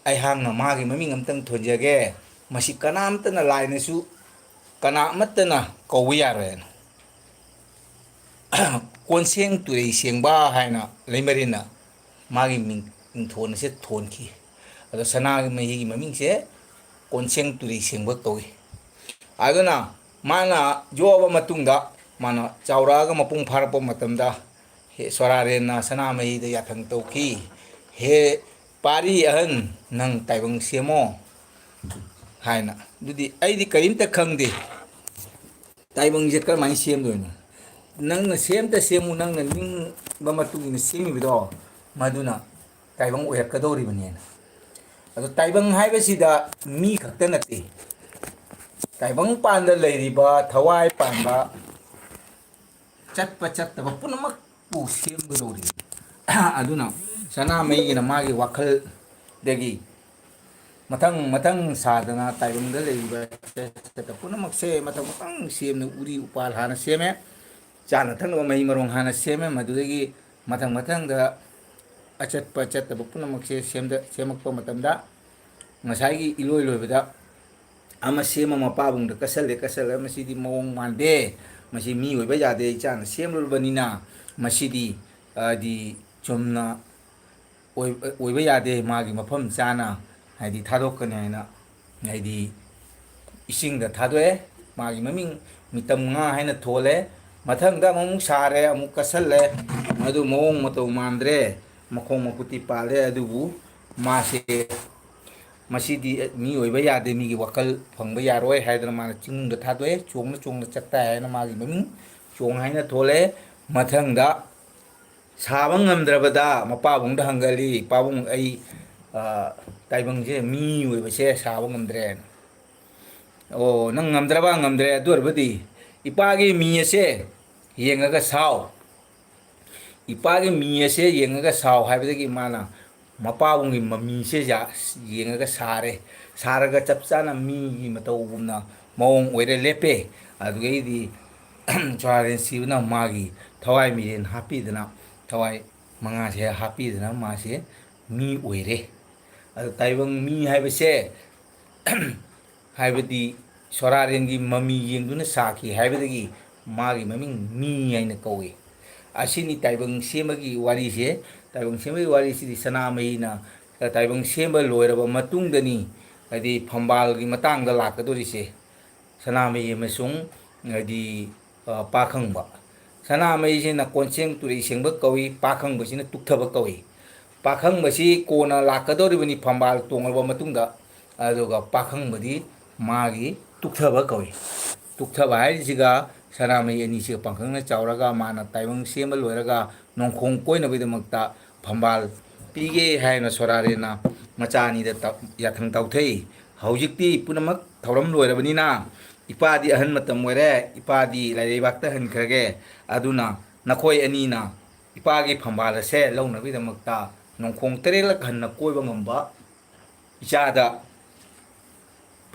ꯑꯩꯍꯥꯛꯅ ꯃꯥꯒꯤ ꯃꯃꯤꯡ ꯑꯝꯇꯪ ꯊꯣꯟꯖꯒꯦ꯫ ꯃꯁꯤ ꯀꯅꯥꯝꯇꯅ ꯂꯥꯏꯅꯁꯨ, ꯀꯅꯥ ꯑꯃꯠꯇꯅ ꯀꯧꯕ ꯌꯥꯔꯣꯏ" ꯍꯥꯏꯅ꯫ "ꯀꯣꯟꯁꯦꯡ ꯇꯨꯔꯩ ꯁꯦꯡꯕ" ꯍꯥꯏꯅ ꯂꯩꯃꯔꯦꯟꯅ ꯃꯥꯒꯤ ꯃꯤꯡ, ꯃꯤꯡꯊꯣꯟ ꯑꯁꯦ ꯊꯣꯟꯈꯤ꯫ ꯑꯗꯣ ꯁꯅꯥꯒꯤ ꯃꯍꯤꯒꯤ ꯃꯃꯤꯡꯁꯦ ꯀꯣꯟꯁꯦꯡ ꯇꯨꯔꯩ ꯁꯦꯡꯕ ꯀꯧꯏ꯫ ꯑꯗꯨꯅ ꯃꯥꯅ ꯌꯣꯛꯑꯕ ꯃꯇꯨꯡꯗ, ꯃꯥꯅ ꯆꯥꯎꯔꯛꯑꯒ ꯃꯄꯨꯡ ꯐꯥꯔꯛꯄ ꯃꯇꯝꯗ, ꯍꯦ ꯁꯣꯔꯥꯔꯦꯟꯅ ꯁꯅꯥꯃꯍꯤꯗ ꯌꯥꯊꯪ ꯇꯧꯈꯤ, "ꯍꯦ ꯄꯥꯔꯤ ꯑꯍꯟ, ꯅꯪ ꯇꯥꯏꯕꯪ ꯁꯦꯝꯃꯣ" ꯍꯥꯏꯅ꯫ ꯑꯗꯨꯗꯤ ꯑꯩꯗꯤ ꯀꯔꯤꯝꯇ ꯈꯪꯗꯦ, ꯇꯥꯏꯕꯪꯁꯦ ꯀꯔꯝꯍꯥꯏꯅ ꯁꯦꯝꯗꯣꯏꯅꯣ? ꯅꯪꯅ ꯁꯦꯝꯇ ꯁꯦꯝꯃꯨ, ꯅꯪꯅ ꯅꯤꯡꯕ ꯃꯇꯨꯡ ꯏꯟꯅ ꯁꯦꯝꯃꯤꯕꯗꯣ, ꯃꯗꯨꯅ ꯇꯥꯏꯕꯪ ꯑꯣꯏꯔꯛꯀꯗꯧꯔꯤꯕꯅꯦꯅ꯫ ꯑꯗꯣ ꯇꯥꯏꯕꯪ ꯍꯥꯏꯕꯁꯤꯗ ꯃꯤ ꯈꯛꯇ ꯅꯠꯇꯦ, ꯇꯥꯏꯕꯪ ꯄꯥꯟꯗ ꯂꯩꯔꯤꯕ ꯊꯋꯥꯏ ꯄꯥꯟꯕ, ꯆꯠꯄ ꯆꯠꯇꯕ ꯄꯨꯝꯅꯃꯛꯄꯨ ꯁꯦꯝꯒꯗꯧꯔꯤ꯫ ꯑꯗꯨꯅ ꯁꯅꯥꯃꯍꯤꯒꯤꯅ ꯃꯥꯒꯤ ꯋꯥꯈꯜꯗꯒꯤ ꯃꯊꯪ ꯃꯊꯪ ꯁꯥꯗꯅ ꯇꯥꯏꯕꯪꯗ ꯂꯩꯔꯤꯕ ꯆꯠ ꯆꯠꯇ ꯄꯨꯝꯅꯃꯛꯁꯦ ꯃꯊꯪ ꯃꯊꯪ ꯁꯦꯝꯅ ꯎꯔꯤ ꯎꯄꯥꯜ ꯍꯥꯟꯅ ꯁꯦꯝꯃꯦ, ꯆꯥꯅ ꯊꯛꯅꯕ ꯃꯍꯩ ꯃꯔꯣꯡ ꯍꯥꯟꯅ ꯁꯦꯝꯃꯦ, ꯃꯗꯨꯗꯒꯤ ꯃꯊꯪ ꯃꯊꯪꯗ ꯑꯆꯠꯄ ꯆꯠꯇꯕ ꯄꯨꯝꯅꯃꯛꯁꯦ ꯁꯦꯝꯗ ꯁꯦꯝꯃꯛꯄ ꯃꯇꯝꯗ ꯉꯁꯥꯏꯒꯤ ꯏꯂꯣꯏ ꯂꯣꯏꯕꯗ ꯑꯃ ꯁꯦꯝꯃ ꯃꯄꯥꯕꯨꯡꯗ ꯀꯠꯁꯜꯂꯦ, ꯀꯠꯁꯜꯂꯒ ꯃꯁꯤꯗꯤ ꯃꯑꯣꯡ ꯃꯥꯟꯗꯦ, ꯃꯁꯤ ꯃꯤ ꯑꯣꯏꯕ ꯌꯥꯗꯦ, ꯏꯆꯥꯅ ꯁꯦꯝꯂꯨꯔꯕꯅꯤꯅ ꯃꯁꯤꯗꯤ ꯍꯥꯏꯗꯤ ꯆꯨꯝꯅ ꯑꯣꯏ-, ꯑꯣꯏꯕ ꯌꯥꯗꯦ, ꯃꯥꯒꯤ ꯃꯐꯝ ꯆꯥꯅ ꯍꯥꯏꯗꯤ ꯊꯥꯗꯣꯛꯀꯅꯤ ꯍꯥꯏꯅ ꯍꯥꯏꯗꯤ ꯏꯁꯤꯡꯗ ꯊꯥꯗꯣꯛꯑꯦ꯫ ꯃꯥꯒꯤ ꯃꯃꯤꯡ ꯃꯤꯇꯝ ꯉꯥ ꯍꯥꯏꯅ ꯊꯣꯜꯂꯦ꯫ ꯃꯊꯪꯗ ꯑꯃꯨꯛ ꯁꯥꯔꯦ, ꯑꯃꯨꯛ ꯀꯠꯁꯜꯂꯦ꯫ ꯃꯗꯨ ꯃꯑꯣꯡ ꯃꯇꯧ ꯃꯥꯟꯗ꯭ꯔꯦ, ꯃꯈꯣꯡ ꯃꯈꯨꯠꯇꯤ ꯄꯥꯜꯂꯦ, ꯑꯗꯨꯕꯨ ꯃꯥꯁꯦ ꯃꯁꯤꯗꯤ ꯃꯤ ꯑꯣꯏꯕ ꯌꯥꯗꯦ, ꯃꯤꯒꯤ ꯋꯥꯈꯜ ꯐꯪꯕ ꯌꯥꯔꯣꯏ ꯍꯥꯏꯗꯅ ꯃꯥꯅ ꯆꯤꯡꯅꯨꯡꯗ ꯊꯥꯗꯣꯛꯑꯦ꯫ ꯆꯣꯡꯅ ꯆꯣꯡꯅ ꯆꯠꯇꯥꯏ ꯍꯥꯏꯅ ꯃꯥꯒꯤ ꯃꯃꯤꯡ ꯆꯣꯡ ꯍꯥꯏꯅ ꯊꯣꯜꯂꯦ꯫ ꯃꯊꯪꯗ ꯁꯥꯕ ꯉꯝꯗ꯭ꯔꯕꯗ ꯃꯄꯥꯕꯨꯡꯗ ꯍꯪꯒꯠꯂꯤ, "ꯄꯥꯕꯨꯡ, ꯑꯩ, ꯑ, ꯇꯥꯏꯕꯪꯁꯦ ꯃꯤ ꯑꯣꯏꯕꯁꯦ ꯁꯥꯕ ꯉꯝꯗ꯭ꯔꯦꯅ"꯫ "ꯑꯣ, ꯅꯪ ꯉꯝꯗ꯭ꯔꯕ? ꯉꯝꯗ꯭ꯔꯦ꯫ ꯑꯗꯨ ꯑꯣꯏꯔꯕꯗꯤ ꯏꯄꯥꯒꯤ ꯃꯤ ꯑꯁꯦ ꯌꯦꯡꯉꯒ ꯁꯥꯎ꯫ ꯏꯄꯥꯒꯤ ꯃꯤ ꯑꯁꯦ ꯌꯦꯡꯉꯒ ꯁꯥꯎ" ꯍꯥꯏꯕꯗꯒꯤ ꯃꯥꯅ ꯃꯄꯥꯕꯨꯡꯒꯤ ꯃꯃꯤꯁꯦ ꯌꯥ-, ꯌꯦꯡꯉꯒ ꯁꯥꯔꯦ꯫ ꯁꯥꯔꯒ ꯆꯞ ꯆꯥꯅ ꯃꯤꯒꯤ ꯃꯇꯧꯒꯨꯝꯅ ꯃꯑꯣꯡ ꯑꯣꯏꯔ ꯂꯦꯞꯄꯦ꯫ ꯑꯗꯨꯗꯒꯤꯗꯤ ꯁꯣꯔꯥꯔꯦꯟ ꯁꯤꯕꯅ ꯃꯥꯒꯤ ꯊꯋꯥꯏ ꯃꯤꯔꯦꯟ ꯍꯥꯞꯄꯤꯗꯅ, ꯊꯋꯥꯏ ꯃꯉꯥꯁꯦ ꯍꯥꯞꯄꯤꯗꯅ ꯃꯥꯁꯦ ꯃꯤ ꯑꯣꯏꯔꯦ꯫ ꯑꯗꯣ ꯇꯥꯏꯕꯪ ꯃꯤ ꯍꯥꯏꯕꯁꯦ ꯍꯥꯏꯕꯗꯤ ꯁꯣꯔꯥꯔꯦꯟꯒꯤ ꯃꯃꯤ ꯌꯦꯡꯗꯨꯅ ꯁꯥꯈꯤ ꯍꯥꯏꯕꯗꯒꯤ ꯃꯥꯒꯤ ꯃꯃꯤꯡ ꯃꯤ ꯍꯥꯏꯅ ꯀꯧꯏ꯫ ꯑꯁꯤꯅꯤ ꯇꯥꯏꯕꯪ ꯁꯦꯝꯕꯒꯤ ꯋꯥꯔꯤꯁꯦ꯫ ꯇꯥꯏꯕꯪ ꯁꯦꯝꯕꯒꯤ ꯋꯥꯔꯤꯁꯤꯗꯤ ꯁꯅꯥꯃꯍꯤꯅ ꯇꯥꯏꯕꯪ ꯁꯦꯝꯕ ꯂꯣꯏꯔꯕ ꯃꯇꯨꯡꯗꯅꯤ, ꯍꯥꯏꯗꯤ ꯐꯝꯕꯥꯜꯒꯤ ꯃꯇꯥꯡꯗ ꯂꯥꯛꯀꯗꯧꯔꯤꯁꯦ꯫ ꯁꯅꯥꯃꯍꯤ ꯑꯃꯁꯨꯡ ꯍꯥꯏꯗꯤ, ꯑ, ꯄꯥꯈꯪꯕ꯫ ꯁꯅꯥꯃꯍꯤꯁꯤꯅ ꯀꯣꯟꯁꯦꯡ ꯇꯨꯔꯩ ꯁꯦꯡꯕ ꯀꯧꯏ, ꯄꯥꯈꯪꯕꯁꯤꯅ ꯇꯨꯛꯊꯕ ꯀꯧꯏ꯫ ꯄꯥꯈꯪꯕꯁꯤ ꯀꯣꯟꯅ ꯂꯥꯛꯀꯗꯧꯔꯤꯕꯅꯤ ꯐꯝꯕꯥꯜ ꯇꯣꯡꯂꯕ ꯃꯇꯨꯡꯗ, ꯑꯗꯨꯒ ꯄꯥꯈꯪꯕꯗꯤ ꯃꯥꯒꯤ ꯇꯨꯛꯊꯕ ꯀꯧꯏ꯫ ꯇꯨꯛꯊꯕ ꯍꯥꯏꯔꯤꯁꯤꯒ ꯁꯅꯥꯃꯍꯤ ꯑꯅꯤꯁꯤꯒ ꯄꯥꯡꯈꯪꯅ ꯆꯥꯎꯔꯒ ꯃꯥꯅ ꯇꯥꯏꯕꯪ ꯁꯦꯝꯕ ꯂꯣꯏꯔꯒ ꯅꯣꯡꯈꯣꯡ ꯀꯣꯏꯅꯕꯒꯤꯗꯃꯛꯇ ꯐꯝꯕꯥꯜ ꯄꯤꯒꯦ ꯍꯥꯏꯅ ꯁꯣꯔꯥꯔꯦꯟꯅ ꯃꯆꯥ ꯑꯅꯤꯗ ꯇ-, ꯌꯥꯊꯪ ꯇꯧꯊꯩ꯫ ꯍꯧꯖꯤꯛꯇꯤ ꯄꯨꯝꯅꯃꯛ ꯊꯧꯔꯝ ꯂꯣꯏꯔꯕꯅꯤꯅ ꯏꯄꯥꯗꯤ ꯑꯍꯟ ꯃꯇꯝ ꯑꯣꯏꯔꯦ, ꯏꯄꯥꯗꯤ ꯂꯥꯏꯔꯩꯕꯥꯛꯇ ꯍꯟꯈ꯭ꯔꯒꯦ, ꯑꯗꯨꯅ ꯅꯈꯣꯏ ꯑꯅꯤꯅ ꯏꯄꯥꯒꯤ ꯐꯝꯕꯥꯜ ꯑꯁꯦ ꯂꯧꯅꯕꯒꯤꯗꯃꯛꯇ ꯅꯣꯡꯈꯣꯡ ꯇꯔꯦꯠꯂꯛ ꯍꯟꯅ ꯀꯣꯏꯕ ꯉꯝꯕ ꯏꯆꯥꯗ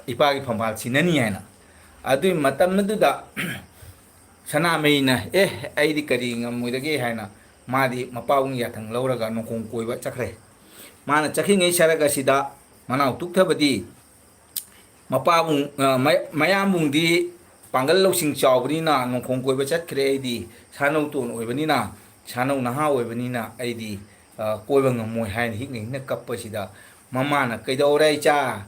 ꯏꯄꯥꯒꯤ ꯐꯝꯕꯥꯜ ꯁꯤꯟꯅꯅꯤ ꯍꯥꯏꯅ꯫ ꯑꯗꯨꯒꯤ ꯃꯇꯝ ꯑꯗꯨꯗ ꯁꯅꯥꯃꯍꯤꯅ, "ꯑꯦ, ꯑꯩꯗꯤ ꯀꯔꯤ ꯉꯝꯃꯣꯏꯗꯒꯦ?" ꯍꯥꯏꯅ ꯃꯥꯗꯤ ꯃꯄꯥꯕꯨꯡ ꯌꯥꯊꯪ ꯂꯧꯔꯒ ꯅꯣꯡꯈꯣꯡ ꯀꯣꯏꯕ ꯆꯠꯈ꯭ꯔꯦ꯫ ꯃꯥꯅ ꯆꯠꯈ꯭ꯔꯤꯉꯩ ꯁꯔꯛ ꯑꯁꯤꯗ ꯃꯅꯥꯎ ꯇꯨꯛꯊꯕꯗꯤ ꯃꯄꯥꯕꯨꯡ, ꯑ, ꯃ-, ꯃꯌꯥꯝꯕꯨꯡꯗꯤ ꯄꯥꯡꯒꯜ ꯂꯧꯁꯤꯡ ꯆꯥꯎꯕꯅꯤꯅ ꯅꯣꯡꯈꯣꯡ ꯀꯣꯏꯕ ꯆꯠꯈ꯭ꯔꯦ, ꯑꯩꯗꯤ ꯁꯥꯅꯧ ꯇꯣꯟ ꯑꯣꯏꯕꯅꯤꯅ, ꯁꯥꯅꯧ ꯅꯍꯥ ꯑꯣꯏꯕꯅꯤꯅ ꯑꯩꯗꯤ, ꯑ, ꯀꯣꯏꯕ ꯉꯝꯃꯣꯏ ꯍꯥꯏꯅ ꯍꯤꯛꯅ ꯍꯤꯛꯅ ꯀꯞꯄꯁꯤꯗ ꯃꯃꯥꯅ, "ꯀꯩꯗꯧꯔꯦ ꯏꯆꯥ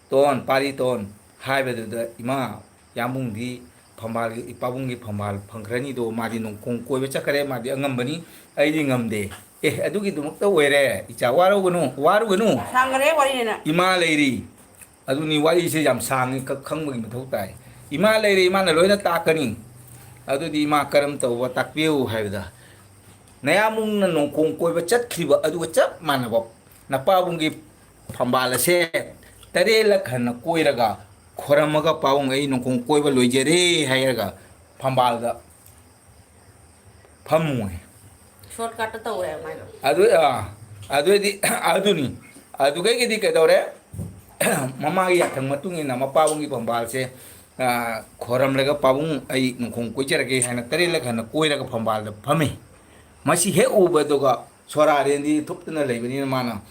ꯇꯣꯟ, ꯄꯥꯔꯤ ꯇꯣꯟ?" ꯍꯥꯏꯕꯗꯨꯗ ꯏꯃꯥ ꯌꯥꯝꯕꯨꯡꯗꯤ ꯐꯝꯕꯥꯜꯒꯤ, ꯏꯄꯥꯕꯨꯡꯒꯤ ꯐꯝꯕꯥꯜ ꯐꯪꯈ꯭ꯔꯅꯤꯗꯣ, ꯃꯥꯗꯤ ꯅꯣꯡꯈꯣꯡ ꯀꯣꯏꯕ ꯆꯠꯈ꯭ꯔꯦ, ꯃꯥꯗꯤ ꯑꯉꯝꯕꯅꯤ, ꯑꯩꯗꯤ ꯉꯝꯗꯦ꯫ ꯑꯦ, ꯑꯗꯨꯒꯤꯗꯃꯛꯇ ꯑꯣꯏꯔꯦ, ꯏꯆꯥ, ꯋꯥꯔꯧꯒꯅꯨ, ꯋꯥꯔꯨꯒꯅꯨ꯫ ꯁꯥꯡꯈ꯭ꯔꯦ ꯋꯥꯔꯤꯅꯤꯅ꯫ ꯏꯃꯥ ꯂꯩꯔꯤ꯫ ꯑꯗꯨꯅꯤ, ꯋꯥꯔꯤꯁꯦ ꯌꯥꯝ ꯁꯥꯡꯉꯤ, ꯈ-, ꯈꯪꯕꯒꯤ ꯃꯊꯧ ꯇꯥꯏ꯫ ꯏꯃꯥ ꯂꯩꯔꯦ, ꯏꯃꯥꯅ ꯂꯣꯏꯅ ꯇꯥꯛꯀꯅꯤ꯫ ꯑꯗꯨꯗꯤ ꯏꯃꯥ ꯀꯔꯝ ꯇꯧꯕ ꯇꯥꯛꯄꯤꯌꯨ ꯍꯥꯏꯕꯗ, ꯅꯌꯥꯝꯕꯨꯡꯅ ꯅꯣꯡꯈꯣꯡ ꯀꯣꯏꯕ ꯆꯠꯈ꯭ꯔꯤꯕ ꯑꯗꯨꯒ ꯆꯞ ꯃꯥꯟꯅꯕ ꯅꯄꯥꯕꯨꯡꯒꯤ ꯐꯝꯕꯥꯜ ꯑꯁꯦ ꯇꯔꯦꯠꯂꯛ ꯍꯟꯅ ꯀꯣꯏꯔꯒ ꯈꯣꯏꯔꯝꯃꯒ, "ꯄꯥꯕꯨꯡ, ꯑꯩ ꯅꯣꯡꯈꯣꯡ ꯀꯣꯏꯕ ꯂꯣꯏꯖꯔꯦ" ꯍꯥꯏꯔꯒ ꯐꯝꯕꯥꯜꯗ ꯐꯝꯃꯨ ꯍꯥꯏ꯫ Shortcut ꯇꯧꯔꯦ ꯃꯥꯏꯗꯣ꯫ ꯑꯗꯨ, ꯑꯥ, ꯑꯗꯨꯑꯣꯏꯗꯤ, ꯑꯗꯨꯅꯤ꯫ ꯑꯗꯨꯗꯒꯤꯗꯤ ꯀꯩꯗꯧꯔꯦ? ꯃꯃꯥꯒꯤ ꯌꯥꯊꯪ ꯃꯇꯨꯡ ꯏꯟꯅ ꯃꯄꯥꯕꯨꯡꯒꯤ ꯐꯝꯕꯥꯜꯁꯦ, ꯑꯥ, ꯈꯣꯏꯔꯝꯂꯒ, "ꯄꯥꯕꯨꯡ, ꯑꯩ ꯅꯣꯡꯈꯣꯡ ꯀꯣꯏꯖꯔꯒꯦ" ꯍꯥꯏꯅ ꯇꯔꯦꯠꯂꯛ ꯍꯟꯅ ꯀꯣꯏꯔꯒ ꯐꯝꯕꯥꯜꯗ ꯐꯝꯃꯤ꯫ ꯃꯁꯤ ꯍꯦꯛ ꯎꯕꯗꯨꯒ ꯁꯣꯔꯥꯔꯦꯟꯗꯤ ꯊꯨꯞꯇꯅ ꯂꯩꯕꯅꯤꯅ ꯃꯥꯅ,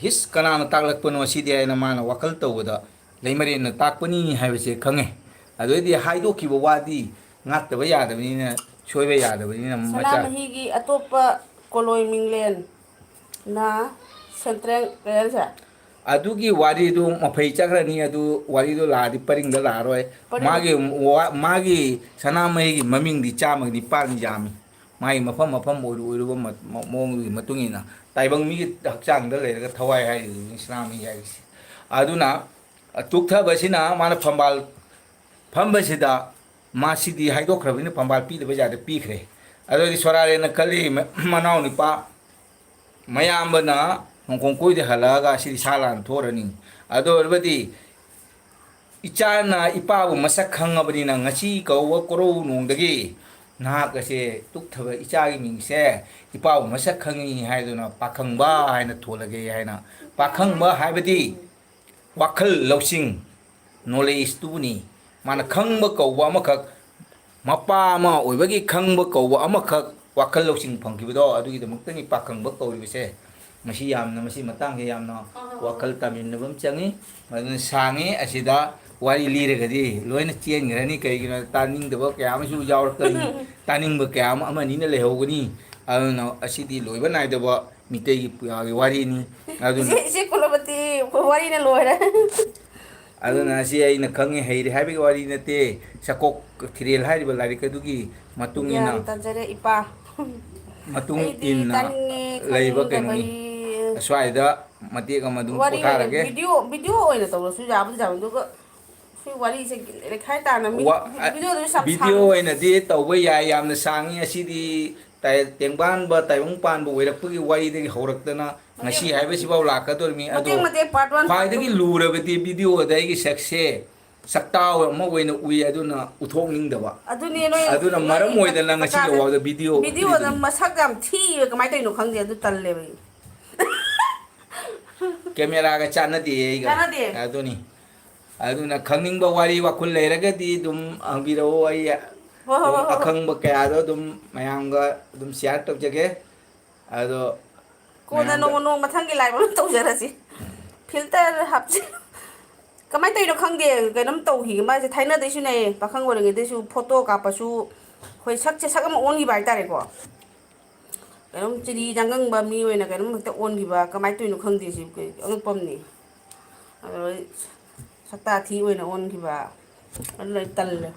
"ꯍꯤꯁ, ꯀꯅꯥꯅ ꯇꯥꯛꯂꯛꯄꯅꯣ ꯁꯤꯗꯤ?" ꯍꯥꯏꯅ ꯃꯥꯅ ꯋꯥꯈꯜ ꯇꯧꯕꯗ, ꯂꯩꯃꯔꯦꯟꯅ ꯇꯥꯛꯄꯅꯤ ꯍꯥꯏꯕꯁꯦ ꯈꯪꯉꯦ꯫ ꯑꯗꯨꯗꯩꯗꯤ ꯍꯥꯏꯗꯣꯛꯈꯤꯕ ꯋꯥꯗꯤ ꯉꯥꯛꯇꯕ ꯌꯥꯗꯕꯅꯤꯅ, ꯁꯣꯏꯕ ꯌꯥꯗꯕꯅꯤꯅ ꯃꯆꯥ꯫ ꯁꯅꯥꯃꯍꯤꯒꯤ ꯑꯇꯣꯞꯄ ꯀꯣꯂꯣꯏ ꯃꯤꯡꯂꯦꯟꯅ ꯁꯦꯟꯇ꯭ꯔꯦꯜ ꯀꯩ ꯍꯥꯏꯁꯦ? ꯑꯗꯨꯒꯤ ꯋꯥꯔꯤꯗꯨ ꯃꯐꯩ ꯆꯠꯈ꯭ꯔꯅꯤ, ꯑꯗꯨ ꯋꯥꯔꯤꯗꯨ ꯂꯥꯛꯑꯗꯤ ꯄꯔꯤꯡꯗ ꯂꯥꯛꯑꯔꯣꯏ꯫ ꯄꯔꯤꯡ- ꯃꯥꯒꯤ ꯋꯥ-, ꯃꯥꯒꯤ ꯁꯅꯥꯃꯍꯤꯒꯤ ꯃꯃꯤꯡꯗꯤ ꯆꯥꯝꯃꯒ ꯅꯤꯄꯥꯟ ꯌꯥꯝꯃꯤ꯫ ꯃꯥꯒꯤ ꯃꯐꯝ ꯃꯐꯝ ꯑꯣꯏꯔꯨ ꯑꯣꯏꯔꯨꯕ ꯃ-, ꯃ-, ꯃꯑꯣꯡꯗꯨꯒꯤ ꯃꯇꯨꯡ ꯏꯟꯅ ꯇꯥꯏꯕꯪ ꯃꯤꯒꯤ ꯍꯛꯆꯥꯡꯗ ꯂꯩꯔꯒ ꯊꯋꯥꯏ ꯍꯥꯏꯔꯤꯗꯨꯅꯤ ꯁꯅꯥꯃꯍꯤ ꯍꯥꯏꯔꯤꯁꯦ꯫ ꯑꯗꯨꯅ ꯇꯨꯛꯊꯕꯁꯤꯅ ꯃꯥꯅ ꯐꯝꯕꯥꯜ ꯐꯝꯕꯁꯤꯗ ꯃꯥꯁꯤꯗꯤ ꯍꯥꯏꯗꯣꯛꯈ꯭ꯔꯕꯅꯤꯅ ꯐꯝꯕꯥꯜ ꯄꯤꯗꯕ ꯌꯥꯗ ꯄꯤꯈ꯭ꯔꯦ꯫ ꯑꯗꯨꯗꯤ ꯁꯣꯔꯥꯔꯦꯟꯅ ꯈꯜꯂꯤ, ꯃ-, ꯃꯅꯥꯎ ꯅꯨꯄꯥ ꯃꯌꯥꯝꯕꯅ ꯅꯣꯡꯈꯣꯡ ꯀꯣꯏꯗ ꯍꯜꯂꯛꯑꯒ ꯁꯤꯗꯤ ꯁꯥ ꯂꯥꯟ ꯊꯣꯛꯑꯔꯅꯤ꯫ ꯑꯗꯨ ꯑꯣꯏꯔꯕꯗꯤ ꯏꯆꯥꯅ ꯏꯄꯥꯕꯨ ꯃꯁꯛ ꯈꯪꯉꯕꯅꯤꯅ ꯉꯁꯤ ꯀꯧꯕ ꯀꯣꯔꯧ ꯅꯣꯡꯗꯒꯤ ꯅꯍꯥꯛ ꯑꯁꯦ ꯇꯨꯛꯊꯕ ꯏꯆꯥꯒꯤ ꯃꯤꯡꯁꯦ ꯏꯄꯥꯕꯨ ꯃꯁꯛ ꯈꯪꯉꯤ ꯍꯥꯏꯗꯨꯅ ꯄꯥꯈꯪꯕ ꯍꯥꯏꯅ ꯊꯣꯜꯂꯒꯦ ꯍꯥꯏꯅ, ꯄꯥꯈꯪꯕ ꯍꯥꯏꯕꯗꯤ ꯋꯥꯈꯜ ꯂꯧꯁꯤꯡ, ꯅꯣꯂꯦꯖꯇꯨꯕꯨꯅꯤ꯫ ꯃꯥꯅ ꯈꯪꯕ ꯀꯧꯕ ꯑꯃꯈꯛ, ꯃꯄꯥ ꯑꯃ ꯑꯣꯏꯕꯒꯤ ꯈꯪꯕ ꯀꯧꯕ ꯑꯃꯈꯛ, ꯋꯥꯈꯜ ꯂꯧꯁꯤꯡ ꯐꯪꯈꯤꯕꯗꯣ, ꯑꯗꯨꯒꯤꯗꯃꯛꯇꯅꯤ ꯄꯥꯈꯪꯕ ꯀꯧꯔꯤꯕꯁꯦ꯫ ꯃꯁꯤ ꯌꯥꯝꯅ, ꯃꯁꯤ ꯃꯇꯥꯡꯁꯦ ꯌꯥꯝꯅ ꯋꯥꯈꯜ ꯇꯥꯃꯤꯟꯅꯕ ꯑꯃ ꯆꯪꯉꯤ꯫ ꯑꯗꯨꯅ ꯁꯥꯡꯉꯤ, ꯑꯁꯤꯗ ꯋꯥꯔꯤ ꯂꯤꯔꯒꯗꯤ ꯂꯣꯏꯅ ꯆꯦꯟꯈ꯭ꯔꯅꯤ꯫ ꯀꯩꯒꯤꯅꯣ, ꯇꯥꯅꯤꯡꯗꯕ ꯀꯌꯥ ꯑꯃꯁꯨ ꯌꯥꯎꯔꯛꯀꯅꯤ, ꯇꯥꯅꯤꯡꯕ ꯀꯌꯥ ꯑꯃ, ꯑꯃꯅꯤꯅ ꯂꯩꯍꯧꯒꯅꯤ꯫ ꯑꯗꯨꯅ ꯑꯁꯤꯗꯤ ꯂꯣꯏꯕ ꯅꯥꯏꯗꯕ ꯃꯤꯇꯩꯒꯤ ꯄꯨꯌꯥꯒꯤ ꯋꯥꯔꯤꯅꯤ꯫ ꯑꯗꯨꯅ ꯏꯆꯦ, ꯏꯆꯦ ꯀꯨꯂꯃꯇꯤ, ꯑꯩꯈꯣꯏ ꯋꯥꯔꯤꯅ ꯂꯣꯏꯔꯦ꯫ ꯑꯗꯨꯅ ꯑꯁꯤ ꯑꯩꯅ ꯈꯪꯉꯦ ꯍꯩꯔꯦ ꯍꯥꯏꯕꯒꯤ ꯋꯥꯔꯤ ꯅꯠꯇꯦ꯫ ꯆꯀꯣꯛ ꯊꯤꯔꯦꯜ ꯍꯥꯏꯔꯤꯕ ꯂꯥꯏꯔꯤꯛ ꯑꯗꯨꯒꯤ ꯃꯇꯨꯡ ꯏꯟꯅ, ꯒ꯭ꯌꯥꯟ ꯇꯥꯖꯔꯦ, ꯏꯄꯥ꯫ ꯃꯇꯨꯡ ꯑꯩꯗꯤ ꯏꯟꯅ ꯇꯥꯅꯤꯡꯉꯦ, ꯂꯩꯕ ꯀꯩꯅꯣꯅꯤ꯫ ꯈꯪꯅꯤꯡꯗꯕꯒꯤ꯫ ꯑꯁ꯭ꯋꯥꯏꯗ ꯃꯇꯦꯛ ꯑꯃ ꯑꯗꯨꯝ ꯋꯥꯔꯤ ꯑꯣꯏꯅ ꯄꯣꯊꯥꯔꯒꯦ꯫ ꯚꯤꯗꯤꯑꯣ, ꯚꯤꯗꯤꯑꯣ ꯑꯣꯏꯅ ꯇꯧꯔꯁꯨ ꯌꯥꯕꯨꯗꯤ ꯌꯥꯕ, ꯑꯗꯨꯒ ꯁꯤ ꯋꯥꯔꯤꯁꯦ ꯂꯥꯏꯔꯤꯛ ꯍꯥꯏꯇꯥꯔꯅ ꯃꯤ ꯋꯥ-, ꯑ, ꯚꯤꯗꯤꯑꯣꯗꯨꯁꯨ ꯌꯥꯝ ꯚꯤꯗꯤꯑꯣ ꯁꯥꯡ- ꯑꯣꯏꯅꯗꯤ ꯇꯧꯕ ꯌꯥꯏ, ꯌꯥꯝꯅ ꯁꯥꯡꯉꯤ꯫ ꯑꯁꯤꯗꯤ ꯇꯥꯏ-, ꯇꯦꯡꯕꯥꯟꯕ, ꯇꯥꯏꯕꯪ ꯄꯥꯟꯕ ꯑꯣꯏꯔꯛꯄꯒꯤ ꯋꯥꯔꯤꯗꯒꯤ ꯍꯧꯔꯛꯇꯅ ꯉꯁꯤ ꯃꯇꯦꯛ-, ꯍꯥꯏꯕꯁꯤꯐꯥꯎ ꯂꯥꯛꯀꯗꯧꯔꯤꯃꯤ꯫ ꯑꯗꯣ ꯃꯇꯦꯛ ꯃꯇꯦꯛ part one, part two꯫ ꯈ꯭ꯋꯥꯏꯗꯒꯤ ꯂꯨꯔꯕꯗꯤ ꯚꯤꯗꯤꯑꯣꯗ ꯑꯩꯒꯤ ꯁꯛꯁꯦ ꯁꯛꯇꯥꯎ ꯑꯃ ꯑꯣꯏꯅ ꯎꯏ, ꯑꯗꯨꯅ ꯎꯊꯣꯛꯅꯤꯡꯗꯕ꯫ ꯑꯗꯨꯅꯦ ꯅꯣꯏ, ꯑꯗꯨꯅ ꯅꯣꯏ ꯃꯔꯝ ꯑꯣꯏꯗꯅ ꯉꯁꯤꯒꯤ ꯁꯛꯇꯥꯁꯦ ꯋꯥꯗ ꯚꯤꯗꯤꯑꯣ ꯚꯤꯗꯤꯑꯣꯗ ꯎꯠꯂꯤꯕꯅꯤ꯫ ꯃꯁꯛ ꯌꯥꯝ ꯊꯤꯌꯦ, ꯀꯃꯥꯏꯅ ꯇꯧꯔꯤꯅꯣ ꯈꯪꯗꯦ, ꯑꯗꯨ ꯇꯜꯂꯦꯕ ꯑꯩ꯫ ꯀꯦꯃꯦꯔꯥꯒ ꯆꯥꯟꯅꯗꯦ ꯑꯩꯒ꯫ ꯆꯥꯟꯅꯗꯦ꯫ ꯑꯗꯨꯅꯤ꯫ ꯑꯗꯨꯅ ꯈꯪꯅꯤꯡꯕ ꯋꯥꯔꯤ ꯋꯥꯈꯜ ꯂꯩꯔꯒꯗꯤ ꯑꯗꯨꯝ ꯍꯪꯕꯤꯔꯛꯑꯣ, ꯑꯩ ꯍꯣꯏ, ꯍꯣꯏ, ꯑꯗꯨꯝ ꯍꯣꯏ, ꯍꯣꯏ, ꯍꯣꯏ꯫ ꯑꯈꯪꯕ ꯀꯌꯥꯗꯣ ꯑꯗꯨꯝ ꯃꯌꯥꯝꯒ ꯑꯗꯨꯝ share ꯇꯧꯖꯒꯦ꯫ ꯑꯗꯣ ꯀꯣꯟꯅ ꯃꯌꯥꯝꯗ ꯅꯣꯡꯃ, ꯅꯣꯡꯃ ꯃꯊꯪꯒꯤ live ꯑꯃ ꯇꯧꯖꯔꯁꯤ꯫ Filter ꯍꯥꯞꯆꯤꯜ-, ꯀꯃꯥꯏꯅ ꯇꯧꯔꯤꯅꯣ ꯈꯪꯗꯦ, ꯀꯩꯅꯣꯝ ꯇꯧꯈꯤ꯫ ꯃꯥꯁꯦ ꯊꯥꯏꯅꯗꯩꯁꯨꯅꯦ, ꯄꯥꯈꯪ ꯑꯣꯏꯔꯤꯉꯩꯗꯩꯁꯨ photo ꯀꯥꯞꯄꯁꯨ ꯑꯩꯈꯣꯏ ꯁꯛꯁꯦ ꯁꯛ ꯑꯃ ꯑꯣꯟꯈꯤꯕ ꯍꯥꯏꯇꯥꯔꯦꯀꯣ꯫ ꯀꯩꯅꯣꯝ ꯆꯤꯔꯤ ꯆꯥꯡꯒꯪꯕ ꯃꯤ ꯑꯣꯏꯅ ꯀꯩꯅꯣꯝ ꯍꯦꯛꯇ ꯑꯣꯟꯈꯤꯕ, ꯀꯃꯥꯏꯅ ꯇꯧꯔꯤꯅꯣ ꯈꯪꯗꯦ, ꯁꯤ ꯑꯉꯛꯄ ꯑꯃꯅꯤ꯫ ꯑꯗꯣ ꯁꯛꯇꯥ ꯊꯤ ꯑꯣꯏꯅ ꯑꯣꯟꯈꯤꯕ, ꯑꯗꯨꯅ ꯑꯩ ꯇꯜꯂꯦ꯫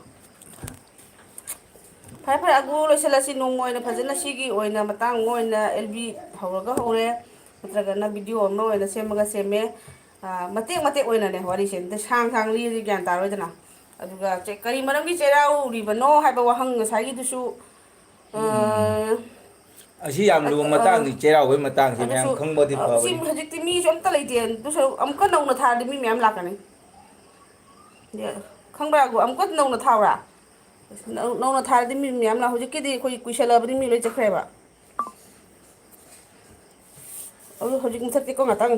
ꯐꯔꯦ, ꯐꯔꯦ, ꯑꯒꯨ ꯂꯣꯏꯁꯤꯜꯂꯁꯤ꯫ ꯅꯣꯡꯃ ꯑꯣꯏꯅ ꯐꯖꯅ ꯁꯤꯒꯤ ꯑꯣꯏꯅ ꯃꯇꯥꯡ ꯑꯃ ꯑꯣꯏꯅ ꯑꯦꯜ ꯕꯤ ꯍꯧꯔꯒ ꯍꯧꯔꯦ, ꯅꯠꯇ꯭ꯔꯒꯅ ꯚꯤꯗꯤꯑꯣ ꯑꯃ ꯑꯣꯏꯅ ꯁꯦꯝꯃꯒ ꯁꯦꯝꯃꯦ꯫ ꯑꯥ, ꯃꯇꯦꯛ ꯃꯇꯦꯛ ꯑꯣꯏꯅꯅꯦ ꯋꯥꯔꯤꯁꯦ, ꯑꯗ ꯁꯥꯡ ꯁꯥꯡ ꯂꯤꯔꯗꯤ ꯒ꯭ꯌꯥꯟ ꯇꯥꯔꯣꯏꯗꯅ꯫ ꯑꯗꯨꯒ ꯆꯦ-, ꯀꯔꯤ ꯃꯔꯝꯒꯤ ꯆꯩꯔꯥꯎꯔꯤꯕꯅꯣ ꯍꯥꯏꯕ ꯋꯥꯍꯪ ꯉꯁꯥꯏꯒꯤꯗꯨꯁꯨ, ꯑꯥ, ꯑꯁꯤ ꯌꯥꯝ ꯂꯨꯕ ꯑ-, ꯑ-, ꯃꯇꯥꯡꯅꯤ, ꯆꯩꯔꯥꯎꯕꯒꯤ ꯃꯇꯥꯡꯁꯦ ꯃꯌꯥꯝ ꯑꯗꯨꯁꯨ, ꯈꯪꯕꯗꯤ ꯑ, ꯁꯤ ꯐꯕꯅꯤ꯫ ꯍꯧꯖꯤꯛꯇꯤ ꯃꯤꯁꯨ ꯑꯝꯇ ꯂꯩꯇꯦ, ꯑꯗꯨꯁꯨ ꯑꯃꯨꯛꯀ ꯅꯧꯅ ꯊꯥꯔꯗꯤ ꯃꯤ ꯃꯌꯥꯝ ꯂꯥꯛꯀꯅꯤ꯫ ꯈꯪꯕ꯭ꯔꯥ? ꯑꯃꯨꯛꯀ ꯅꯧꯅ ꯊꯥꯎꯔꯥ? ꯅꯧ-, ꯅꯧꯅ ꯊꯥꯔꯗꯤ ꯃꯤ ꯃꯌꯥꯝ ꯂꯥꯛ-, ꯍꯧꯖꯤꯛꯀꯤꯗꯤ ꯑꯩꯈꯣꯏ ꯀꯨꯏꯁꯜꯂꯛꯑꯕꯅꯤ, ꯃꯤ ꯂꯣꯏ ꯆꯠꯈ꯭ꯔꯦꯕ꯫ ꯑꯗꯨ ꯍꯧꯖꯤꯛ ꯃꯨꯊꯠꯀꯦꯀꯣ ꯉꯥꯛꯇꯪ꯫